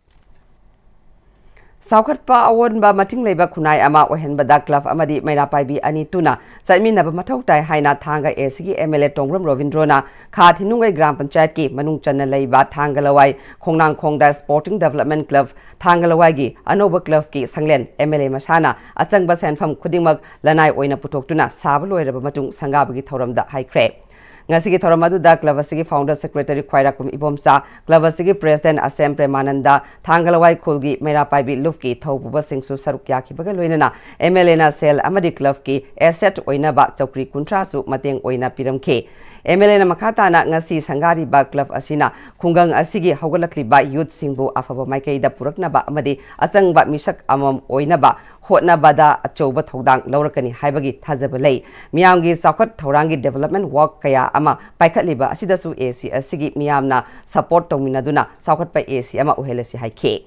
ꯆꯥꯎꯈꯠꯄ ꯑꯑꯣꯟꯕ ꯃꯇꯤꯡ ꯂꯩꯕ ꯈꯨꯟꯅꯥꯏ ꯑꯃ ꯑꯣꯏꯍꯟꯕꯗ club ꯑꯃꯗꯤ ꯃꯩꯔꯥ ꯄꯥꯏꯕꯤ ꯑꯅꯤ ꯇꯨꯅ ꯆꯠꯃꯤꯟꯅꯕ ꯃꯊꯧ ꯇꯥꯏ ꯍꯥꯏꯅ ꯊꯥꯡꯒ A Cꯒꯤ M L A ꯇꯣꯡꯕ꯭ꯔꯝ ꯔꯣꯕꯤꯟꯗ꯭ꯔꯣꯅ ꯈꯥ ꯊꯤꯅꯨꯡꯒꯩ ꯒ꯭ꯔꯥꯝ ꯄꯟꯆꯥꯌꯠꯀꯤ ꯃꯅꯨꯡ ꯆꯟꯅ ꯂꯩꯕ ꯊꯥꯡꯒ ꯂꯋꯥꯏ ꯈꯣꯡꯅꯥꯡꯈꯣꯡꯗ Sporting Development Club ꯊꯥꯡꯒ ꯂꯋꯥꯏꯒꯤ ꯑꯅꯧꯕ clubꯀꯤ ꯁꯪꯂꯦꯟ M L A ꯃꯁꯥꯅ ꯑꯆꯪꯕ ꯁꯦꯟꯐꯝ ꯈꯨꯗꯤꯡꯃꯛ ꯂꯅꯥꯏ ꯑꯣꯏꯅ ꯄꯨꯊꯣꯛꯇꯨꯅ ꯁꯥꯕ ꯂꯣꯏꯔꯕ ꯃꯇꯨꯡ ꯁꯪꯒꯥꯕꯒꯤ ꯊꯧꯔꯝꯗ ꯍꯥꯏꯈ꯭ꯔꯦ꯫ ꯉꯁꯤꯒꯤ ꯊꯧꯔꯝ ꯑꯗꯨꯗ ꯀ꯭ꯂꯕ ꯑꯁꯤꯒꯤ ꯐꯥꯎꯟꯗꯔ ꯁꯦꯀ꯭ꯔꯦꯇꯔꯤ ꯈ꯭ꯋꯥꯏꯔꯥꯛꯄꯝ ꯏꯕꯣꯝꯆꯥ, ꯀ꯭ꯂꯕ ꯑꯁꯤꯒꯤ ꯄ꯭ꯔꯦꯁꯤꯗꯦꯟꯠ ꯑꯁꯦꯝ ꯄ꯭ꯔꯦꯃꯥꯅꯟꯗ, ꯊꯥꯡꯒꯂꯋꯥꯏ ꯈꯨꯜꯒꯤ ꯃꯩꯔꯥ ꯄꯥꯏꯕꯤ ꯂꯨꯞꯀꯤ ꯊꯧꯄꯨꯕꯁꯤꯡꯁꯨ ꯁꯔꯨꯛ ꯌꯥꯈꯤꯕꯒ ꯂꯣꯏꯅꯅ ꯑꯦꯝ ꯑꯦꯜ ꯑꯦꯅ ꯁꯦꯜ ꯑꯃꯗꯤ ꯀ꯭ꯂꯕꯀꯤ ꯑꯦꯁꯦꯠ ꯑꯣꯏꯅꯕ ꯆꯧꯀ꯭ꯔꯤ ꯀꯨꯟꯊ꯭ꯔꯥꯁꯨ ꯃꯇꯦꯡ ꯑꯣꯏꯅ ꯄꯤꯔꯝꯈꯤ꯫ ꯑꯦꯝ ꯑꯦꯜ ꯑꯦꯅ ꯃꯈꯥ ꯇꯥꯅ ꯉꯁꯤ ꯁꯪꯒꯥꯔꯤꯕ ꯀ꯭ꯂꯕ ꯑꯁꯤꯅ ꯈꯨꯡꯒꯪ ꯑꯁꯤꯒꯤ ꯍꯧꯒꯠꯂꯛꯂꯤꯕ ꯌꯨꯠꯁꯤꯡꯕꯨ ꯑꯐꯕ ꯃꯥꯏꯀꯩꯗ ꯄꯨꯔꯛꯅꯕ ꯑꯃꯗꯤ ꯑꯆꯪꯕ ꯃꯤꯁꯛ ꯑꯃꯃꯝ ꯑꯣꯏꯅꯕ ꯍꯣꯠꯅꯕꯗ ꯑꯆꯧꯕ ꯊꯧꯗꯥꯡ ꯂꯧꯔꯛꯀꯅꯤ ꯍꯥꯏꯕꯒꯤ ꯊꯥꯖꯕ ꯂꯩ꯫ ꯃꯤꯌꯥꯝꯒꯤ ꯆꯥꯎꯈꯠ ꯊꯧꯔꯥꯡꯒꯤ ꯗꯤꯕꯦꯂꯞꯃꯦꯟꯠ ꯋꯥꯔꯛ ꯀꯌꯥ ꯑꯃ ꯄꯥꯏꯈꯠꯂꯤꯕ ꯑꯁꯤꯗꯁꯨ ꯑꯦ ꯁꯤ ꯑꯁꯤꯒꯤ ꯃꯤꯌꯥꯝꯅ ꯁꯄꯣꯔꯠ ꯇꯧꯃꯤꯟꯅꯗꯨꯅ ꯆꯥꯎꯈꯠꯄ ꯑꯦ ꯁꯤ ꯑꯃ ꯑꯣꯏꯍꯜꯂꯁꯤ ꯍꯥꯏꯈꯤ꯫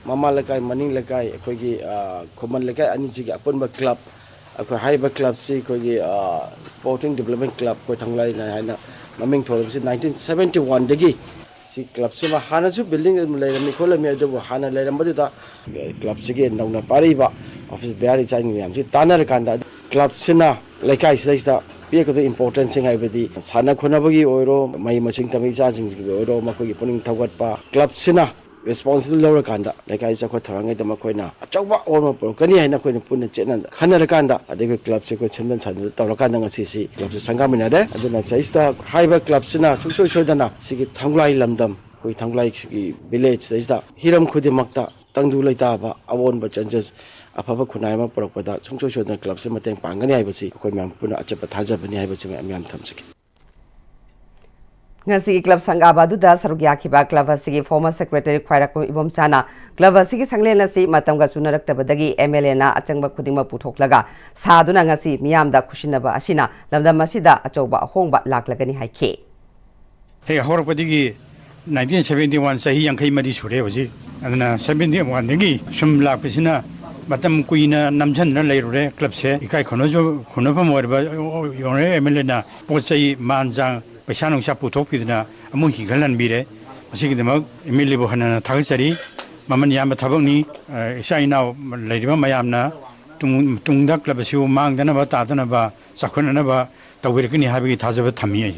ꯃꯃꯥ ꯂꯩꯀꯥꯏ, ꯃꯅꯤꯡ ꯂꯩꯀꯥꯏ, ꯑꯩꯈꯣꯏꯒꯤ ꯑ, ꯈꯨꯃꯟ ꯂꯩꯀꯥꯏ ꯑꯅꯤꯁꯤꯒꯤ ꯑꯄꯨꯟꯕ ꯀ꯭ꯂꯕ, ꯑꯩꯈꯣꯏ ꯍꯥꯏꯔꯤꯕ ꯀ꯭ꯂꯕꯁꯤ ꯑꯩꯈꯣꯏꯒꯤ ꯁ꯭ꯄꯣꯔꯇꯤꯡ ꯗꯤꯕꯦꯂꯞꯃꯦꯟ ꯀ꯭ꯂꯕ, ꯑꯩꯈꯣꯏ ꯊꯥꯡꯒꯂꯋꯥꯏ ꯍꯥꯏꯅ ꯃꯃꯤꯡ ꯊꯣꯜꯂꯤꯕꯁꯤ ꯅꯥꯏꯟꯇꯤꯟ ꯁꯕꯦꯟꯇꯤ ꯋꯥꯟꯗꯒꯤ ꯁꯤ ꯀ꯭ꯂꯕꯁꯤꯃ ꯍꯥꯟꯅꯁꯨ ꯕꯤꯜꯗꯤꯡ ꯑꯗꯨꯝ ꯂꯩꯔꯝꯃꯤ ꯈꯣꯠꯂꯝꯃꯤ, ꯑꯗꯨꯕꯨ ꯍꯥꯟꯅ ꯂꯩꯔꯝꯕꯗꯨꯗ ꯀ꯭ꯂꯕꯁꯤꯒꯤ ꯅꯧꯅ ꯄꯥꯏꯔꯛꯏꯕ ꯑꯣꯐꯤꯁ ꯕꯤꯌꯥꯔ ꯏꯆꯥꯁꯤꯡ ꯃꯌꯥꯝꯁꯤ ꯇꯥꯟꯅꯔꯀꯥꯟꯗ ꯀ꯭ꯂꯕꯁꯤꯅ ꯂꯩꯀꯥꯏꯁꯤꯗꯩꯁꯤꯗ ꯄꯤꯔꯛꯀꯗꯣꯏ ꯏꯝꯄꯣꯔꯇꯦꯟꯁꯁꯤꯡ ꯍꯥꯏꯕꯗꯤ ꯁꯥꯟꯅ ꯈꯣꯠꯅꯕꯒꯤ ꯑꯣꯏꯔꯣ, ꯃꯍꯩ ꯃꯁꯤꯡ ꯇꯝꯕ ꯏꯆꯥꯁꯤꯡꯁꯤꯒꯤ ꯑꯣꯏꯔꯣ, ꯃꯈꯣꯏꯒꯤ ꯄꯨꯛꯅꯤꯡ ꯊꯧꯒꯠꯄ, ꯀ꯭ꯂꯕꯁꯤꯅ ꯔꯦꯁꯄꯣꯟꯁꯤꯕꯤꯂꯤꯇꯤ ꯂꯧꯔꯀꯥꯟꯗ ꯂꯩꯀꯥꯏ ꯆꯥꯎꯈꯠ ꯊꯧꯔꯥꯡꯒꯤꯗꯃꯛ ꯑꯩꯈꯣꯏꯅ ꯑꯆꯧꯕ ꯑꯑꯣꯟꯕ ꯄꯨꯔꯛꯀꯅꯤ ꯍꯥꯏꯅ ꯑꯩꯈꯣꯏꯅ ꯄꯨꯟꯅ ꯆꯦꯠꯅ ꯈꯟꯅꯔꯀꯥꯟꯗ, ꯑꯗꯒꯤ ꯀ꯭ꯂꯕꯁꯦ ꯑꯩꯈꯣꯏ ꯁꯦꯝꯖꯤꯟ ꯁꯥꯖꯤꯟ ꯇꯧꯔꯀꯥꯟꯗ ꯉꯁꯤꯁꯤ ꯀ꯭ꯂꯕꯁꯦ ꯁꯪꯒꯥꯃꯤꯟꯅꯔꯦ꯫ ꯑꯗꯨꯅ ꯁꯤꯗꯩꯁꯤꯗ ꯍꯥꯏꯔꯤꯕ ꯀ꯭ꯂꯕꯁꯤꯅ ꯁꯨꯡꯁꯣꯏ ꯁꯣꯏꯗꯅ ꯁꯤꯒꯤ ꯊꯥꯡꯒꯂꯋꯥꯏ ꯂꯝꯗꯝ, ꯑꯩꯈꯣꯏ ꯊꯥꯡꯒꯂꯋꯥꯏꯒꯤ ꯚꯤꯂꯦꯖ ꯁꯤꯗꯩꯁꯤꯗ ꯍꯤꯔꯝ ꯈꯨꯗꯤꯡꯃꯛꯇ ꯇꯪꯗꯨ ꯂꯩꯇꯥꯕ ꯑꯑꯣꯟꯕ ꯆꯦꯟꯖꯦꯁ, ꯑꯐꯕ ꯈꯨꯟꯅꯥꯏ ꯑꯃ ꯄꯨꯔꯛꯄꯗ ꯁꯨꯡꯁꯣꯏ ꯁꯣꯏꯗꯅ ꯀ꯭ꯂꯕꯁꯦ ꯃꯇꯦꯡ ꯄꯥꯡꯒꯅꯤ ꯍꯥꯏꯕꯁꯤ ꯑꯩꯈꯣꯏ ꯃꯌꯥꯝ ꯄꯨꯟꯅ ꯑꯆꯦꯠꯄ ꯊꯥꯖꯕꯅꯤ ꯍꯥꯏꯕꯁꯤ ꯃꯌꯥꯝ ꯊꯝꯖꯒꯦ꯫ ꯉꯁꯤꯒꯤ ꯀ꯭ꯂꯕ ꯁꯪꯒꯥꯕ ꯑꯗꯨꯗ ꯁꯔꯨꯛ ꯌꯥꯈꯤꯕ ꯀ꯭ꯂꯕ ꯑꯁꯤꯒꯤ ꯐꯣꯔꯃꯔ ꯁꯦꯀ꯭ꯔꯦꯇꯔꯤ ꯈ꯭ꯋꯥꯏꯔꯥꯛꯄꯝ ꯏꯕꯣꯝꯆꯥꯅ ꯀ꯭ꯂꯕ ꯑꯁꯤꯒꯤ ꯁꯪꯂꯦꯟ ꯑꯁꯤ ꯃꯇꯝꯒ ꯆꯨꯅꯔꯛꯇꯕꯗꯒꯤ ꯑꯦꯝ ꯑꯦꯜ ꯑꯦꯅ ꯑꯆꯪꯕ ꯈꯨꯗꯤꯡꯃꯛ ꯄꯨꯊꯣꯛꯂꯒ ꯁꯥꯗꯨꯅ ꯉꯁꯤ ꯃꯤꯌꯥꯝꯗ ꯈꯨꯠꯁꯤꯟꯅꯕ ꯑꯁꯤꯅ ꯂꯝꯗꯝ ꯑꯁꯤꯗ ꯑꯆꯧꯕ ꯑꯍꯣꯡꯕ ꯂꯥꯛꯂꯒꯅꯤ ꯍꯥꯏꯈꯤ꯫ ꯍꯦꯛ ꯍꯧꯔꯛꯄꯗꯒꯤ ꯅꯥꯏꯟꯇꯤꯟ ꯁꯕꯦꯟꯇꯤ ꯋꯥꯟ, ꯆꯍꯤ ꯌꯥꯡꯈꯩ ꯃꯔꯤ ꯁꯨꯔꯦ ꯍꯧꯖꯤꯛ꯫ ꯑꯗꯨꯅ ꯁꯕꯦꯟꯇꯤ ꯋꯥꯟꯗꯒꯤ ꯁꯨꯝ ꯂꯥꯛꯄꯁꯤꯅ ꯃꯇꯝ ꯀꯨꯏꯅ ꯅꯝꯁꯤꯟꯗꯨꯅ ꯂꯩꯔꯨꯔꯦ ꯀ꯭ꯂꯕꯁꯦ꯫ ꯏꯀꯥꯏ ꯈꯨꯝꯅꯁꯨ ꯈꯨꯝꯅꯐꯝ ꯑꯣꯏꯔꯕ ꯑꯣꯅꯔꯦꯕꯜ ꯑꯦꯝ ꯑꯦꯜ ꯑꯦꯅ ꯄꯣꯠ ꯆꯩ ꯃꯥꯟ ꯆꯥꯡ ꯄꯩꯁꯥ ꯅꯨꯡꯁꯥ ꯄꯨꯊꯣꯛꯄꯤꯗꯨꯅ ꯑꯃꯨꯛ ꯍꯤꯡꯒꯠꯍꯟꯕꯤꯔꯦ꯫ ꯃꯁꯤꯒꯤꯗꯃꯛ ꯑꯦꯝ ꯑꯦꯜ ꯑꯦꯕꯨ ꯍꯟꯅ ꯍꯟꯅ ꯊꯥꯒꯠꯆꯔꯤ꯫ ꯃꯃꯜ ꯌꯥꯝꯕ ꯊꯕꯛꯅꯤ꯫ ꯑ, ꯏꯆꯥ ꯏꯅꯥꯎ ꯂꯩꯔꯤꯕ ꯃꯌꯥꯝꯅ ꯇꯨꯡ-, ꯇꯨꯡꯗ ꯀ꯭ꯂꯕ ꯑꯁꯤꯕꯨ ꯃꯥꯡꯗꯅꯕ, ꯇꯥꯗꯅꯕ, ꯆꯥꯎꯈꯠꯅꯅꯕ ꯇꯧꯕꯤꯔꯛꯀꯅꯤ ꯍꯥꯏꯕꯒꯤ ꯊꯥꯖꯕ ꯊꯝꯃꯤ ꯑꯩ꯫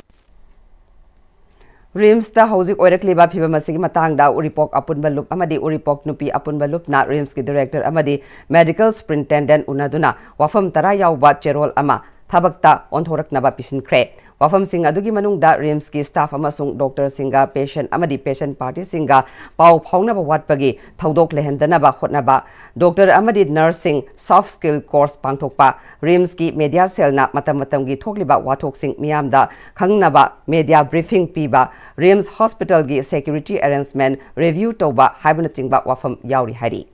ꯔꯤꯝꯁꯇ ꯍꯧꯖꯤꯛ ꯑꯣꯏꯔꯛꯂꯤꯕ ꯐꯤꯚꯝ ꯑꯁꯤꯒꯤ ꯃꯇꯥꯡꯗ ꯎꯔꯤꯄꯣꯛ ꯑꯄꯨꯟꯕ ꯂꯨꯞ ꯑꯃꯗꯤ ꯎꯔꯤꯄꯣꯛ ꯅꯨꯄꯤ ꯑꯄꯨꯟꯕ ꯂꯨꯞꯅ ꯔꯤꯝꯁꯀꯤ ꯗꯤꯔꯦꯛꯇꯔ ꯑꯃꯗꯤ ꯃꯦꯗꯤꯀꯦꯜ ꯁꯨꯄꯔꯤꯟꯇꯦꯟꯗꯦꯟꯠ ꯎꯅꯗꯨꯅ ꯋꯥꯐꯝ ꯇꯔꯥ ꯌꯥꯎꯕ ꯆꯦꯔꯣꯜ ꯑꯃ ꯊꯕꯛꯇ ꯑꯣꯟꯊꯣꯔꯛꯅꯕ ꯄꯤꯁꯤꯟꯈ꯭ꯔꯦ꯫ ꯋꯥꯐꯝꯁꯤꯡ ꯑꯗꯨꯒꯤ ꯃꯅꯨꯡꯗ ꯔꯤꯝꯁꯀꯤ ꯁ꯭ꯇꯥꯐ ꯑꯃꯁꯨꯡ ꯗꯣꯛꯇꯔꯁꯤꯡꯒ ꯄꯦꯁꯦꯟꯠ ꯑꯃꯗꯤ ꯄꯦꯁꯦꯟꯠ ꯄꯥꯔꯇꯤꯁꯤꯡꯒ ꯄꯥꯎ ꯐꯥꯎꯅꯕ ꯋꯥꯠꯄꯒꯤ ꯊꯧꯗꯣꯛ ꯂꯩꯍꯟꯗꯅꯕ ꯍꯣꯠꯅꯕ, ꯗꯣꯛꯇꯔ ꯑꯃꯗꯤ ꯅꯔꯁꯁꯤꯡ ꯁꯣꯐꯠ ꯁ꯭ꯀꯤꯜ ꯀꯣꯔꯁ ꯄꯥꯡꯊꯣꯛꯄ, ꯔꯤꯝꯁꯀꯤ ꯃꯦꯗꯤꯌꯥ ꯁꯦꯜꯅ ꯃꯇꯝ ꯃꯇꯝꯒꯤ ꯊꯣꯛꯂꯤꯕ ꯋꯥꯊꯣꯛꯁꯤꯡ ꯃꯤꯌꯥꯝꯗ ꯈꯪꯅꯕ ꯃꯦꯗꯤꯌꯥ ꯕ꯭ꯔꯤꯐꯤꯡ ꯄꯤꯕ, ꯔꯤꯝꯁ ꯍꯣꯁꯄꯤꯇꯥꯜꯒꯤ ꯁꯦꯀ꯭ꯌꯨꯔꯤꯇꯤ ꯑꯦꯔꯦꯟꯖꯃꯦꯟꯠ ꯔꯤꯚ꯭ꯌꯨ ꯇꯧꯕ ꯍꯥꯏꯕꯅꯆꯤꯡꯕ ꯋꯥꯐꯝ ꯌꯥꯎꯔꯤ ꯍꯥꯏꯔꯤ꯫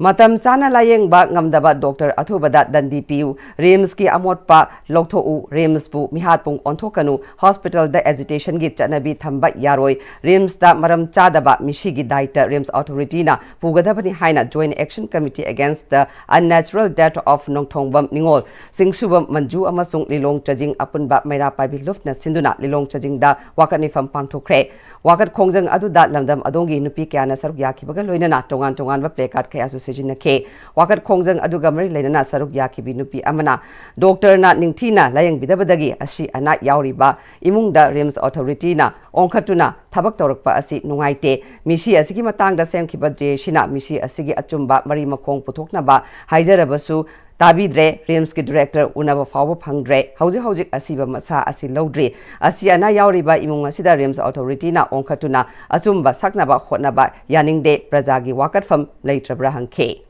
ꯃꯇꯝ ꯆꯥꯅ ꯂꯥꯌꯦꯡꯕ ꯉꯝꯗꯕ ꯗꯣꯛꯇꯔ ꯑꯊꯨꯕꯗ ꯗꯟꯗꯤ ꯄꯤꯌꯨ, ꯔꯤꯝꯁꯀꯤ ꯑꯃꯣꯠꯄ ꯂꯧꯊꯣꯛꯎ, ꯔꯤꯝꯁꯄꯨ ꯃꯤꯍꯥꯠꯄꯨꯡ ꯑꯣꯟꯊꯣꯛꯀꯅꯨ, ꯍꯣꯁꯄꯤꯇꯥꯜꯗ ꯑꯦꯖꯤꯇꯦꯁꯟꯒꯤ ꯆꯠꯅꯕꯤ ꯊꯝꯕ ꯌꯥꯔꯣꯏ, ꯔꯤꯝꯁꯇ ꯃꯔꯝ ꯆꯥꯗꯕ ꯃꯤꯁꯤꯒꯤ ꯗꯥꯏꯇ ꯔꯤꯝꯁ ꯑꯣꯊꯣꯔꯤꯇꯤꯅ ꯄꯨꯒꯗꯕꯅꯤ ꯍꯥꯏꯅ Joint Action Committee Against the Unnatural Death of ꯅꯣꯡꯊꯣꯡꯕꯝ ꯅꯤꯉꯣꯜ, ꯆꯤꯡꯁꯨꯕꯝ ꯃꯟꯖꯨ ꯑꯃꯁꯨꯡ ꯂꯤꯂꯣꯡ ꯆꯥꯖꯤꯡ ꯑꯄꯨꯟꯕ ꯃꯩꯔꯥ ꯄꯥꯏꯕꯤ ꯂꯨꯞꯅ ꯁꯤꯟꯗꯨꯅ ꯂꯤꯂꯣꯡ ꯆꯥꯖꯤꯡꯗ ꯋꯥꯀꯠ ꯃꯤꯐꯝ ꯄꯥꯡꯊꯣꯛꯈ꯭ꯔꯦ꯫ ꯋꯥꯀꯠ ꯈꯣꯡꯖꯪ ꯑꯗꯨꯗ ꯂꯝꯗꯝ ꯑꯗꯣꯝꯒꯤ ꯅꯨꯄꯤ ꯀꯌꯥꯅ ꯁꯔꯨꯛ ꯌꯥꯈꯤꯕꯒ ꯂꯣꯏꯅꯅ ꯇꯣꯉꯥꯟ ꯇꯣꯉꯥꯟꯕ ꯄ꯭ꯂꯦ ꯀꯥꯔꯗ ꯀꯌꯥꯁꯨ ꯁꯤꯖꯤꯟꯅꯈꯤ꯫ ꯋꯥꯀꯠ ꯈꯣꯡꯖꯪ ꯑꯗꯨꯒ ꯃꯔꯤ ꯂꯩꯅꯅ ꯁꯔꯨꯛ ꯌꯥꯈꯤꯕꯤ ꯅꯨꯄꯤ ꯑꯃꯅ ꯗꯣꯛꯇꯔꯅ ꯅꯤꯡꯊꯤꯅ ꯂꯥꯌꯦꯡꯕꯤꯗꯕꯗꯒꯤ ꯑꯁꯤ ꯑꯅꯥ ꯌꯥꯎꯔꯤꯕ ꯏꯃꯨꯡꯗ ꯔꯤꯝꯁ ꯑꯣꯊꯣꯔꯤꯇꯤꯅ ꯑꯣꯟꯈꯠꯇꯨꯅ ꯊꯕꯛ ꯇꯧꯔꯛꯄ ꯑꯁꯤ ꯅꯨꯡꯉꯥꯏꯇꯦ꯫ ꯃꯤꯁꯤ ꯑꯁꯤꯒꯤ ꯃꯇꯥꯡꯗ ꯁꯦꯝꯈꯤꯕ ꯖꯦ ꯁꯤꯅ ꯃꯤꯁꯤ ꯑꯁꯤꯒꯤ ꯑꯆꯨꯝꯕ ꯃꯔꯤ ꯃꯈꯣꯡ ꯄꯨꯊꯣꯛꯅꯕ ꯍꯥꯏꯖꯔꯕꯁꯨ ꯇꯥꯕꯤꯗ꯭ꯔꯦ꯫ ꯔꯤꯝꯁꯀꯤ ꯗꯤꯔꯦꯛꯇꯔ ꯎꯅꯕ ꯐꯥꯎꯕ ꯐꯪꯗ꯭ꯔꯦ꯫ ꯍꯧꯖꯤꯛ ꯍꯧꯖꯤꯛ ꯑꯁꯤꯕ ꯃꯁꯥ ꯑꯁꯤ ꯂꯧꯗ꯭ꯔꯤ꯫ ꯑꯁꯤ ꯑꯅꯥ ꯌꯥꯎꯔꯤꯕ ꯏꯃꯨꯡ ꯑꯁꯤꯗ ꯔꯤꯝꯁ ꯑꯣꯊꯣꯔꯤꯇꯤꯅ ꯑꯣꯟꯈꯠꯇꯨꯅ ꯑꯆꯨꯝꯕ ꯁꯛꯅꯕ ꯍꯣꯠꯅꯕ ꯌꯥꯅꯤꯡꯗꯦ꯫ ꯄ꯭ꯔꯖꯥꯒꯤ ꯋꯥꯀꯠꯐꯝ ꯂꯩꯇ꯭ꯔꯕ꯭ꯔꯥ ꯍꯪꯈꯤ꯫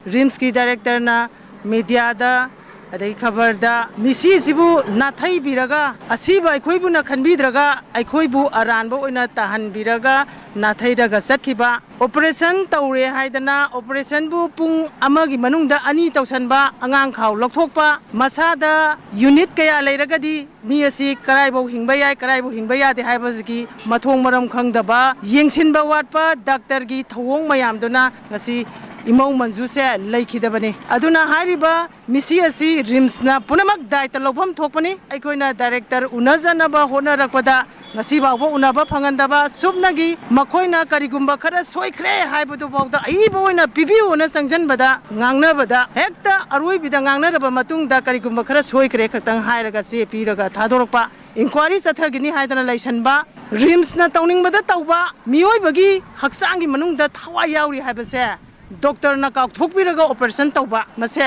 ꯔꯤꯝꯁꯀꯤ ꯗꯥꯏꯔꯦꯛꯇꯔꯅ ꯃꯤꯗꯤꯌꯥꯗ, ꯑꯗꯩ ꯈꯕꯔꯗ ꯃꯤꯁꯤꯁꯤꯕꯨ ꯅꯥꯊꯩꯕꯤꯔꯒ, ꯑꯁꯤꯕ ꯑꯩꯈꯣꯏꯕꯨꯅ ꯈꯟꯕꯤꯗ꯭ꯔꯒ, ꯑꯩꯈꯣꯏꯕꯨ ꯑꯔꯥꯟꯕ ꯑꯣꯏꯅ ꯇꯥꯍꯟꯕꯤꯔꯒ ꯅꯥꯊꯩꯔꯒ ꯆꯠꯈꯤꯕ, ꯑꯣꯄꯔꯦꯁꯟ ꯇꯧꯔꯦ ꯍꯥꯏꯗꯅ ꯑꯣꯄꯔꯦꯁꯟꯕꯨ ꯄꯨꯡ ꯑꯃꯒꯤ ꯃꯅꯨꯡꯗ ꯑꯅꯤ ꯇꯧꯁꯟꯕ, ꯑꯉꯥꯡ ꯈꯥꯎ ꯂꯧꯊꯣꯛꯄ, ꯃꯁꯥꯗ ꯌꯨꯅꯤꯠ ꯀꯌꯥ ꯂꯩꯔꯒꯗꯤ ꯃꯤ ꯑꯁꯤ ꯀꯔꯥꯏꯐꯥꯎ ꯍꯤꯡꯕ ꯌꯥꯏ, ꯀꯔꯥꯏꯐꯥꯎ ꯍꯤꯡꯕ ꯌꯥꯗꯦ ꯍꯥꯏꯕꯁꯤꯒꯤ ꯃꯊꯣꯡ ꯃꯔꯝ ꯈꯪꯗꯕ, ꯌꯦꯡꯁꯤꯟꯕ ꯋꯥꯠꯄ ꯗꯥꯛꯇꯔꯒꯤ ꯊꯧꯑꯣꯡ ꯃꯌꯥꯝꯗꯨꯅ ꯉꯁꯤ ꯏꯃꯧ ꯃꯟꯖꯨꯁꯦ ꯂꯩꯈꯤꯗꯕꯅꯤ꯫ ꯑꯗꯨꯅ ꯍꯥꯏꯔꯤꯕ ꯃꯤꯁꯤ ꯑꯁꯤ ꯔꯤꯝꯁꯅ ꯄꯨꯝꯅꯃꯛ ꯗꯥꯏꯇ ꯂꯧꯐꯝ ꯊꯣꯛꯄꯅꯤ꯫ ꯑꯩꯈꯣꯏꯅ ꯗꯥꯏꯔꯦꯛꯇꯔ ꯎꯅꯖꯅꯕ ꯍꯣꯠꯅꯔꯛꯄꯗ ꯉꯁꯤ ꯐꯥꯎꯕ ꯎꯅꯕ ꯐꯪꯍꯟꯗꯕ, ꯁꯨꯞꯅꯒꯤ ꯃꯈꯣꯏꯅ ꯀꯔꯤꯒꯨꯝꯕ ꯈꯔ ꯁꯣꯏꯈ꯭ꯔꯦ ꯍꯥꯏꯕꯗꯨ ꯐꯥꯎꯗ ꯑꯏꯕ ꯑꯣꯏꯅ ꯄꯤꯕꯤꯌꯨꯅ ꯆꯪꯁꯤꯟꯕꯗ, ꯉꯥꯡꯅꯕꯗ ꯍꯦꯛꯇ ꯑꯔꯣꯏꯕꯤꯗ ꯉꯥꯡꯅꯔꯕ ꯃꯇꯨꯡꯗ ꯀꯔꯤꯒꯨꯝꯕ ꯈꯔ ꯁꯣꯏꯈ꯭ꯔꯦ ꯈꯛꯇꯪ ꯍꯥꯏꯔꯒ ꯆꯦ ꯄꯤꯔꯒ ꯊꯥꯗꯣꯔꯛꯄ, ꯏꯟꯀ꯭ꯋꯥꯏꯔꯤ ꯆꯠꯊꯒꯅꯤ ꯍꯥꯏꯗꯅ ꯂꯩꯁꯟꯕ, ꯔꯤꯝꯁꯅ ꯇꯧꯅꯤꯡꯕꯗ ꯇꯧꯕ, ꯃꯤꯑꯣꯏꯕꯒꯤ ꯍꯛꯆꯥꯡꯒꯤ ꯃꯅꯨꯡꯗ ꯊꯋꯥꯏ ꯌꯥꯎꯔꯤ ꯍꯥꯏꯕꯁꯦ ꯗꯣꯛꯇꯔꯅ ꯀꯥꯎꯊꯣꯛꯄꯤꯔꯒ ꯑꯣꯄꯔꯦꯁꯟ ꯇꯧꯕ, ꯃꯁꯦ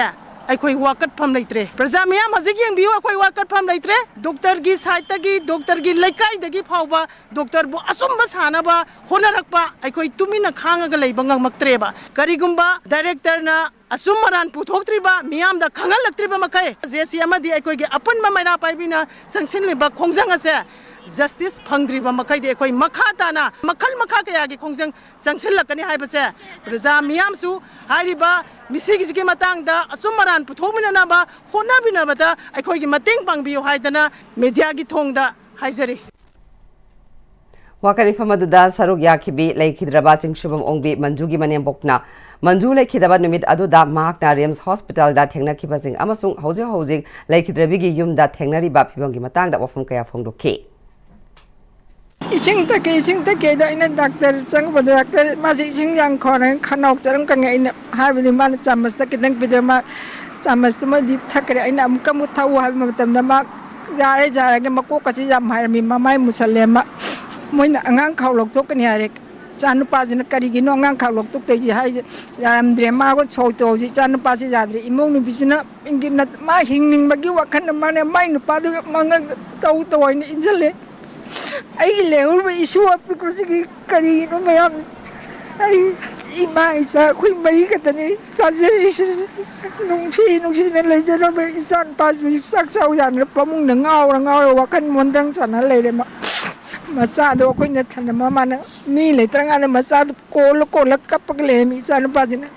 ꯑꯩꯈꯣꯏ ꯋꯥꯀꯠꯐꯝ ꯂꯩꯇ꯭ꯔꯦ꯫ ꯄ꯭ꯔꯖꯥ ꯃꯤꯌꯥꯝ ꯍꯧꯖꯤꯛ ꯌꯦꯡꯕꯤꯌꯨ, ꯑꯩꯈꯣꯏ ꯋꯥꯀꯠꯐꯝ ꯂꯩꯇ꯭ꯔꯦ꯫ ꯗꯣꯛꯇꯔꯒꯤ ꯁꯥꯏꯠꯇꯒꯤ, ꯗꯣꯛꯇꯔꯒꯤ ꯂꯩꯀꯥꯏꯗꯒꯤ ꯐꯥꯎꯕ ꯗꯣꯛꯇꯔꯕꯨ ꯑꯆꯨꯝꯕ ꯁꯥꯅꯕ ꯍꯣꯠꯅꯔꯛꯄ ꯑꯩꯈꯣꯏ ꯇꯨꯃꯤꯟꯅ ꯈꯥꯡꯉꯒ ꯂꯩꯕ ꯉꯝꯃꯛꯇ꯭ꯔꯦꯕ꯫ ꯀꯔꯤꯒꯨꯝꯕ ꯗꯥꯏꯔꯦꯛꯇꯔꯅ ꯑꯆꯨꯝ ꯑꯔꯥꯟ ꯄꯨꯊꯣꯛꯇ꯭ꯔꯤꯕ, ꯃꯤꯌꯥꯝꯗ ꯈꯪꯍꯜꯂꯛꯇ꯭ꯔꯤꯕ ꯃꯈꯩ, ꯖꯦ ꯁꯤ ꯑꯃꯗꯤ ꯑꯩꯈꯣꯏꯒꯤ ꯑꯄꯨꯟꯕ ꯃꯩꯔꯥ ꯄꯥꯏꯕꯤꯅ ꯆꯪꯁꯤꯜꯂꯤꯕ ꯈꯣꯡꯖꯪ ꯑꯁꯦ ꯖꯁꯇꯤꯁ ꯐꯪꯗ꯭ꯔꯤꯕ ꯃꯈꯩꯗꯤ ꯑꯩꯈꯣꯏ ꯃꯈꯥ ꯇꯥꯅ ꯃꯈꯜ ꯃꯈꯥ ꯀꯌꯥꯒꯤ ꯈꯣꯡꯖꯪ ꯆꯪꯁꯤꯜꯂꯛꯀꯅꯤ ꯍꯥꯏꯕꯁꯦ ꯄ꯭ꯔꯖꯥ ꯃꯤꯌꯥꯝꯁꯨ ꯍꯥꯏꯔꯤꯕ ꯃꯤꯁꯤꯒꯤꯁꯤꯒꯤ ꯃꯇꯥꯡꯗ ꯑꯆꯨꯝ ꯑꯔꯥꯟ ꯄꯨꯊꯣꯛꯃꯤꯟꯅꯅꯕ ꯍꯣꯠꯅꯕꯤꯅꯕꯗ ꯑꯩꯈꯣꯏꯒꯤ ꯃꯇꯦꯡ ꯄꯥꯡꯕꯤꯌꯨ ꯍꯥꯏꯗꯅ ꯃꯦꯗꯤꯌꯥꯒꯤ ꯊꯣꯡꯗ ꯍꯥꯏꯖꯔꯤ꯫ ꯋꯥꯀꯠ ꯃꯤꯐꯝ ꯑꯗꯨꯗ ꯁꯔꯨꯛ ꯌꯥꯈꯤꯕꯤ ꯂꯩꯈꯤꯗ꯭ꯔꯕ ꯆꯤꯡꯁꯨꯕꯝ ꯑꯣꯡꯕꯤ ꯃꯟꯖꯨꯒꯤ ꯃꯅꯦꯝꯕꯣꯛꯅ ꯃꯟꯖꯨ ꯂꯩꯈꯤꯗꯕ ꯅꯨꯃꯤꯠ ꯑꯗꯨꯗ ꯃꯍꯥꯛꯅ ꯔꯤꯝꯁ ꯍꯣꯁꯄꯤꯇꯥꯜꯗ ꯊꯦꯡꯅꯈꯤꯕꯁꯤꯡ ꯑꯃꯁꯨꯡ ꯍꯧꯖꯤꯛ ꯍꯧꯖꯤꯛ ꯂꯩꯈꯤꯗ꯭ꯔꯕꯤꯒꯤ ꯌꯨꯝꯗ ꯊꯦꯡꯅꯔꯤꯕ ꯐꯤꯕꯝꯒꯤ ꯃꯇꯥꯡꯗ ꯋꯥꯐꯝ ꯀꯌꯥ ꯐꯣꯡꯗꯣꯛꯈꯤ꯫ ꯏꯁꯤꯡ ꯊꯛꯀꯦ, ꯏꯁꯤꯡ ꯊꯛꯀꯦꯗ ꯑꯩꯅ ꯗꯥꯛꯇꯔ ꯆꯪꯉꯨꯕꯗ ꯗꯥꯛꯇꯔ ꯃꯥꯁꯦ ꯏꯁꯤꯡ ꯌꯥꯝ ꯈꯧꯔꯥꯡꯉꯦ, ꯈꯅꯥꯎ ꯆꯔꯝ ꯀꯪꯉꯦ꯫ ꯑꯩꯅ ꯍꯥꯏꯕꯗꯤ ꯃꯥꯅ ꯆꯥꯃꯁꯇ ꯈꯤꯇꯪ ꯄꯤꯗ ꯃꯥ ꯆꯥꯃꯁꯇꯨꯃꯗꯤ ꯊꯛꯈ꯭ꯔꯦ꯫ ꯑꯩꯅ ꯑꯃꯨꯛꯀ ꯑꯃꯨꯛ ꯊꯛꯎ ꯍꯥꯏꯕ ꯃꯇꯝꯗ ꯃꯥ ꯌꯥꯔꯦ, ꯌꯥꯔꯒꯦ, ꯃꯀꯣꯛꯀꯁꯤ ꯌꯥꯝ ꯍꯥꯏꯔꯝꯃꯤ, ꯃꯃꯥꯏ ꯃꯨꯁꯜꯂꯦ꯫ ꯃꯥ ꯃꯣꯏꯅ ꯑꯉꯥꯡ ꯈꯥꯎ ꯂꯧꯊꯣꯛꯀꯅꯤ ꯍꯥꯏꯔꯦ꯫ ꯏꯆꯥ ꯅꯨꯄꯥꯁꯤꯅ ꯀꯔꯤꯒꯤꯅꯣ ꯑꯉꯥꯡ ꯈꯥꯎ ꯂꯧꯊꯣꯛꯇꯣꯏꯁꯤ ꯍꯥꯏꯁꯦ ꯌꯥꯔꯝꯗ꯭ꯔꯦ꯫ ꯃꯥꯒ ꯁꯣꯏ ꯇꯧꯁꯤ ꯏꯆꯥ ꯅꯨꯄꯥꯁꯤ ꯌꯥꯗ꯭ꯔꯦ꯫ ꯏꯃꯧ ꯅꯨꯄꯤꯁꯤꯅ ꯏꯪꯒꯤꯠꯅ ꯃꯥ ꯍꯤꯡꯅꯤꯡꯕꯒꯤ ꯋꯥꯈꯜꯗ ꯃꯥꯅ ꯃꯥꯏ ꯅꯨꯄꯥꯗꯨꯒ ꯃꯉꯛ ꯇꯧ ꯇꯧ ꯍꯥꯏꯅ ꯏꯟꯁꯤꯜꯂꯦ꯫ ꯑꯩꯒꯤ ꯂꯩꯍꯧꯔꯤꯕ ꯏꯁꯨ ꯑꯄꯤꯛꯄꯁꯤꯒꯤ ꯀꯔꯤꯅꯣ ꯃꯌꯥꯝ ꯑꯩ ꯏꯃꯥ ꯏꯆꯥ ꯑꯩꯈꯣꯏ ꯃꯔꯤ ꯈꯛꯇꯅꯤ ꯆꯥꯖꯔꯤꯁꯤ꯫ ꯅꯨꯡꯁꯤ ꯅꯨꯡꯁꯤꯅ ꯂꯩꯖꯔꯝꯕ ꯏꯆꯥ ꯅꯨꯄꯥꯁꯨ ꯆꯥꯛ ꯆꯥꯎ ꯌꯥꯗꯅ ꯐꯃꯨꯡꯗ ꯉꯥꯎꯔ ꯉꯥꯎꯔ ꯋꯥꯈꯜ ꯃꯣꯟꯗ꯭ꯔꯪ ꯁꯥꯟꯅ ꯂꯩꯔꯦ꯫ ꯃꯥ ꯃꯆꯥꯗꯣ ꯑꯩꯈꯣꯏꯅ ꯊꯅꯝꯃ ꯃꯥꯅ ꯃꯤ ꯂꯩꯇ꯭ꯔꯀꯥꯟꯗ ꯃꯆꯥꯗꯣ ꯀꯣꯜꯂ ꯀꯣꯜꯂ ꯀꯞꯄꯒ ꯂꯩꯔꯝꯃꯤ ꯏꯆꯥ ꯅꯨꯄꯥꯁꯤꯅ꯫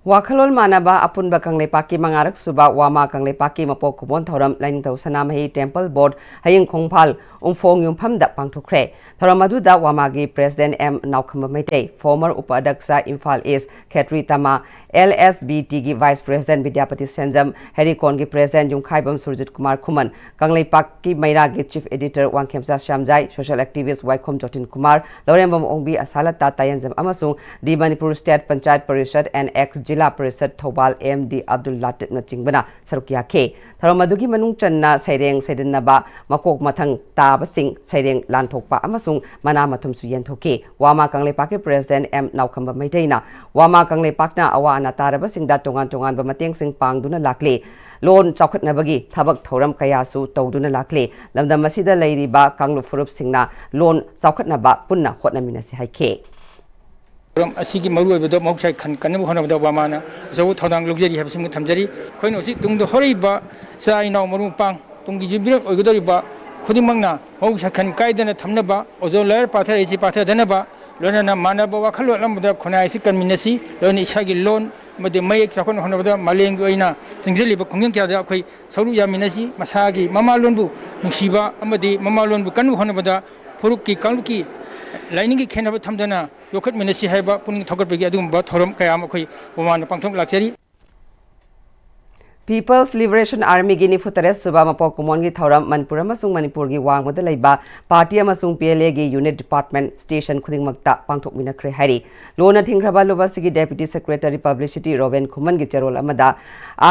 ꯋꯥꯈꯜꯂꯣꯟ ꯃꯥꯟꯅꯕ ꯑꯄꯨꯟꯕ ꯀꯪꯂꯩꯄꯥꯛꯀꯤ ꯃꯉꯥꯔꯛ ꯁꯨꯕ ꯋꯥꯃꯥ ꯀꯪꯂꯩꯄꯥꯛꯀꯤ ꯃꯄꯣꯛ ꯀꯨꯝꯑꯣꯟ ꯊꯧꯔꯝ ꯂꯥꯏꯅꯤꯡꯊꯧ ꯁꯅꯥꯃꯍꯤ ꯇꯦꯝꯄꯜ ꯕꯣꯔꯗ ꯍꯌꯤꯡ ꯈꯣꯡꯐꯥꯜ ꯎꯝꯐꯣꯡ ꯌꯨꯝꯐꯝꯗ ꯄꯥꯡꯊꯣꯛꯈ꯭ꯔꯦ꯫ ꯊꯧꯔꯝ ꯑꯗꯨꯗ ꯋꯥꯃꯥꯒꯤ president M Naokhamba Meitei, former ꯎꯄ ꯑꯗ꯭ꯌꯛꯁ Imphal east Khetri Tama, L S B ꯇꯤꯒꯤ ꯚꯥꯏꯁ ꯄ꯭ꯔꯦꯁꯤꯗꯦꯟꯠ ꯕꯤꯗ꯭ꯌꯥꯄꯇꯤ ꯁꯦꯟꯖꯝ, ꯍꯦꯔꯤꯀꯣꯟꯒꯤ ꯄ꯭ꯔꯦꯁꯤꯗꯦꯟꯠ ꯌꯨꯝꯈꯥꯏꯕꯝ ꯁꯨꯔꯖꯤꯠ ꯀꯨꯃꯥꯔ ꯈꯨꯃꯟ, ꯀꯪꯂꯩꯄꯥꯛꯀꯤ ꯃꯩꯔꯥꯒꯤ chief editor Wangkhemcha Shyamjai, social activist Waikhom Jotin Kumar, Lourembam Ongbi Asalta Tayenjam ꯑꯃꯁꯨꯡ the Manipur state panchayat Parishad and ex zilla parishad Thoubal M D Abdul ꯂꯥꯇꯤꯐꯅꯆꯤꯡꯕꯅ ꯁꯔꯨꯛ ꯌꯥꯈꯤ꯫ ꯊꯧꯔꯝ ꯑꯗꯨꯒꯤ ꯃꯅꯨꯡ ꯆꯟꯅ ꯁꯩꯔꯦꯡ ꯁꯩꯗꯟꯅꯕ, ꯃꯀꯣꯛ ꯃꯊꯪ ꯇꯥ ꯇꯥꯕꯁꯤꯡ ꯁꯩꯔꯦꯡ ꯂꯥꯟꯊꯣꯛꯄ ꯑꯃꯁꯨꯡ ꯃꯅꯥ ꯃꯊꯨꯝꯁꯨ ꯌꯦꯟꯊꯣꯛꯈꯤ꯫ ꯋꯥꯃꯥ ꯀꯪꯂꯩꯄꯥꯛꯀꯤ ꯄ꯭ꯔꯦꯁꯤꯗꯦꯟꯠ ꯑꯦꯝ ꯅꯥꯎꯈꯝꯕ ꯃꯩꯇꯩꯅ ꯋꯥꯃꯥ ꯀꯪꯂꯩꯄꯥꯛꯅ ꯑꯋꯥ ꯑꯅꯥ ꯇꯥꯔꯕꯁꯤꯡꯗ ꯇꯣꯉꯥꯟ ꯇꯣꯉꯥꯟꯕ ꯃꯇꯦꯡꯁꯤꯡ ꯄꯥꯡꯗꯨꯅ ꯂꯥꯛꯂꯤ꯫ ꯂꯣꯟ ꯆꯥꯎꯈꯠꯅꯕꯒꯤ ꯊꯕꯛ ꯊꯧꯔꯝ ꯀꯌꯥꯁꯨ ꯇꯧꯗꯨꯅ ꯂꯥꯛꯂꯤ꯫ ꯂꯝꯗꯝ ꯑꯁꯤꯗ ꯂꯩꯔꯤꯕ ꯀꯥꯡꯂꯨꯞ ꯐꯨꯔꯨꯞꯁꯤꯡꯅ ꯂꯣꯟ ꯆꯥꯎꯈꯠꯅꯕ ꯄꯨꯟꯅ ꯍꯣꯠꯅꯃꯤꯟꯅꯁꯤ ꯍꯥꯏꯈꯤ꯫ ꯊꯧꯔꯝ ꯑꯁꯤꯒꯤ ꯃꯔꯨꯑꯣꯏꯕꯗ ꯃꯍꯧꯁꯥꯒꯤ ꯈꯟ ꯀꯟꯅꯕ ꯍꯣꯠꯅꯕꯗ ꯋꯥꯃꯥꯅ ꯑꯆꯧꯕ ꯊꯧꯗꯥꯡ ꯂꯧꯖꯔꯤ ꯍꯥꯏꯕꯁꯤꯃ ꯊꯝꯖꯔꯤ꯫ ꯑꯩꯈꯣꯏꯅ ꯍꯧꯖꯤꯛ ꯇꯨꯡꯗ ꯍꯧꯔꯛꯏꯕ ꯏꯆꯥ ꯏꯅꯥꯎ ꯃꯔꯨꯞ ꯃꯄꯥꯡ, ꯇꯨꯡꯒꯤ ꯌꯨꯝꯕꯤꯔꯦꯟ ꯑꯣꯏꯒꯗꯧꯔꯤꯕ ꯈꯨꯗꯤꯡꯃꯛꯅ ꯃꯍꯧꯁꯥ ꯈꯟ ꯀꯥꯏꯗꯅ ꯊꯝꯅꯕ, ꯑꯣꯖꯣ ꯂꯥꯏꯌꯔ ꯄꯥꯊꯔꯛꯏꯁꯤ ꯄꯥꯊꯗꯅꯕ, ꯂꯣꯏꯅꯅ ꯃꯥꯟꯅꯕ ꯋꯥꯈꯜꯂꯣꯟ ꯑꯃꯗ ꯈꯨꯟꯅꯥꯏ ꯑꯁꯤ ꯀꯟꯃꯤꯟꯅꯁꯤ, ꯂꯣꯏꯅ ꯏꯁꯥꯒꯤ ꯂꯣꯟ ꯑꯃꯗꯤ ꯃꯌꯦꯛ ꯆꯥꯎꯈꯠꯅ ꯍꯣꯠꯅꯕꯗ ꯃꯥꯂꯦꯝꯒꯤ ꯑꯣꯏꯅ ꯆꯪꯁꯤꯜꯂꯤꯕ ꯈꯣꯡꯖꯪ ꯀꯌꯥꯗ ꯑꯩꯈꯣꯏ ꯁꯔꯨꯛ ꯌꯥꯃꯤꯟꯅꯁꯤ꯫ ꯃꯁꯥꯒꯤ ꯃꯃꯥꯂꯣꯟꯕꯨ ꯅꯨꯡꯁꯤꯕ ꯑꯃꯗꯤ ꯃꯃꯥꯂꯣꯟꯕꯨ ꯀꯟꯅꯕ ꯍꯣꯠꯅꯕꯗ ꯐꯨꯔꯨꯞꯀꯤ, ꯀꯥꯡꯂꯨꯞꯀꯤ, ꯂꯥꯏꯅꯤꯡꯒꯤ ꯈꯦꯠꯅꯕ ꯊꯝꯗꯅ ꯌꯣꯛꯈꯠꯃꯤꯟꯅꯁꯤ ꯍꯥꯏꯕ ꯄꯨꯛꯅꯤꯡ ꯊꯧꯒꯠꯄꯒꯤ ꯑꯗꯨꯒꯨꯝꯕ ꯊꯧꯔꯝ ꯀꯌꯥ ꯑꯃ ꯑꯩꯈꯣꯏ ꯋꯥꯃꯥꯅ ꯄꯥꯡꯊꯣꯛ ꯂꯥꯛꯆꯔꯤ꯫ People's Liberation Armyꯒꯤ ꯅꯤꯐꯨ ꯇꯔꯦꯠ ꯁꯨꯕ ꯃꯄꯣꯛ ꯀꯨꯝꯑꯣꯟꯒꯤ ꯊꯧꯔꯝ ꯃꯅꯤꯄꯨꯔ ꯑꯃꯁꯨꯡ ꯃꯅꯤꯄꯨꯔꯒꯤ ꯋꯥꯡꯃꯗ ꯂꯩꯕ ꯄꯥꯔꯇꯤ ꯑꯃꯁꯨꯡ PLAꯒꯤ ꯌꯨꯅꯤꯠ, ꯗꯤꯄꯥꯔꯠꯃꯦꯟꯠ, ꯁ꯭ꯇꯦꯁꯟ ꯈꯨꯗꯤꯡꯃꯛꯇ ꯄꯥꯡꯊꯣꯛꯃꯤꯟꯅꯈ꯭ꯔꯦ ꯍꯥꯏꯔꯤ꯫ ꯂꯣꯟꯅ ꯊꯤꯡꯈ꯭ꯔꯕ ꯂꯨꯞ ꯑꯁꯤꯒꯤ ꯗꯦꯄ꯭ꯌꯨꯇꯤ ꯁꯦꯀ꯭ꯔꯦꯇꯔꯤ ꯄꯕ꯭ꯂꯤꯁꯤꯇꯤ ꯔꯣꯕꯦꯟ ꯈꯨꯃꯟꯒꯤ ꯆꯦꯔꯣꯜ ꯑꯃꯗ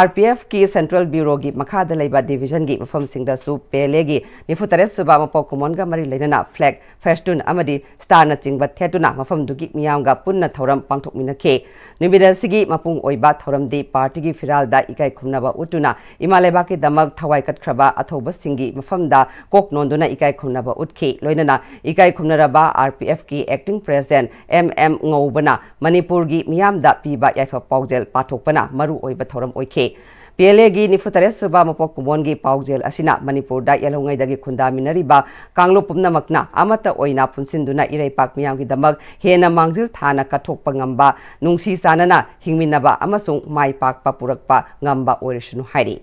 RPFꯀꯤ ꯁꯦꯟꯇ꯭ꯔꯦꯜ ꯕ꯭ꯌꯨꯔꯣꯒꯤ ꯃꯈꯥꯗ ꯂꯩꯕ ꯗꯤꯚꯤꯖꯟꯒꯤ ꯃꯐꯝꯁꯤꯡꯗꯁꯨ PLAꯒꯤ ꯅꯤꯐꯨ ꯇꯔꯦꯠ ꯁꯨꯕ ꯃꯄꯣꯛ ꯀꯨꯝꯑꯣꯟꯒ ꯃꯔꯤ ꯂꯩꯅꯅ ꯐ꯭ꯂꯦꯒ, ꯐꯦꯁꯇꯨꯟ ꯑꯃꯗꯤ ꯁ꯭ꯇꯥꯔꯅꯆꯤꯡꯕ ꯊꯦꯠꯇꯨꯅ ꯃꯐꯝꯗꯨꯒꯤ ꯃꯤꯌꯥꯝꯒ ꯄꯨꯟꯅ ꯊꯧꯔꯝ ꯄꯥꯡꯊꯣꯛꯃꯤꯟꯅꯈꯤ꯫ ꯅꯨꯃꯤꯠ ꯑꯁꯤꯒꯤ ꯃꯄꯨꯡ ꯑꯣꯏꯕ ꯊꯧꯔꯝꯗꯤ ꯄꯥꯔꯇꯤꯒꯤ ꯐꯤꯔꯥꯜꯗ ꯏꯀꯥꯏ ꯈꯨꯝꯅꯕ ꯎꯠꯇꯨꯅ ꯏꯃꯥ ꯂꯩꯕꯥꯛꯀꯤꯗꯃꯛ ꯊꯋꯥꯏ ꯀꯠꯈ꯭ꯔꯕ ꯑꯊꯧꯕꯁꯤꯡꯒꯤ ꯃꯐꯝꯗ ꯀꯣꯛ ꯅꯣꯟꯗꯨꯅ ꯏꯀꯥꯏ ꯈꯨꯝꯅꯕ ꯎꯠꯈꯤ꯫ ꯂꯣꯏꯅꯅ ꯏꯀꯥꯏ ꯈꯨꯝꯅꯔꯕ RPFꯀꯤ ꯑꯦꯛꯇꯤꯡ ꯄ꯭ꯔꯦꯁꯤꯗꯦꯟꯠ M M ꯉꯧꯕꯅ ꯃꯅꯤꯄꯨꯔꯒꯤ ꯃꯤꯌꯥꯝꯗ ꯄꯤꯕ ꯌꯥꯏꯐ ꯄꯥꯎꯖꯦꯜ ꯄꯥꯊꯣꯛꯄꯅ ꯃꯔꯨ ꯑꯣꯏꯕ ꯊꯧꯔꯝ ꯑꯣꯏꯈꯤ꯫ PLAꯒꯤ ꯅꯤꯐꯨ ꯇꯔꯦꯠ ꯁꯨꯕ ꯃꯄꯣꯛ ꯀꯨꯝꯑꯣꯟꯒꯤ ꯄꯥꯎꯖꯦꯜ ꯑꯁꯤꯅ ꯃꯅꯤꯄꯨꯔꯗ ꯌꯦꯜꯍꯧꯉꯩꯗꯒꯤ ꯈꯨꯟꯗꯥꯃꯤꯟꯅꯔꯤꯕ ꯀꯥꯡꯂꯨꯞ ꯄꯨꯝꯅꯃꯛꯅ ꯑꯃꯠꯇ ꯑꯣꯏꯅ ꯄꯨꯟꯁꯤꯟꯗꯨꯅ ꯏꯔꯩꯄꯥꯛ ꯃꯤꯌꯥꯝꯒꯤꯗꯃꯛ ꯍꯦꯟꯅ ꯃꯥꯡꯖꯤꯜ ꯊꯥꯅ ꯀꯠꯊꯣꯛꯄ ꯉꯝꯕ, ꯅꯨꯡꯁꯤ ꯆꯥꯟꯅꯅ ꯍꯤꯡꯃꯤꯟꯅꯕ ꯑꯃꯁꯨꯡ ꯃꯥꯏ ꯄꯥꯛꯄ ꯄꯨꯔꯛꯄ ꯉꯝꯕ ꯑꯣꯏꯔꯁꯅꯨ ꯍꯥꯏꯔꯤ꯫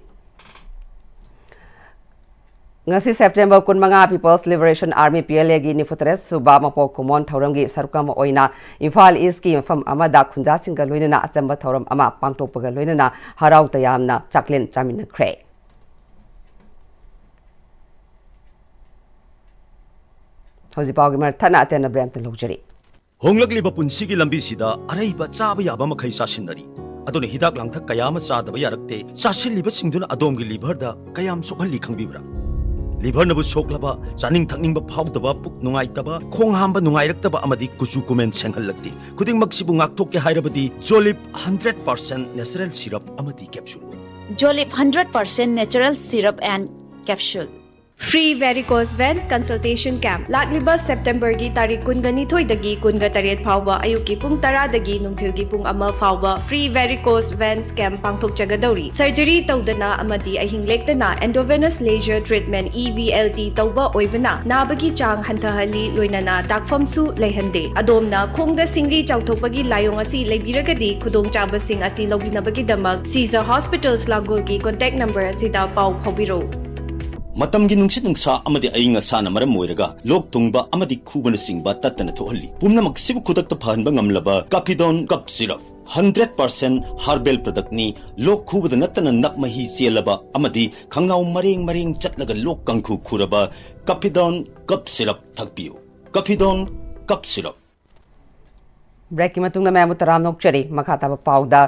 ꯉꯁꯤ ꯁꯦꯞꯇꯦꯝꯕꯔ ꯀꯨꯟꯃꯉꯥ, People's Liberation Army, PLAꯒꯤ ꯅꯤꯐꯨ ꯇꯔꯦꯠ ꯁꯨꯕ ꯃꯄꯣꯛ ꯀꯨꯝꯑꯣꯟ ꯊꯧꯔꯝꯒꯤ ꯁꯔꯨꯛ ꯑꯃ ꯑꯣꯏꯅ ꯏꯝꯐꯥꯜ ꯏꯁꯀꯤ ꯃꯐꯝ ꯑꯃꯗ ꯈꯨꯟꯖꯥꯁꯤꯡꯒ ꯂꯣꯏꯅꯅ ꯑꯆꯝꯕ ꯊꯧꯔꯝ ꯑꯃ ꯄꯥꯡꯊꯣꯛꯄꯒ ꯂꯣꯏꯅꯅ ꯍꯔꯥꯎ ꯇꯌꯥꯝꯅ ꯆꯥꯛꯂꯦꯟ ꯆꯥꯃꯤꯟꯅꯈ꯭ꯔꯦ꯫ ꯍꯧꯖꯤꯛ ꯄꯥꯎꯒꯤ ꯃꯔꯛ ꯊꯠꯅ ꯑꯇꯦꯟꯕ ꯕ꯭ꯔꯦꯛ ꯑꯝꯇ ꯂꯧꯖꯔꯤ꯫ ꯍꯣꯡꯂꯛꯂꯤꯕ ꯄꯨꯟꯁꯤꯒꯤ ꯂꯝꯕꯤꯁꯤꯗ ꯑꯔꯩꯕ ꯆꯥꯕ ꯌꯥꯕ ꯃꯈꯩ ꯆꯥꯁꯤꯟꯅꯔꯤ꯫ ꯑꯗꯨꯅ ꯍꯤꯗꯥꯛ ꯂꯥꯡꯊꯛ ꯀꯌꯥ ꯑꯃ ꯆꯥꯗꯕ ꯌꯥꯔꯛꯇꯦ꯫ ꯆꯥꯁꯤꯜꯂꯤꯕꯁꯤꯡꯗꯨꯅ ꯑꯗꯣꯝꯒꯤ ꯂꯤꯚꯔꯗ ꯀꯌꯥꯝ ꯁꯣꯛꯍꯜꯂꯤ ꯈꯪꯕꯤꯕ꯭ꯔꯥ? ꯂꯤꯚꯔꯅꯕꯨ ꯁꯣꯛꯂꯕ, ꯆꯥꯅꯤꯡ ꯊꯛꯅꯤꯡꯕ ꯐꯥꯎꯗꯕ, ꯄꯨꯛ ꯅꯨꯡꯉꯥꯏꯇꯕ, ꯈꯣꯡ ꯍꯥꯝꯕ ꯅꯨꯡꯉꯥꯏꯔꯛꯇꯕ ꯑꯃꯗꯤ ꯀꯨꯆꯨ ꯀꯨꯃꯦꯟ ꯁꯦꯡꯍꯜꯂꯛꯇꯦ꯫ ꯈꯨꯗꯤꯡꯃꯛꯁꯤꯕꯨ ꯉꯥꯛꯊꯣꯛꯀꯦ ꯍꯥꯏꯔꯕꯗꯤ ꯖꯣꯂꯤꯞ ꯍꯟꯗ꯭ꯔꯦꯠ ꯄꯥꯔꯁꯦꯟ ꯅꯦꯆꯔꯦꯜ ꯁꯤꯔꯞ ꯑꯃꯗꯤ capsule. Jolip hundred percent natural syrup and capsule. Free varicose veins consultation camp ꯂꯥꯛꯂꯤꯕ ꯁꯦꯞꯇꯦꯝꯕꯔꯒꯤ ꯇꯥꯔꯤꯛ ꯀꯨꯟꯒꯅꯤꯊꯣꯏꯗꯒꯤ ꯀꯨꯟꯒ ꯇꯔꯦꯠ ꯐꯥꯎꯕ ꯑꯌꯨꯛꯀꯤ ꯄꯨꯡ ꯇꯔꯥꯗꯒꯤ ꯅꯨꯡꯊꯤꯜꯒꯤ ꯄꯨꯡ ꯑꯃ ꯐꯥꯎꯕ free varicose veins camp ꯄꯥꯡꯊꯣꯛꯆꯒꯗꯧꯔꯤ꯫ Surgery ꯇꯧꯗꯅ ꯑꯃꯗꯤ ꯑꯍꯤꯡ ꯂꯦꯛꯇꯅ endovenous laser treatment E V L T ꯇꯧꯕ ꯑꯣꯏꯕꯅ ꯅꯥꯕꯒꯤ ꯆꯥꯡ ꯍꯟꯊꯍꯜꯂꯤ, ꯂꯣꯏꯅꯅ ꯗꯥꯛꯐꯝꯁꯨ ꯂꯩꯍꯟꯗꯦ꯫ ꯑꯗꯣꯝꯅ ꯈꯣꯡꯗ ꯁꯤꯡꯂꯤ ꯆꯥꯎꯊꯣꯛꯄꯒꯤ ꯂꯥꯏꯑꯣꯡ ꯑꯁꯤ ꯂꯩꯕꯤꯔꯒꯗꯤ ꯈꯨꯗꯣꯡꯆꯥꯕꯁꯤꯡ ꯑꯁꯤ ꯂꯧꯕꯤꯅꯕꯒꯤꯗꯃꯛ ꯁꯤꯖ ꯍꯣꯁꯄꯤꯇꯥꯜꯁ ꯂꯥꯡꯒꯣꯜꯒꯤ contact number ꯑꯁꯤꯗ ꯄꯥꯎ ꯐꯥꯎꯕꯤꯔꯧ꯫ ꯃꯇꯝꯒꯤ ꯅꯨꯡꯁꯤꯠ ꯅꯨꯡꯁꯥ ꯑꯃꯗꯤ ꯑꯏꯪ ꯑꯁꯥꯅ ꯃꯔꯝ ꯑꯣꯏꯔꯒ ꯂꯣꯛ ꯊꯨꯡꯕ ꯑꯃꯗꯤ ꯈꯨꯕꯅꯆꯤꯡꯕ ꯇꯠꯇꯅ ꯊꯣꯛꯍꯜꯂꯤ꯫ ꯄꯨꯝꯅꯃꯛꯁꯤꯕꯨ ꯈꯨꯗꯛꯇ ꯐꯍꯟꯕ ꯉꯝꯂꯕ ꯀꯥꯐꯤꯗꯣꯟ cough syrup. Hundred percent herbal ꯄ꯭ꯔꯗꯛꯅꯤ꯫ ꯂꯣꯛ ꯈꯨꯕꯗ ꯅꯠꯇꯅ ꯅꯞ ꯃꯍꯤ ꯆꯦꯜꯂꯕ ꯑꯃꯗꯤ ꯈꯪꯅꯥꯎ ꯃꯔꯦꯡ ꯃꯔꯦꯡ ꯆꯠꯂꯒ ꯂꯣꯛ ꯀꯥꯡꯈꯨ ꯈꯨꯔꯕ ꯀꯥꯐꯤꯗꯣꯟ ꯀꯞ ꯁꯤꯔꯞ ꯊꯛꯄꯤꯌꯨ꯫ ꯀꯥꯐꯤꯗꯣꯟ cough syrup. ꯕ꯭ꯔꯦꯛꯀꯤ ꯃꯇꯨꯡꯗ ꯃꯌꯥꯝꯕꯨ ꯇꯔꯥꯝꯅ ꯑꯣꯛꯆꯔꯤ꯫ ꯃꯈꯥ ꯇꯥꯕ ꯄꯥꯎꯗ,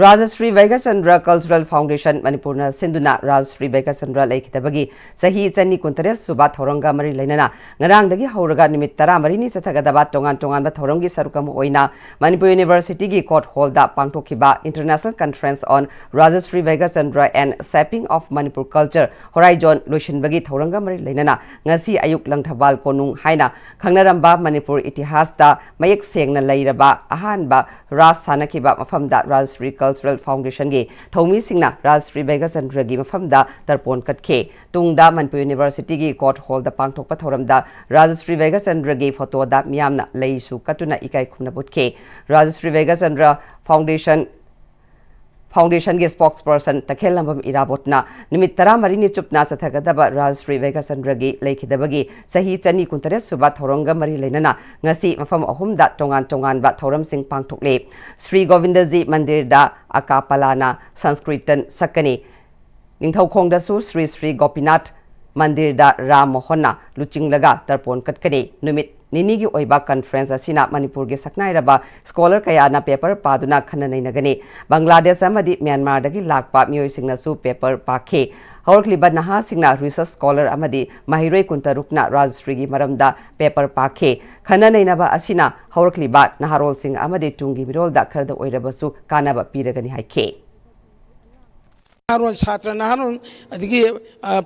ꯔꯥꯖꯁ꯭ꯔꯤ ꯕꯩꯒꯆꯟꯗ꯭ꯔ ꯀꯜꯆꯔꯦꯜ ꯐꯥꯎꯟꯗꯦꯁꯟ ꯃꯅꯤꯄꯨꯔꯅ ꯁꯤꯟꯗꯨꯅ ꯔꯥꯖꯁ꯭ꯔꯤ ꯕꯩꯒꯆꯟꯗ꯭ꯔ ꯂꯩꯈꯤꯗꯕꯒꯤ ꯆꯍꯤ ꯆꯅꯤ ꯀꯨꯟꯇꯔꯦꯠ ꯁꯨꯕ ꯊꯧꯔꯝꯒ ꯃꯔꯤ ꯂꯩꯅꯅ ꯉꯔꯥꯡꯗꯒꯤ ꯍꯧꯔꯒ ꯅꯨꯃꯤꯠ ꯇꯔꯥꯃꯔꯤꯅꯤ ꯆꯠꯊꯒꯗꯕ ꯇꯣꯉꯥꯟ ꯇꯣꯉꯥꯟꯕ ꯊꯧꯔꯝꯒꯤ ꯁꯔꯨꯛ ꯑꯃ ꯑꯣꯏꯅ ꯃꯅꯤꯄꯨꯔ ꯌꯨꯅꯤꯚꯔꯁꯤꯇꯤꯒꯤ ꯀꯣꯔꯠ ꯍꯣꯜꯗ ꯄꯥꯡꯊꯣꯛꯈꯤꯕ International Conference on Rajashree Bhaigachandra and Shaping of Manipur Culture Horizon ꯂꯣꯏꯁꯤꯟꯕꯒꯤ ꯊꯧꯔꯝꯒ ꯃꯔꯤ ꯂꯩꯅꯅ ꯉꯁꯤ ꯑꯌꯨꯛ ꯂꯪꯊꯕꯥꯜ ꯀꯣꯅꯨꯡ ꯍꯥꯏꯅ ꯈꯪꯅꯔꯝꯕ ꯃꯅꯤꯄꯨꯔ ꯏꯇꯤꯍꯥꯁꯇ ꯃꯌꯦꯛ ꯁꯦꯡꯅ ꯂꯩꯔꯕ ꯑꯍꯥꯟꯕ ꯔꯥꯁ ꯁꯥꯟꯅꯈꯤꯕ ꯃꯐꯝꯗ ꯔꯥꯖꯁ꯭ꯔꯤ ꯀꯜꯆꯔꯦꯜ ꯐꯥꯎꯟꯗꯦꯁꯟꯒꯤ ꯊꯧꯃꯤꯁꯤꯡꯅ ꯔꯥꯖꯁ꯭ꯔꯤ ꯕꯩꯒꯆꯟꯗ꯭ꯔꯒꯤ ꯃꯐꯝꯗ ꯇꯔꯄꯣꯟ ꯀꯠꯈꯤ꯫ ꯇꯨꯡꯗ ꯃꯅꯤꯄꯨꯔ ꯌꯨꯅꯤꯚꯔꯁꯤꯇꯤꯒꯤ ꯀꯣꯔꯠ ꯍꯣꯜꯗ ꯄꯥꯡꯊꯣꯛꯄ ꯊꯧꯔꯝꯗ ꯔꯥꯖꯁ꯭ꯔꯤ ꯕꯩꯒꯆꯟꯗ꯭ꯔꯒꯤ ꯐꯣꯇꯣꯗ ꯃꯤꯌꯥꯝꯅ ꯂꯩꯁꯨ ꯀꯠꯇꯨꯅ ꯏꯀꯥꯏ ꯈꯨꯝꯅꯕ ꯎꯠꯈꯤ꯫ ꯔꯥꯖꯁ꯭ꯔꯤ ꯕꯩꯒꯆꯟꯗ꯭ꯔ ꯐꯥꯎꯟꯗꯦꯁꯟ ꯐꯥꯎꯟꯗꯦꯁꯟꯒꯤ ꯁ꯭ꯄꯣꯛꯁ ꯄꯔꯁꯟ ꯇꯈꯦꯜꯂꯝꯕꯝ ꯏꯔꯥꯕꯣꯠꯅ ꯅꯨꯃꯤꯠ ꯇꯔꯥꯃꯔꯤꯅꯤ ꯆꯨꯞꯅ ꯆꯠꯊꯒꯗꯕ ꯔꯥꯖꯁ꯭ꯔꯤ ꯕꯩꯒꯆꯟꯗ꯭ꯔꯒꯤ ꯂꯩꯈꯤꯗꯕꯒꯤ ꯆꯍꯤ ꯆꯅꯤ ꯀꯨꯟꯇꯔꯦꯠ ꯁꯨꯕ ꯊꯧꯔꯝꯒ ꯃꯔꯤ ꯂꯩꯅꯅ ꯉꯁꯤ ꯃꯐꯝ ꯑꯍꯨꯝꯗ ꯇꯣꯉꯥꯟ ꯇꯣꯉꯥꯟꯕ ꯊꯧꯔꯝꯁꯤꯡ ꯄꯥꯡꯊꯣꯛꯂꯤ꯫ ꯁ꯭ꯔꯤ ꯒꯣꯕꯤꯟꯗꯖꯤ ꯃꯟꯗꯤꯔꯗ ꯑꯀꯥꯄꯂꯥꯅ ꯁꯪꯁꯀ꯭ꯔꯤꯇꯟ ꯁꯛꯀꯅꯤ꯫ ꯅꯤꯡꯊꯧꯈꯣꯡꯗꯁꯨ ꯁ꯭ꯔꯤ ꯁ꯭ꯔꯤ ꯒꯣꯄꯤꯅꯥꯊ ꯃꯟꯗꯤꯔꯗ ꯔꯥꯝ ꯃꯣꯍꯟꯅ ꯂꯨꯆꯤꯡꯂꯒ ꯇꯔꯄꯣꯟ ꯀꯠꯀꯅꯤ꯫ ꯅꯨꯃꯤꯠ ꯅꯤꯅꯤꯒꯤ ꯑꯣꯏꯕ ꯀꯟꯐꯔꯦꯟꯁ ꯑꯁꯤꯅ ꯃꯅꯤꯄꯨꯔꯒꯤ ꯁꯛꯅꯥꯏꯔꯕ ꯁ꯭ꯀꯣꯂꯔ ꯀꯌꯥꯅ ꯄꯦꯄꯔ ꯄꯥꯗꯨꯅ ꯈꯟꯅ ꯅꯩꯅꯒꯅꯤ꯫ ꯕꯪꯒ꯭ꯂꯥꯗꯦꯁ ꯑꯃꯗꯤ ꯃ꯭ꯌꯥꯟꯃꯥꯔꯗꯒꯤ ꯂꯥꯛꯄ ꯃꯤꯑꯣꯏꯁꯤꯡꯅꯁꯨ ꯄꯦꯄꯔ ꯄꯥꯈꯤ꯫ ꯍꯧꯔꯛꯂꯤꯕ ꯅꯍꯥꯁꯤꯡꯅ research scholar ꯑꯃꯗꯤ ꯃꯍꯩꯔꯣꯏ ꯀꯨꯟꯇꯔꯨꯛꯅ ꯔꯥꯖꯁ꯭ꯔꯤꯒꯤ ꯃꯔꯝꯗ paper ꯄꯥꯈꯤ꯫ ꯈꯟꯅ ꯅꯩꯅꯕ ꯑꯁꯤꯅ ꯍꯧꯔꯛꯂꯤꯕ ꯅꯍꯥꯔꯣꯜꯁꯤꯡ ꯑꯃꯗꯤ ꯇꯨꯡꯒꯤ ꯃꯤꯔꯣꯜꯗ ꯈꯔꯗ ꯑꯣꯏꯔꯕꯁꯨ ꯀꯥꯟꯅꯕ ꯄꯤꯔꯒꯅꯤ ꯍꯥꯏꯈꯤ꯫ ꯅꯍꯥꯔꯣꯟ, ꯁꯥꯇ꯭ꯔ ꯅꯍꯥꯔꯣꯟ, ꯑꯗꯒꯤ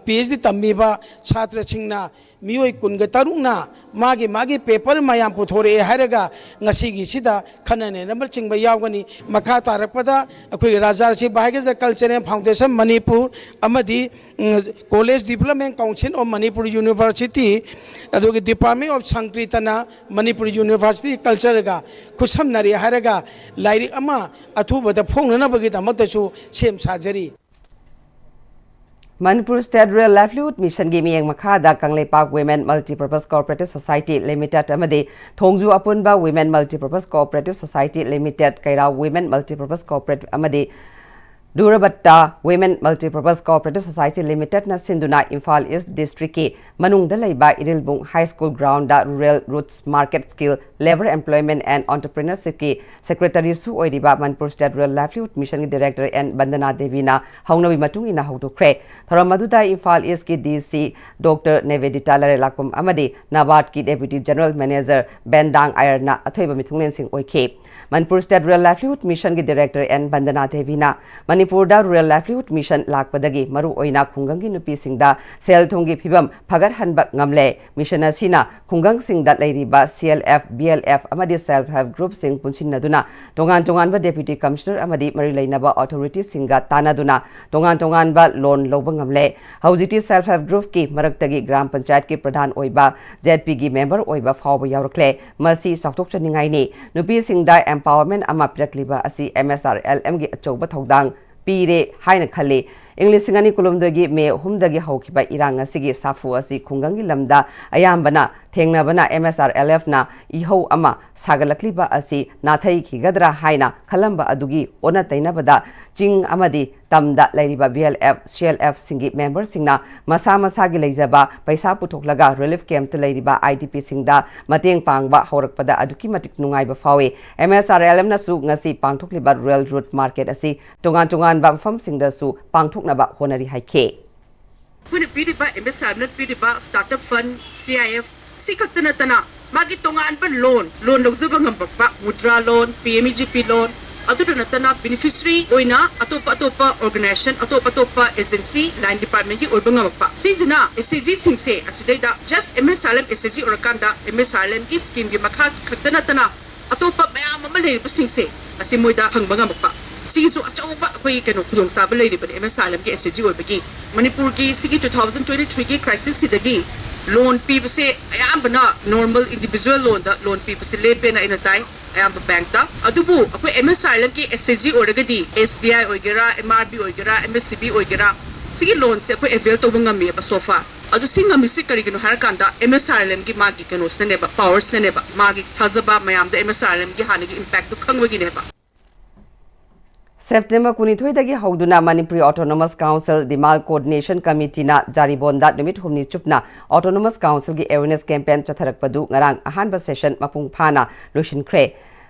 ꯄꯤ ꯑꯩꯆ ꯗꯤ ꯇꯝꯃꯤꯕ ꯁꯥꯇ꯭ꯔꯁꯤꯡꯅ, ꯃꯤꯑꯣꯏ ꯀꯨꯟꯒ ꯇꯔꯨꯛꯅ ꯃꯥꯒꯤ ꯃꯥꯒꯤ paper ꯃꯌꯥꯝ ꯄꯨꯊꯣꯔꯛꯑꯦ ꯍꯥꯏꯔꯒ ꯉꯁꯤꯒꯤꯁꯤꯗ ꯈꯟꯅ ꯅꯩꯅꯕꯅꯆꯤꯡꯕ ꯌꯥꯎꯒꯅꯤ꯫ ꯃꯈꯥ ꯇꯥꯔꯛꯄꯗ ꯑꯩꯈꯣꯏꯒꯤ ꯔꯥꯖꯥꯔꯁꯤ ꯚꯥꯏꯒꯁꯗ Cultural Foundation ꯃꯅꯤꯄꯨꯔ ꯑꯃꯗꯤ ꯎꯝ, College Development Council of Manipur University, ꯑꯗꯨꯒ Department of Sankirtana Manipur University Culture ꯒ ꯈꯨꯠꯁꯝꯅꯔꯦ ꯍꯥꯏꯔꯒ ꯂꯥꯏꯔꯤꯛ ꯑꯃ ꯑꯊꯨꯕꯗ ꯐꯣꯡꯅꯅꯕꯒꯤꯗꯃꯛꯇꯁꯨ ꯁꯦꯝ ꯁꯥꯖꯔꯤ꯫ Manipur State Rural Livelihood Mission ꯒꯤ ꯃꯤꯠꯌꯦꯡ ꯃꯈꯥꯗ Kangleipak Women Multipurpose Cooperative Society Limited ꯑꯃꯗꯤ ꯊꯣꯡꯖꯨ ꯑꯄꯨꯟꯕ Women Multipurpose Cooperative Society Limited, ꯀꯩꯔꯥꯎ Women Multipurpose Cooperative ꯑꯃꯗꯤ ꯗꯨꯔꯕꯠꯇ Women Multipurpose Cooperative Society Limited ꯅ ꯁꯤꯟꯗꯨꯅ ꯏꯝꯐꯥꯜ East District ꯀꯤ ꯃꯅꯨꯡꯗ ꯂꯩꯕ Irilbung High School Ground the Rural Roots Market Skill, Labour Employment and Entrepreneurship ꯀꯤ Secretary ꯁꯨ ꯑꯣꯏꯔꯤꯕ Manipur State Rural Livelihood Mission ꯒꯤ Director ꯑꯦꯟ ꯕꯟꯗꯅꯥ ꯗꯦꯕꯤꯅ ꯍꯧꯅꯕꯤ ꯃꯇꯨꯡ ꯏꯟꯅ ꯍꯧꯗꯣꯛꯈ꯭ꯔꯦ꯫ ꯊꯧꯔꯝ ꯑꯗꯨꯗ ꯏꯝꯐꯥꯜ East ꯀꯤ D C Doctor ꯅꯦꯕꯦꯗꯤꯇꯥ ꯂꯥꯏꯔꯦꯂꯥꯛꯄꯝ ꯑꯃꯗꯤ NABARD ꯀꯤ Deputy General Manager ꯕꯦꯟꯗꯥꯡ ꯑꯥꯌꯔꯅ ꯑꯊꯣꯏꯕ ꯃꯤꯊꯨꯡꯂꯦꯟꯁꯤꯡ ꯑꯣꯏꯈꯤ꯫ Manipur State Rural Livelihood Mission ꯒꯤ Director ꯑꯦꯟ ꯕꯟꯗꯅꯥ ꯗꯦꯕꯤꯅ ꯃꯅꯤꯄꯨꯔꯗ Rural Livelihood Mission ꯂꯥꯛꯄꯗꯒꯤ ꯃꯔꯨ ꯑꯣꯏꯅ ꯈꯨꯡꯒꯪꯒꯤ ꯅꯨꯄꯤꯁꯤꯡꯗ ꯁꯦꯜ ꯊꯨꯝꯒꯤ ꯐꯤꯕꯝ ꯐꯒꯠꯍꯟꯕ ꯉꯝꯂꯦ꯫ Mission ꯑꯁꯤꯅ ꯈꯨꯡꯒꯪꯁꯤꯡꯗ ꯂꯩꯔꯤꯕ C L F, B L F ꯑꯃꯗꯤ Self Help Group ꯁꯤꯡ ꯄꯨꯟꯁꯤꯟꯅꯗꯨꯅ ꯇꯣꯉꯥꯟ ꯇꯣꯉꯥꯟꯕ Deputy Commissioner ꯑꯃꯗꯤ ꯃꯔꯤ ꯂꯩꯅꯕ authority ꯁꯤꯡꯒ ꯇꯥꯟꯅꯗꯨꯅ ꯇꯣꯉꯥꯟ ꯇꯣꯉꯥꯟꯕ loan ꯂꯧꯕ ꯉꯝꯂꯦ꯫ ꯍꯧꯖꯤꯛꯇꯤ Self Help Group ꯀꯤ ꯃꯔꯛꯇꯒꯤ ꯒ꯭ꯔꯥꯝ ꯄꯟꯆꯥꯌꯠꯀꯤ ꯄ꯭ꯔꯙꯥꯟ ꯑꯣꯏꯕ, Z P ꯒꯤ member ꯑꯣꯏꯕ ꯐꯥꯎꯕ ꯌꯥꯎꯔꯛꯂꯦ꯫ ꯃꯁꯤ ꯆꯥꯎꯊꯣꯛꯆꯅꯤꯡꯉꯥꯏꯅꯤ꯫ ꯅꯨꯄꯤꯁꯤꯡꯗ empowerment ꯑꯃ ꯄꯤꯔꯛꯂꯤꯕ ꯑꯁꯤ M S R L M ꯒꯤ ꯑꯆꯧꯕ ꯊꯧꯗꯥꯡ ꯄꯤꯔꯦ ꯍꯥꯏꯅ ꯈꯜꯂꯤ꯫ ꯏꯪ ꯂꯤꯁꯤꯡ ꯑꯅꯤ ꯀꯨꯟꯍꯨꯝꯗꯣꯏꯒꯤ ꯃꯦ ꯑꯍꯨꯝꯗꯒꯤ ꯍꯧꯈꯤꯕ ꯏꯔꯥꯡ ꯑꯁꯤꯒꯤ ꯁꯥꯐꯨ ꯑꯁꯤ ꯈꯨꯡꯒꯪꯒꯤ ꯂꯝꯗ ꯑꯌꯥꯝꯕꯅ ꯊꯦꯡꯅꯕꯅ M S R L F ꯅ ꯏꯍꯧ ꯑꯃ ꯁꯥꯒꯠꯂꯛꯂꯤꯕ ꯑꯁꯤ ꯅꯥꯊꯩꯈꯤꯒꯗ꯭ꯔꯥ ꯍꯥꯏꯅ ꯈꯜꯂꯝꯕ ꯑꯗꯨꯒꯤ ꯑꯣꯟꯅ ꯇꯩꯅꯕꯗ ꯆꯤꯡ ꯑꯃꯗꯤ ꯇꯝꯗ ꯂꯩꯔꯤꯕ B L F, C L F ꯁꯤꯡꯒꯤ member ꯁꯤꯡꯅ ꯃꯁꯥ ꯃꯁꯥꯒꯤ ꯂꯩꯖꯕ ꯄꯩꯁꯥ ꯄꯨꯊꯣꯛꯂꯒ relief camp ꯇ ꯂꯩꯔꯤꯕ I D P ꯁꯤꯡꯗ ꯃꯇꯦꯡ ꯄꯥꯡꯕ ꯍꯧꯔꯛꯄꯗ ꯑꯗꯨꯛꯀꯤ ꯃꯇꯤꯛ ꯅꯨꯡꯉꯥꯏꯕ ꯐꯥꯎꯏ꯫ M S R L M ꯅꯁꯨ ꯉꯁꯤ ꯄꯥꯡꯊꯣꯛꯂꯤꯕ Rural Root Market ꯑꯁꯤ ꯇꯣꯉꯥꯟ ꯇꯣꯉꯥꯟꯕ ꯃꯐꯝꯁꯤꯡꯗꯁꯨ ꯄꯥꯡꯊꯣꯛꯅꯕ ꯍꯣꯠꯅꯔꯤ ꯍꯥꯏꯈꯤ꯫ ꯑꯩꯈꯣꯏꯅ ꯄꯤꯔꯤꯕ ꯑꯦꯝ ꯑꯦꯁ ꯑꯥꯏ ꯑꯦꯝꯅ ꯄꯤꯔꯤꯕ start up fund, C I F, ꯁꯤ ꯈꯛꯇ ꯅꯠꯇꯅ ꯃꯥꯒꯤ ꯇꯣꯉꯥꯟꯕ ꯂꯣꯟ, ꯂꯣꯟ ꯂꯧꯖꯕ ꯉꯝꯃꯛꯄ, Mudra loan, P M E G P loan, ꯑꯗꯨꯗ ꯅꯠꯇꯅ ꯕꯦꯅꯤꯐꯤꯁꯔꯤ ꯑꯣꯏꯅ ꯑꯇꯣꯞꯄ ꯑꯇꯣꯞꯄ ꯑꯣꯔꯒꯅꯥꯏꯖꯦꯁꯟ, ꯑꯇꯣꯞ ꯑꯇꯣꯞꯄ ꯑꯦꯖꯦꯟꯁꯤ, ꯂꯥꯏꯟ ꯗꯤꯄꯥꯔꯠꯃꯦꯟꯒꯤ ꯑꯣꯏꯕ ꯉꯝꯃꯛꯄ꯫ ꯁꯤꯁꯤꯅ ꯑꯦꯁ ꯑꯦꯆ ꯖꯤꯁꯤꯡꯁꯦ ꯑꯁꯤꯗꯩꯗ ꯖꯁ ꯑꯦꯝ ꯑꯦꯁ ꯑꯥꯏ ꯑꯦꯜ ꯑꯦꯝ ꯑꯦꯁ ꯑꯦꯆ ꯖꯤ ꯑꯣꯏꯔꯀꯥꯟꯗ ꯑꯦꯝ ꯑꯦꯁ ꯑꯥꯏ ꯑꯦꯜ ꯑꯦꯝꯒꯤ ꯁ꯭ꯀꯤꯝꯒꯤ ꯃꯈꯥ ꯈꯛꯇ ꯅꯠꯇꯅ ꯑꯇꯣꯞꯄ ꯃꯌꯥꯝ ꯑꯃ ꯂꯩꯔꯤꯕꯁꯤꯡꯁꯦ ꯑꯁꯤ ꯃꯣꯏꯗ ꯐꯪꯕ ꯉꯝꯃꯛꯄ꯫ ꯁꯤꯒꯤꯁꯨ ꯑꯆꯧꯕ ꯑꯩꯈꯣꯏꯒꯤ ꯀꯩꯅꯣ ꯈꯨꯗꯣꯡꯆꯥꯕ ꯂꯩꯔꯤꯕꯅꯤ ꯑꯦꯝ ꯑꯦꯁ ꯑꯥꯏ ꯑꯦꯜ ꯑꯦꯝꯒꯤ ꯑꯦꯁ ꯑꯦꯆ ꯖꯤ ꯑꯣꯏꯕꯒꯤ꯫ ꯃꯅꯤꯄꯨꯔꯒꯤ ꯁꯤꯒꯤ ꯇꯨ ꯊꯥꯎꯖꯟ ꯇ꯭ꯋꯦꯟꯇꯤ ꯊ꯭ꯔꯤꯒꯤ ꯀ꯭ꯔꯥꯏꯁꯤꯁꯁꯤꯗꯒꯤ ꯂꯣꯟ ꯄꯤꯕꯁꯦ ꯑꯌꯥꯝꯕꯅ ꯅꯣꯔꯃꯦꯜ ꯏꯟꯗꯤꯕꯤꯖꯨꯋꯦꯜ ꯂꯣꯟꯗ ꯂꯣꯟ ꯄꯤꯕꯁꯦ ꯂꯦꯞꯄꯦꯅ ꯑꯩꯅ ꯇꯥꯏ꯫ ꯑꯌꯥꯝꯕ ꯕꯦꯡꯛꯇ꯫ ꯑꯗꯨꯕꯨ ꯑꯩꯈꯣꯏ ꯑꯦꯝ ꯑꯦꯁ ꯑꯥꯏ ꯑꯦꯜ ꯑꯦꯝꯒꯤ ꯑꯦꯁ ꯑꯦꯆ ꯖꯤ ꯑꯣꯏꯔꯒꯗꯤ ꯑꯦꯁ ꯕꯤ ꯑꯥꯏ ꯑꯣꯏꯒꯦꯔꯥ, ꯑꯦꯝ ꯑꯥꯔ ꯕꯤ ꯑꯣꯏꯒꯦꯔꯥ, ꯑꯦꯝ ꯑꯦꯁ ꯁꯤ ꯕꯤ ꯑꯣꯏꯒꯦꯔꯥ, ꯁꯤꯒꯤ ꯂꯣꯟꯁꯦ ꯑꯩꯈꯣꯏ ꯑꯦꯚꯦꯜ ꯇꯧꯕ ꯉꯝꯃꯦꯕ ꯁꯣꯐꯥ꯫ ꯑꯗꯨ ꯁꯤ ꯉꯝꯃꯤꯁꯤ ꯀꯔꯤꯒꯤꯅꯣ ꯍꯥꯏꯔꯀꯥꯟꯗ ꯑꯦꯝ ꯑꯦꯁ ꯑꯥꯏ ꯑꯦꯜ ꯑꯦꯝꯒꯤ ꯃꯥꯒꯤ ꯀꯩꯅꯣꯁꯤꯅꯅꯦꯕ, ꯄꯥꯋꯔꯁꯤꯅꯅꯦꯕ, ꯃꯥꯒꯤ ꯊꯥꯖꯕ ꯃꯌꯥꯝꯗ ꯑꯦꯝ ꯑꯦꯁ ꯑꯥꯏ ꯑꯦꯜ ꯑꯦꯝꯒꯤ ꯍꯥꯟꯅꯒꯤ ꯏꯝꯄꯦꯛꯇꯨ ꯈꯪꯕꯒꯤꯅꯦꯕ꯫ ꯁꯦꯞꯇꯦꯝꯕꯔ ꯀꯨꯟꯅꯤꯊꯣꯏꯗꯒꯤ ꯍꯧꯗꯨꯅ Manipuri autonomous council demand coordination ꯀꯃꯤꯇꯤꯅ ꯖꯥꯔꯤꯕꯣꯟꯗ ꯅꯨꯃꯤꯠ ꯍꯨꯝꯅꯤ ꯆꯨꯞꯅ ꯑꯣꯇꯣꯅꯣꯃꯁ ꯀꯥꯎꯟꯁꯤꯜꯒꯤ ꯑꯦꯋꯦꯔꯅꯦꯁ ꯀꯦꯝꯄꯦꯟ ꯆꯠꯊꯔꯛꯄꯗꯨ ꯉꯔꯥꯡ ꯑꯍꯥꯟꯕ ꯁꯦꯁꯟ ꯃꯄꯨꯡ ꯐꯥꯅ ꯂꯣꯏꯁꯤꯟꯈ꯭ꯔꯦ꯫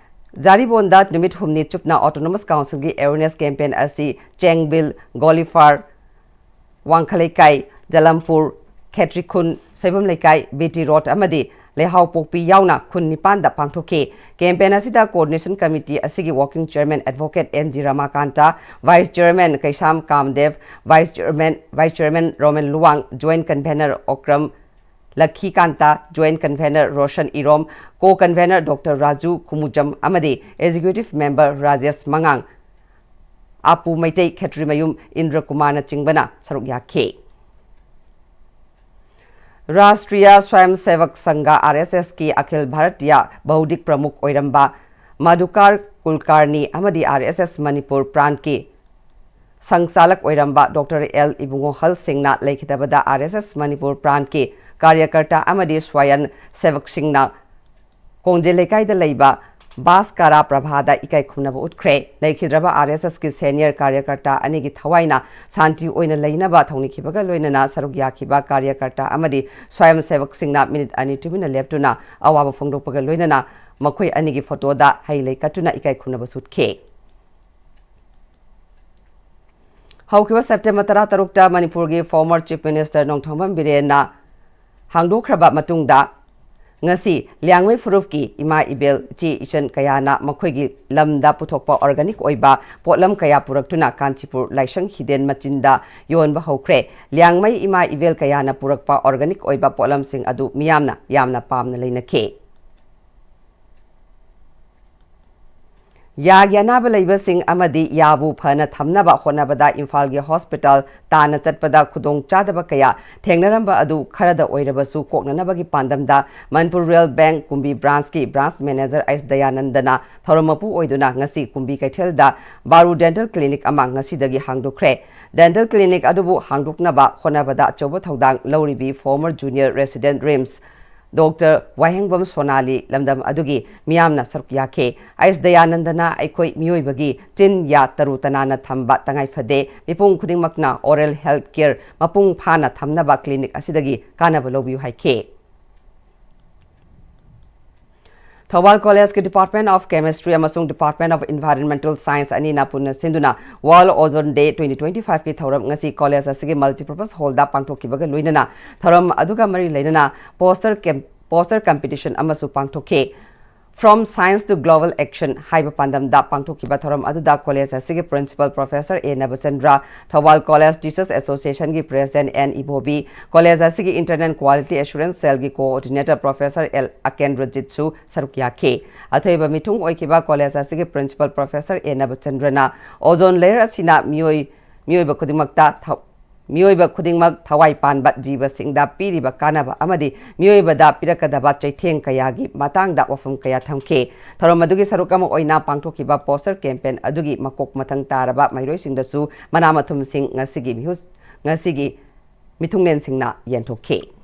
ꯖꯥꯔꯤꯕꯣꯟꯗ ꯅꯨꯃꯤꯠ ꯍꯨꯝꯅꯤ ꯆꯨꯞꯅ ꯑꯣꯇꯣꯅꯣꯃꯁ ꯀꯥꯎꯟꯁꯤꯜꯒꯤ ꯑꯦꯋꯦꯔꯅꯦꯁ ꯀꯦꯝꯄꯦꯟ ꯑꯁꯤ ꯆꯦꯡꯕꯤꯜ, ꯒꯣꯂꯤꯐꯥꯔ, ꯋꯥꯡꯈ ꯂꯩꯀꯥꯏ, ꯖꯂꯝꯄꯨꯔ, ꯈꯦꯇ꯭ꯔꯤꯈꯨꯟ, ꯁꯣꯏꯕꯝ ꯂꯩꯀꯥꯏ, ꯕꯤ ꯇꯤ ꯔꯣꯗ ꯑꯃꯗꯤ ꯂꯩꯍꯥꯎꯄꯣꯛꯄꯤ ꯌꯥꯎꯅ ꯈꯨꯟ ꯅꯤꯄꯥꯟꯗ ꯄꯥꯡꯊꯣꯛꯈꯤ꯫ ꯀꯦꯝꯄꯦꯟ ꯑꯁꯤꯗ ꯀꯣꯑꯣꯔꯗꯤꯅꯦꯁꯟ ꯀꯃꯤꯇꯤ ꯑꯁꯤꯒꯤ working chairman advocate N G Ramakanta, vice chairman Keisham Kamdev, vice chairman, vice chairman Romen Luwang, joint convener Okram Lakhikanta, joint convener Roshan Irom, co convener doctor Raju Khumujam ꯑꯃꯗꯤ ꯑꯦꯛꯖꯤꯀ꯭ꯌꯨꯇꯤꯚ ꯃꯦꯝꯕꯔ ꯔꯥꯖꯦꯁ ꯃꯉꯥꯡ, ꯑꯥꯄꯨ ꯃꯩꯇꯩ ꯈꯦꯇ꯭ꯔꯤꯃꯌꯨꯝ ꯏꯟꯗ꯭ꯔ ꯀꯨꯃꯥꯔꯅꯆꯤꯡꯕꯅ ꯁꯔꯨꯛ ꯌꯥꯈꯤ꯫ ꯔꯥꯁꯇ꯭ꯔꯤꯌꯥ ꯁ꯭ꯋꯌꯝ ꯁꯦꯚꯛ ꯁꯪꯘ, ꯑꯥꯔ ꯑꯦꯁ ꯑꯦꯁꯀꯤ ꯑꯈꯤꯜ ꯚꯥꯔꯇꯤꯌ ꯕꯧꯙꯤꯛ ꯄ꯭ꯔꯃꯨꯈ ꯑꯣꯏꯔꯝꯕ ꯃꯙꯨꯀꯥꯔ ꯀꯨꯜꯀꯥꯔꯅꯤ ꯑꯃꯗꯤ ꯑꯥꯔ ꯑꯦꯁ ꯑꯦꯁ ꯃꯅꯤꯄꯨꯔ ꯄ꯭ꯔꯥꯟꯠꯀꯤ ꯁꯪꯆꯥꯂꯛ ꯑꯣꯏꯔꯝꯕ ꯗꯣꯛꯇꯔ ꯑꯦꯜ ꯏꯕꯨꯡꯉꯣꯍꯜ ꯁꯤꯡꯅ ꯂꯩꯈꯤꯗꯕꯗ ꯑꯥꯔ ꯑꯦꯁ ꯑꯦꯁ ꯃꯅꯤꯄꯨꯔ ꯄ꯭ꯔꯥꯟꯠꯀꯤ ꯀꯥꯔꯌꯀꯔꯇꯥ ꯑꯃꯗꯤ ꯁ꯭ꯋꯌꯝ ꯁꯦꯚꯛꯁꯤꯡꯅ ꯀꯣꯡꯖꯦ ꯂꯩꯀꯥꯏꯗ ꯂꯩꯕ ꯕꯥꯁꯀꯥꯔꯥ ꯄ꯭ꯔꯚꯥꯗ ꯏꯀꯥꯏ ꯈꯨꯝꯅꯕ ꯎꯠꯈ꯭ꯔꯦ꯫ ꯂꯩꯈꯤꯗ꯭ꯔꯕ ꯑꯥꯔ ꯑꯦꯁ ꯑꯦꯁꯀꯤ ꯁꯦꯅꯤꯌꯔ ꯀꯥꯔꯌꯀꯔꯇꯥ ꯑꯅꯤꯒꯤ ꯊꯋꯥꯏꯅ ꯁꯥꯟꯇꯤ ꯑꯣꯏꯅ ꯂꯩꯅꯕ ꯊꯧꯅꯤꯈꯤꯕꯒ ꯂꯣꯏꯅꯅ ꯁꯔꯨꯛ ꯌꯥꯈꯤꯕ ꯀꯥꯔꯌꯀꯔꯇꯥ ꯑꯃꯗꯤ ꯁ꯭ꯋꯌꯝ ꯁꯦꯚꯛꯁꯤꯡꯅ ꯃꯤꯅꯤꯠ ꯑꯅꯤ ꯇꯨꯃꯤꯟꯅ ꯂꯦꯞꯇꯨꯅ ꯑꯋꯥꯕ ꯐꯣꯡꯗꯣꯛꯄꯒ ꯂꯣꯏꯅꯅ ꯃꯈꯣꯏ ꯑꯅꯤꯒꯤ ꯐꯣꯇꯣꯗ ꯍꯩ ꯂꯩ ꯀꯠꯇꯨꯅ ꯏꯀꯥꯏ ꯈꯨꯝꯅꯕꯁꯨ ꯎꯠꯈꯤ꯫ ꯍꯧꯈꯤꯕ ꯁꯦꯞꯇꯦꯝꯕꯔ ꯇꯔꯥꯇꯔꯨꯛꯇ ꯃꯅꯤꯄꯨꯔꯒꯤ former Chief Minister ꯅꯣꯡꯊꯣꯝꯕꯝ ꯕꯤꯔꯦꯟꯅ ꯍꯥꯡꯗꯣꯛꯈ꯭ꯔꯕ ꯃꯇꯨꯡꯗ, ꯉꯁꯤ ꯂꯤꯌꯥꯡꯃꯩ ꯐꯨꯔꯨꯞꯀꯤ ꯏꯃꯥ ꯏꯕꯦꯜ, ꯏꯆꯦ ꯏꯆꯟ ꯀꯌꯥꯅ ꯃꯈꯣꯏꯒꯤ ꯂꯝꯗ ꯄꯨꯊꯣꯛꯄ organic ꯑꯣꯏꯕ ꯄꯣꯠꯂꯝ ꯀꯌꯥ ꯄꯨꯔꯛꯇꯨꯅ ꯀꯥꯟꯆꯤꯄꯨꯔ ꯂꯥꯏꯁꯪ ꯍꯤꯗꯦꯟ ꯃꯆꯤꯟꯗ ꯌꯣꯟꯕ ꯍꯧꯈ꯭ꯔꯦ꯫ ꯂꯤꯌꯥꯡꯃꯩ ꯏꯃꯥ ꯏꯕꯦꯜ ꯀꯌꯥꯅ ꯄꯨꯔꯛꯄ organic ꯑꯣꯏꯕ ꯄꯣꯠꯂꯝꯁꯤꯡ ꯑꯗꯨ ꯃꯤꯌꯥꯝꯅ ꯌꯥꯝꯅ ꯄꯥꯝꯅ ꯂꯩꯅꯈꯤ꯫ ꯌꯥꯒꯤ ꯑꯅꯥꯕ ꯂꯩꯕꯁꯤꯡ ꯑꯃꯗꯤ ꯌꯥꯕꯨ ꯐꯅ ꯊꯝꯅꯕ ꯍꯣꯠꯅꯕꯗ ꯏꯝꯐꯥꯜꯒꯤ hospital ꯇꯥꯟꯅ ꯆꯠꯄꯗ ꯈꯨꯗꯣꯡꯆꯥꯗꯕ ꯀꯌꯥ ꯊꯦꯡꯅꯔꯝꯕ ꯑꯗꯨ ꯈꯔꯗ ꯑꯣꯏꯔꯕꯁꯨ ꯀꯣꯛꯅꯅꯕꯒꯤ ꯄꯥꯟꯗꯝꯗ ꯃꯅꯤꯄꯨꯔ ꯔꯨꯔꯦꯜ ꯕꯦꯡꯛ ꯀꯨꯝꯕꯤ branchꯀꯤ branch manager ꯑꯩꯁ ꯗꯌꯥꯅꯟꯗꯅ ꯊꯧꯔꯝ ꯃꯄꯨ ꯑꯣꯏꯗꯨꯅ ꯉꯁꯤ ꯀꯨꯝꯕꯤ ꯀꯩꯊꯦꯜꯗ ꯕꯥꯔꯨ dental clinic ꯑꯃ ꯉꯁꯤꯗꯒꯤ ꯍꯥꯡꯗꯣꯛꯈ꯭ꯔꯦ꯫ Dental clinic ꯑꯗꯨꯕꯨ ꯍꯥꯡꯗꯣꯛꯅꯕ ꯍꯣꯠꯅꯕꯗ ꯑꯆꯧꯕ ꯊꯧꯗꯥꯡ ꯂꯧꯔꯤꯕꯤ former junior resident RIMS Doctor ꯋꯥꯍꯦꯡꯕꯝ ꯁꯣꯅꯥꯂꯤ ꯂꯝꯗꯝ ꯑꯗꯨꯒꯤ ꯃꯤꯌꯥꯝꯅ ꯁꯔꯨꯛ ꯌꯥꯈꯤ꯫ ꯑꯩꯁ ꯗꯌꯥꯅꯟꯗꯅ ꯑꯩꯈꯣꯏ ꯃꯤꯑꯣꯏꯕꯒꯤ ꯆꯤꯟ ꯌꯥ ꯇꯔꯨ ꯇꯅꯥꯟꯅ ꯊꯝꯕ ꯇꯉꯥꯏ ꯐꯗꯦ꯫ ꯃꯤꯄꯨꯝ ꯈꯨꯗꯤꯡꯃꯛꯅ oral health care ꯃꯄꯨꯡ ꯐꯥꯅ ꯊꯝꯅꯕ clinic ꯑꯁꯤꯗꯒꯤ ꯀꯥꯟꯅꯕ ꯂꯧꯕꯤꯌꯨ ꯍꯥꯏꯈꯤ꯫ ꯊꯧꯕꯥꯜ ꯀꯣꯂꯦꯖꯀꯤ Department of Chemistry ꯑꯃꯁꯨꯡ Department of Environmental Science ꯑꯅꯤꯅ ꯄꯨꯟꯅ ꯁꯤꯟꯗꯨꯅ World Ozone Day twenty twenty five ꯀꯤ ꯊꯧꯔꯝ ꯉꯁꯤ ꯀꯣꯂꯦꯖ ꯑꯁꯤꯒꯤ multipurpose hallꯗ ꯄꯥꯡꯊꯣꯛꯈꯤꯕꯒ ꯂꯣꯏꯅꯅ ꯊꯧꯔꯝ ꯑꯗꯨꯒ ꯃꯔꯤ ꯂꯩꯅꯅ poster ꯀꯦꯝ-, poster competition ꯑꯃꯁꯨ ꯄꯥꯡꯊꯣꯛꯈꯤ꯫ From Science to Global Action ꯍꯥꯏꯕ ꯄꯥꯟꯗꯝꯗ ꯄꯥꯡꯊꯣꯛꯈꯤꯕ ꯊꯧꯔꯝ ꯑꯗꯨꯗ ꯀꯣꯂꯦꯖ ꯑꯁꯤꯒꯤ Principal Professor A Nabachandra, Thoubal college Teachers Associationꯒꯤ President ꯑꯦꯟ ꯏꯕꯣꯕꯤ, ꯀꯣꯂꯦꯖ ꯑꯁꯤꯒꯤ Internal Quality Assurance Cellꯒꯤ Coordinator Professor ꯑꯦꯜ ꯑꯀꯦꯟꯗ꯭ꯔꯖꯤꯠꯁꯨ ꯁꯔꯨꯛ ꯌꯥꯈꯤ꯫ ꯑꯊꯣꯏꯕ ꯃꯤꯊꯨꯡ ꯑꯣꯏꯈꯤꯕ ꯀꯣꯂꯦꯖ ꯑꯁꯤꯒꯤ Principal Professor ꯑꯦ ꯅꯕꯆꯟꯗ꯭ꯔꯅ ozone layer ꯑꯁꯤꯅ ꯃꯤꯑꯣꯏ, ꯃꯤꯑꯣꯏꯕ ꯈꯨꯗꯤꯡꯃꯛꯇ ꯊ-, ꯃꯤꯑꯣꯏꯕ ꯈꯨꯗꯤꯡꯃꯛ ꯊꯋꯥꯏ ꯄꯥꯟꯕ ꯖꯤꯕꯁꯤꯡꯗ ꯄꯤꯔꯤꯕ ꯀꯥꯟꯅꯕ ꯑꯃꯗꯤ ꯃꯤꯑꯣꯏꯕꯗ ꯄꯤꯔꯛꯀꯗꯕ ꯆꯩꯊꯦꯡ ꯀꯌꯥꯒꯤ ꯃꯇꯥꯡꯗ ꯋꯥꯐꯝ ꯀꯌꯥ ꯊꯝꯈꯤ꯫ ꯊꯧꯔꯝ ꯑꯗꯨꯒꯤ ꯁꯔꯨꯛ ꯑꯃ ꯑꯣꯏꯅ ꯄꯥꯡꯊꯣꯛꯈꯤꯕ poster campaign ꯑꯗꯨꯒꯤ ꯃꯀꯣꯛ ꯃꯊꯪ ꯇꯥꯔꯕ ꯃꯍꯩꯔꯣꯏꯁꯤꯡꯗꯁꯨ ꯃꯅꯥ ꯃꯊꯨꯝꯁꯤꯡ ꯉꯁꯤꯒꯤ ꯃꯤꯍꯨꯠ-, ꯉꯁꯤꯒꯤ ꯃꯤꯊꯨꯡꯂꯦꯟꯁꯤꯡꯅ ꯌꯦꯟꯊꯣꯛꯈꯤ꯫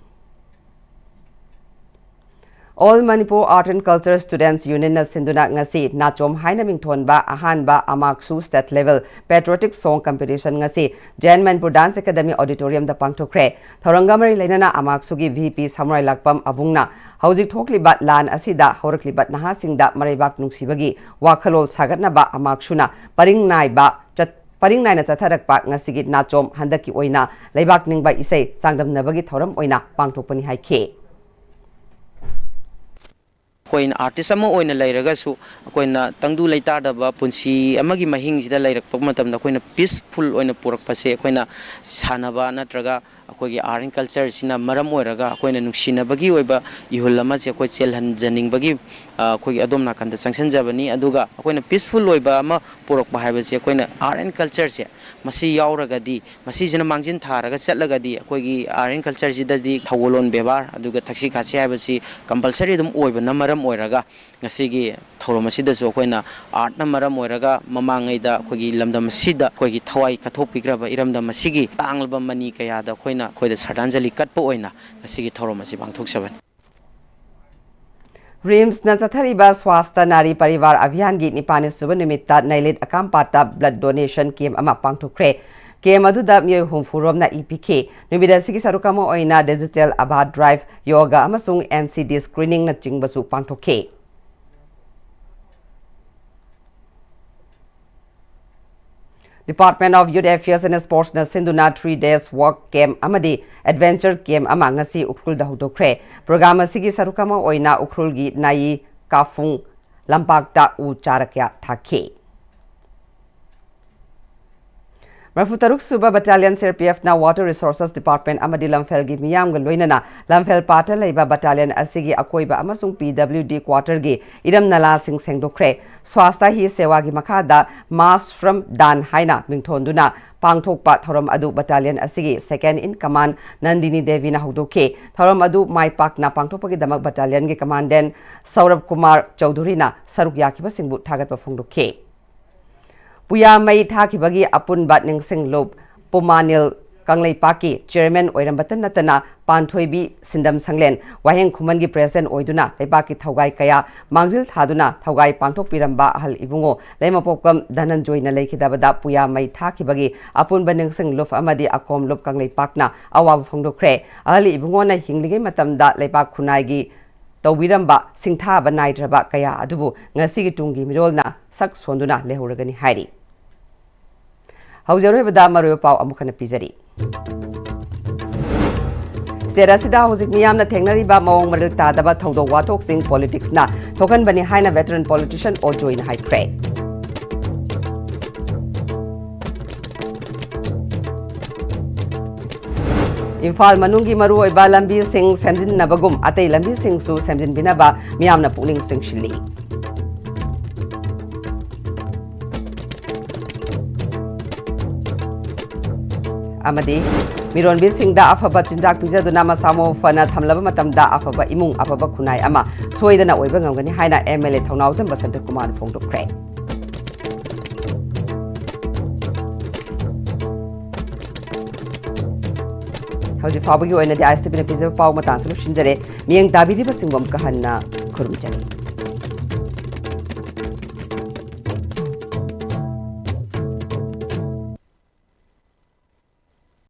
All Manipur Art and Culture Students Unionꯅ ꯁꯤꯟꯗꯨꯅ ꯉꯁꯤ ꯅꯥꯆꯣꯝ ꯍꯥꯏꯅ ꯃꯤꯡꯊꯣꯟꯕ ꯑꯍꯥꯟꯕ ꯑꯃꯥꯛꯁꯨ State Level Patriotic Song Competition ꯉꯁꯤ Jain Manipur Dance Academy Auditoriumꯗ ꯄꯥꯡꯊꯣꯛꯈ꯭ꯔꯦ꯫ ꯊꯧꯔꯝꯒ ꯃꯔꯤ ꯂꯩꯅꯅ ꯑꯃꯥꯛꯁꯨꯒꯤ ꯚꯤ ꯄꯤ ꯁꯃꯨꯔꯥꯏ ꯂꯥꯛꯄꯝ ꯑꯕꯨꯡꯅ ꯍꯧꯖꯤꯛ ꯊꯣꯛꯂꯤꯕ ꯂꯥꯟ ꯑꯁꯤꯗ ꯍꯧꯔꯛꯂꯤꯕ ꯅꯍꯥꯁꯤꯡꯗ ꯃꯔꯩꯕꯥꯛ ꯅꯨꯡꯁꯤꯕꯒꯤ ꯋꯥꯈꯜꯂꯣꯟ ꯁꯥꯒꯠꯅꯕ ꯑꯃꯥꯛꯁꯨꯅ ꯄꯔꯤꯡ ꯅꯥꯏꯕ ꯆꯠ-, ꯄꯔꯤꯡ ꯅꯥꯏꯅ ꯆꯠꯊꯔꯛꯄ ꯉꯁꯤꯒꯤ ꯅꯥꯆꯣꯝ ꯍꯟꯗꯛꯀꯤ ꯑꯣꯏꯅ ꯂꯩꯕꯥꯛ ꯅꯤꯡꯕ ꯏꯁꯩ ꯆꯥꯡꯗꯝꯅꯕꯒꯤ ꯊꯧꯔꯝ ꯑꯣꯏꯅ ꯄꯥꯡꯊꯣꯛꯄꯅꯤ ꯍꯥꯏꯈꯤ꯫ ꯑꯩꯈꯣꯏꯅ ꯑꯥꯔꯇꯤꯁ ꯑꯃ ꯑꯣꯏꯅ ꯂꯩꯔꯒꯁꯨ, ꯑꯩꯈꯣꯏꯅ ꯇꯪꯗꯨ ꯂꯩꯇꯥꯗꯕ ꯄꯨꯟꯁꯤ ꯑꯃꯒꯤ ꯃꯍꯤꯡꯁꯤꯗ ꯂꯩꯔꯛꯄ ꯃꯇꯝꯗ, ꯑꯩꯈꯣꯏꯅ ꯄꯤꯁꯐꯨꯜ ꯑꯣꯏꯅ ꯄꯨꯔꯛꯄꯁꯦ, ꯑꯩꯈꯣꯏꯅ ꯁꯥꯟꯅꯕ ꯅꯠꯇ꯭ꯔꯒ ꯑꯩꯈꯣꯏꯒꯤ ꯑꯥꯔꯠ ꯑꯦꯟ ꯀꯜꯆꯔꯁꯤꯅ ꯃꯔꯝ ꯑꯣꯏꯔꯒ, ꯑꯩꯈꯣꯏꯅ ꯅꯨꯡꯁꯤꯅꯕꯒꯤ ꯑꯣꯏꯕ ꯏꯍꯨꯜ ꯑꯃꯁꯦ ꯑꯩꯈꯣꯏ ꯆꯦꯜꯍꯟꯖꯅꯤꯡꯕꯒꯤ, ꯑ, ꯑꯩꯈꯣꯏꯒꯤ ꯑꯗꯣꯝ ꯅꯥꯀꯟꯗ ꯆꯪꯁꯤꯟꯖꯕꯅꯤ꯫ ꯑꯗꯨꯒ ꯑꯩꯈꯣꯏꯅ ꯄꯤꯁꯐꯨꯜ ꯑꯣꯏꯕ ꯑꯃ ꯄꯨꯔꯛꯄ ꯍꯥꯏꯕꯁꯦ, ꯑꯩꯈꯣꯏꯅ ꯑꯥꯔꯠ ꯑꯦꯟ ꯀꯜꯆꯔꯁꯦ ꯃꯁꯤ ꯌꯥꯎꯔꯒꯗꯤ, ꯃꯁꯤꯁꯤꯅ ꯃꯥꯡꯖꯤꯟ ꯊꯥꯔꯒ ꯆꯠꯂꯒꯗꯤ, ꯑꯩꯈꯣꯏꯒꯤ ꯑꯥꯔꯠ ꯑꯦꯟ ꯀꯜꯆꯔꯁꯤꯗꯗꯤ ꯊꯧꯒꯜꯂꯣꯟ ꯕꯦꯕꯥꯔ ꯑꯗꯨꯒ ꯊꯛꯁꯤ ꯈꯥꯁꯤ ꯍꯥꯏꯕꯁꯤ ꯀꯝꯄꯜꯁꯔꯤ ꯑꯗꯨꯝ ꯑꯣꯏꯕꯅ ꯃꯔꯝ ꯑꯣꯏꯔꯒ, ꯉꯁꯤꯒꯤ ꯊꯧꯔꯝ ꯑꯁꯤꯗꯁꯨ ꯑꯩꯈꯣꯏꯅ ꯑꯥꯔꯠꯅ ꯃꯔꯝ ꯑꯣꯏꯔꯒ ꯃꯃꯥꯡꯉꯩꯗ ꯑꯩꯈꯣꯏꯒꯤ ꯂꯝꯗꯝ ꯑꯁꯤꯗ ꯑꯩꯈꯣꯏꯒꯤ ꯊꯋꯥꯏ ꯀꯠꯊꯣꯛꯄꯤꯈ꯭ꯔꯕ ꯏꯔꯝꯗꯝ ꯑꯁꯤꯒꯤ ꯇꯥꯡꯂꯕ ꯃꯅꯤ ꯀꯌꯥꯗ ꯑꯩꯈꯣꯏꯅ, ꯑꯩꯈꯣꯏꯗ ꯁ꯭ꯔꯗꯥꯟꯖꯂꯤ ꯀꯠꯄ ꯑꯣꯏꯅ ꯉꯁꯤꯒꯤ ꯊꯧꯔꯝ ꯑꯁꯤ ꯄꯥꯡꯊꯣꯛꯆꯕꯅꯤ꯫ ꯔꯤꯝꯁꯅ ꯆꯠꯊꯔꯤꯕ ꯁ꯭ꯋꯥꯁꯇ ꯅꯥꯔꯤ ꯄꯔꯤꯕꯥꯔ ꯑꯚꯤꯌꯥꯟꯒꯤ ꯅꯤꯄꯥꯟꯅꯤ ꯁꯨꯕ ꯅꯨꯃꯤꯠꯇ ꯅꯩꯂꯤꯠ ꯑꯀꯥꯝꯄꯥꯠꯇ ꯕ꯭ꯂꯗ ꯗꯣꯅꯦꯁꯟ ꯀꯦꯝ ꯑꯃ ꯄꯥꯡꯊꯣꯛꯈ꯭ꯔꯦ꯫ ꯀꯦꯝ ꯑꯗꯨꯗ ꯃꯤꯑꯣꯏ ꯍꯨꯝꯐꯨ ꯔꯣꯝꯅ ꯏ ꯄꯤꯈꯤ꯫ ꯅꯨꯃꯤꯠ ꯑꯁꯤꯒꯤ ꯁꯔꯨꯛ ꯑꯃ ꯑꯣꯏꯅ ꯗꯤꯖꯤꯇꯦꯜ ꯑꯕꯥ ꯗ꯭ꯔꯥꯏꯚ, ꯌꯣꯒ ꯑꯃꯁꯨꯡ ꯑꯦꯟ ꯁꯤ ꯗꯤ ꯁ꯭ꯀ꯭ꯔꯤꯅꯤꯡꯅꯆꯤꯡꯕꯁꯨ ꯄꯥꯡꯊꯣꯛꯈꯤ꯫ Department of Youth Affairs and Sportsꯅ ꯁꯤꯟꯗꯨꯅ three days work camp ꯑꯃꯗꯤ adventure camp ꯑꯃ ꯉꯁꯤ ꯎꯈ꯭ꯔꯨꯜꯗ ꯍꯧꯗꯣꯛꯈ꯭ꯔꯦ꯫ ꯄ꯭ꯔꯣꯒ꯭ꯔꯥꯝ ꯑꯁꯤꯒꯤ ꯁꯔꯨꯛ ꯑꯃ ꯑꯣꯏꯅ ꯎꯈ꯭ꯔꯨꯜꯒꯤ ꯅꯥꯌꯤ ꯀꯥꯐꯨꯡ ꯂꯝꯄꯥꯛꯇ ꯎ ꯆꯥꯔ ꯀꯌꯥ ꯊꯥꯈꯤ꯫ ꯃꯔꯤꯐꯨ ꯇꯔꯨꯛ ꯁꯨꯕ ꯕꯠꯇꯥꯂꯤꯌꯟ ꯁꯤ ꯑꯥꯔ ꯄꯤ ꯑꯦꯐꯅ Water Resources Department ꯑꯃꯗꯤ ꯂꯝꯐꯦꯜꯒꯤ ꯃꯤꯌꯥꯝꯒ ꯂꯣꯏꯅꯅ ꯂꯝꯐꯦꯜ ꯄꯥꯠꯇ ꯂꯩꯕ ꯕꯠꯇꯥꯂꯤꯌꯟ ꯑꯁꯤꯒꯤ ꯑꯀꯣꯏꯕ ꯑꯃꯁꯨꯡ ꯄꯤ ꯗꯕ꯭ꯂꯤꯎ ꯗꯤ ꯀ꯭ꯋꯥꯇꯔꯒꯤ ꯏꯔꯝ ꯅꯂꯥꯁꯤꯡ ꯁꯦꯡꯗꯣꯛꯈ꯭ꯔꯦ꯫ ꯁ꯭ꯋꯥꯁꯇ ꯍꯤ ꯁꯦꯋꯥꯒꯤ ꯃꯈꯥꯗ ꯃꯥꯁ ꯐ꯭ꯔꯝ ꯗꯥꯟ ꯍꯥꯏꯅ ꯃꯤꯡꯊꯣꯟꯗꯨꯅ ꯄꯥꯡꯊꯣꯛꯄ ꯊꯧꯔꯝ ꯑꯗꯨ ꯕꯠꯇꯥꯂꯤꯌꯟ ꯑꯁꯤꯒꯤ second in command ꯅꯟꯗꯤꯅꯤ ꯗꯦꯕꯤꯅ ꯍꯧꯗꯣꯛꯈꯤ꯫ ꯊꯧꯔꯝ ꯑꯗꯨ ꯃꯥꯏ ꯄꯥꯛꯅ ꯄꯥꯡꯊꯣꯛꯄꯒꯤꯗꯃꯛ ꯕꯠꯇꯥꯂꯤꯌꯟꯒꯤ ꯀꯃꯥꯟꯗꯦꯟ ꯁꯧꯔꯚ ꯀꯨꯃꯥꯔ ꯆꯧꯙꯨꯔꯤꯅ ꯁꯔꯨꯛ ꯌꯥꯈꯤꯕꯁꯤꯡꯕꯨ ꯊꯥꯒꯠꯄ ꯐꯣꯡꯗꯣꯛꯈꯤ꯫ ꯄꯨꯌꯥ ꯃꯩ ꯊꯥꯈꯤꯕꯒꯤ ꯑꯄꯨꯟꯕ ꯅꯤꯡꯁꯤꯡ ꯂꯨꯞ ꯄꯨꯃꯥꯅꯤꯜ ꯀꯪꯂꯩꯄꯥꯛꯀꯤ ꯆꯤꯌꯔꯃꯦꯟ ꯑꯣꯏꯔꯝꯕꯇ ꯅꯠꯇꯅ ꯄꯥꯟꯊꯣꯏꯕꯤ ꯁꯤꯟꯗꯝ ꯁꯪꯂꯦꯟ ꯋꯥꯍꯦꯡ ꯈꯨꯃꯟꯒꯤ ꯄ꯭ꯔꯦꯁꯤꯗꯦꯟ ꯑꯣꯏꯗꯨꯅ ꯂꯩꯕꯥꯛꯀꯤ ꯊꯧꯒꯥꯏ ꯀꯌꯥ ꯃꯥꯡꯖꯤꯜ ꯊꯥꯗꯨꯅ ꯊꯧꯒꯥꯏ ꯄꯥꯡꯊꯣꯛꯄꯤꯔꯝꯕ ꯑꯍꯜ ꯏꯕꯨꯡꯉꯣ ꯂꯩꯃꯄꯣꯛꯀꯝ ꯙꯅꯟꯖꯣꯏꯅ ꯂꯩꯈꯤꯗꯕꯗ ꯄꯨꯌꯥ ꯃꯩ ꯊꯥꯈꯤꯕꯒꯤ ꯑꯄꯨꯟꯕ ꯅꯤꯡꯁꯤꯡ ꯂꯨꯞ ꯑꯃꯗꯤ ꯑꯀꯣꯝ ꯂꯨꯞ ꯀꯪꯂꯩꯄꯥꯛꯅ ꯑꯋꯥꯕ ꯐꯣꯡꯗꯣꯛꯈ꯭ꯔꯦ꯫ ꯑꯍꯜ ꯏꯕꯨꯡꯉꯣꯅ ꯍꯤꯡꯂꯤꯉꯩ ꯃꯇꯝꯗ ꯂꯩꯕꯥꯛ ꯈꯨꯟꯅꯥꯏꯒꯤ ꯇꯧꯕꯤꯔꯝꯕ ꯁꯤꯡꯊꯥꯕ ꯅꯥꯏꯗ꯭ꯔꯕ ꯀꯌꯥ ꯑꯗꯨꯕꯨ ꯉꯁꯤꯒꯤ ꯇꯨꯡꯒꯤ ꯃꯤꯔꯣꯜꯅ ꯁꯛ ꯁꯣꯟꯗꯨꯅ ꯂꯩꯍꯧꯔꯒꯅꯤ ꯍꯥꯏꯔꯤ꯫ ꯍꯧꯖꯤꯛ ꯑꯔꯣꯏꯕꯗ ꯃꯔꯨꯑꯣꯏꯕ ꯄꯥꯎ ꯑꯃꯨꯛ ꯍꯟꯅ ꯄꯤꯖꯔꯤ꯫ ꯁ꯭ꯇꯦꯠ ꯑꯁꯤꯗ ꯍꯧꯖꯤꯛ ꯃꯤꯌꯥꯝꯅ ꯊꯦꯡꯅꯔꯤꯕ ꯃꯑꯣꯡ ꯃꯔꯤꯜ ꯇꯥꯗꯕ ꯊꯧꯗꯣꯛ ꯋꯥꯊꯣꯛꯁꯤꯡ ꯄꯣꯂꯤꯇꯤꯛꯁꯅ ꯊꯣꯛꯍꯟꯕꯅꯤ ꯍꯥꯏꯅ ꯚꯦꯇꯔꯟ ꯄꯣꯂꯤꯇꯤꯁꯤꯌꯟ ꯑꯣ ꯖꯣꯏꯅ ꯍꯥꯏꯈ꯭ꯔꯦ꯫ ꯏꯝꯐꯥꯜ ꯃꯅꯨꯡꯒꯤ ꯃꯔꯨꯑꯣꯏꯕ ꯂꯝꯕꯤꯁꯤꯡ ꯁꯦꯝꯖꯤꯟꯅꯕꯒꯨꯝ ꯑꯇꯩ ꯂꯝꯕꯤꯁꯤꯡꯁꯨ ꯁꯦꯝꯖꯤꯟꯕꯤꯅꯕ ꯃꯤꯌꯥꯝꯅ ꯄꯨꯛꯅꯤꯡ ꯆꯤꯡꯁꯤꯜꯂꯤ꯫ ꯑꯃꯗꯤ ꯃꯤꯔꯣꯟꯕꯤꯁꯤꯡꯗ ꯑꯐꯕ ꯆꯤꯟꯖꯥꯛ ꯄꯤꯖꯗꯨꯅ ꯃꯁꯥ ꯃꯎ ꯐꯅ ꯊꯝꯂꯕ ꯃꯇꯝꯗ ꯑꯐꯕ ꯏꯃꯨꯡ, ꯑꯐꯕ ꯈꯨꯟꯅꯥꯏ ꯑꯃ ꯁꯣꯏꯗꯅ ꯑꯣꯏꯕ ꯉꯝꯒꯅꯤ ꯍꯥꯏꯅ ꯑꯦꯝ ꯑꯦꯜ ꯑꯦ ꯊꯧꯅꯥꯎꯖꯝ ꯕꯁꯟꯇ ꯀꯨꯃꯥꯔꯅ ꯐꯣꯡꯗꯣꯛꯈ꯭ꯔꯦ꯫ ꯍꯧꯖꯤꯛ ꯐꯥꯎꯕꯒꯤ ꯑꯣꯏꯅꯗꯤ ꯑꯥꯏ ꯑꯦꯁ ꯇꯤ ꯚꯤꯅ ꯄꯤꯖꯕ ꯄꯥꯎ ꯃꯇꯥꯡꯁꯤ ꯂꯣꯏꯁꯤꯟꯖꯔꯦ꯫ ꯃꯤꯠꯌꯦꯡ ꯇꯥꯕꯤꯔꯤꯕꯁꯤꯡꯕꯨ ꯑꯃꯨꯛꯀ ꯍꯟꯅ ꯈꯨꯔꯨꯝꯖꯔꯤ꯫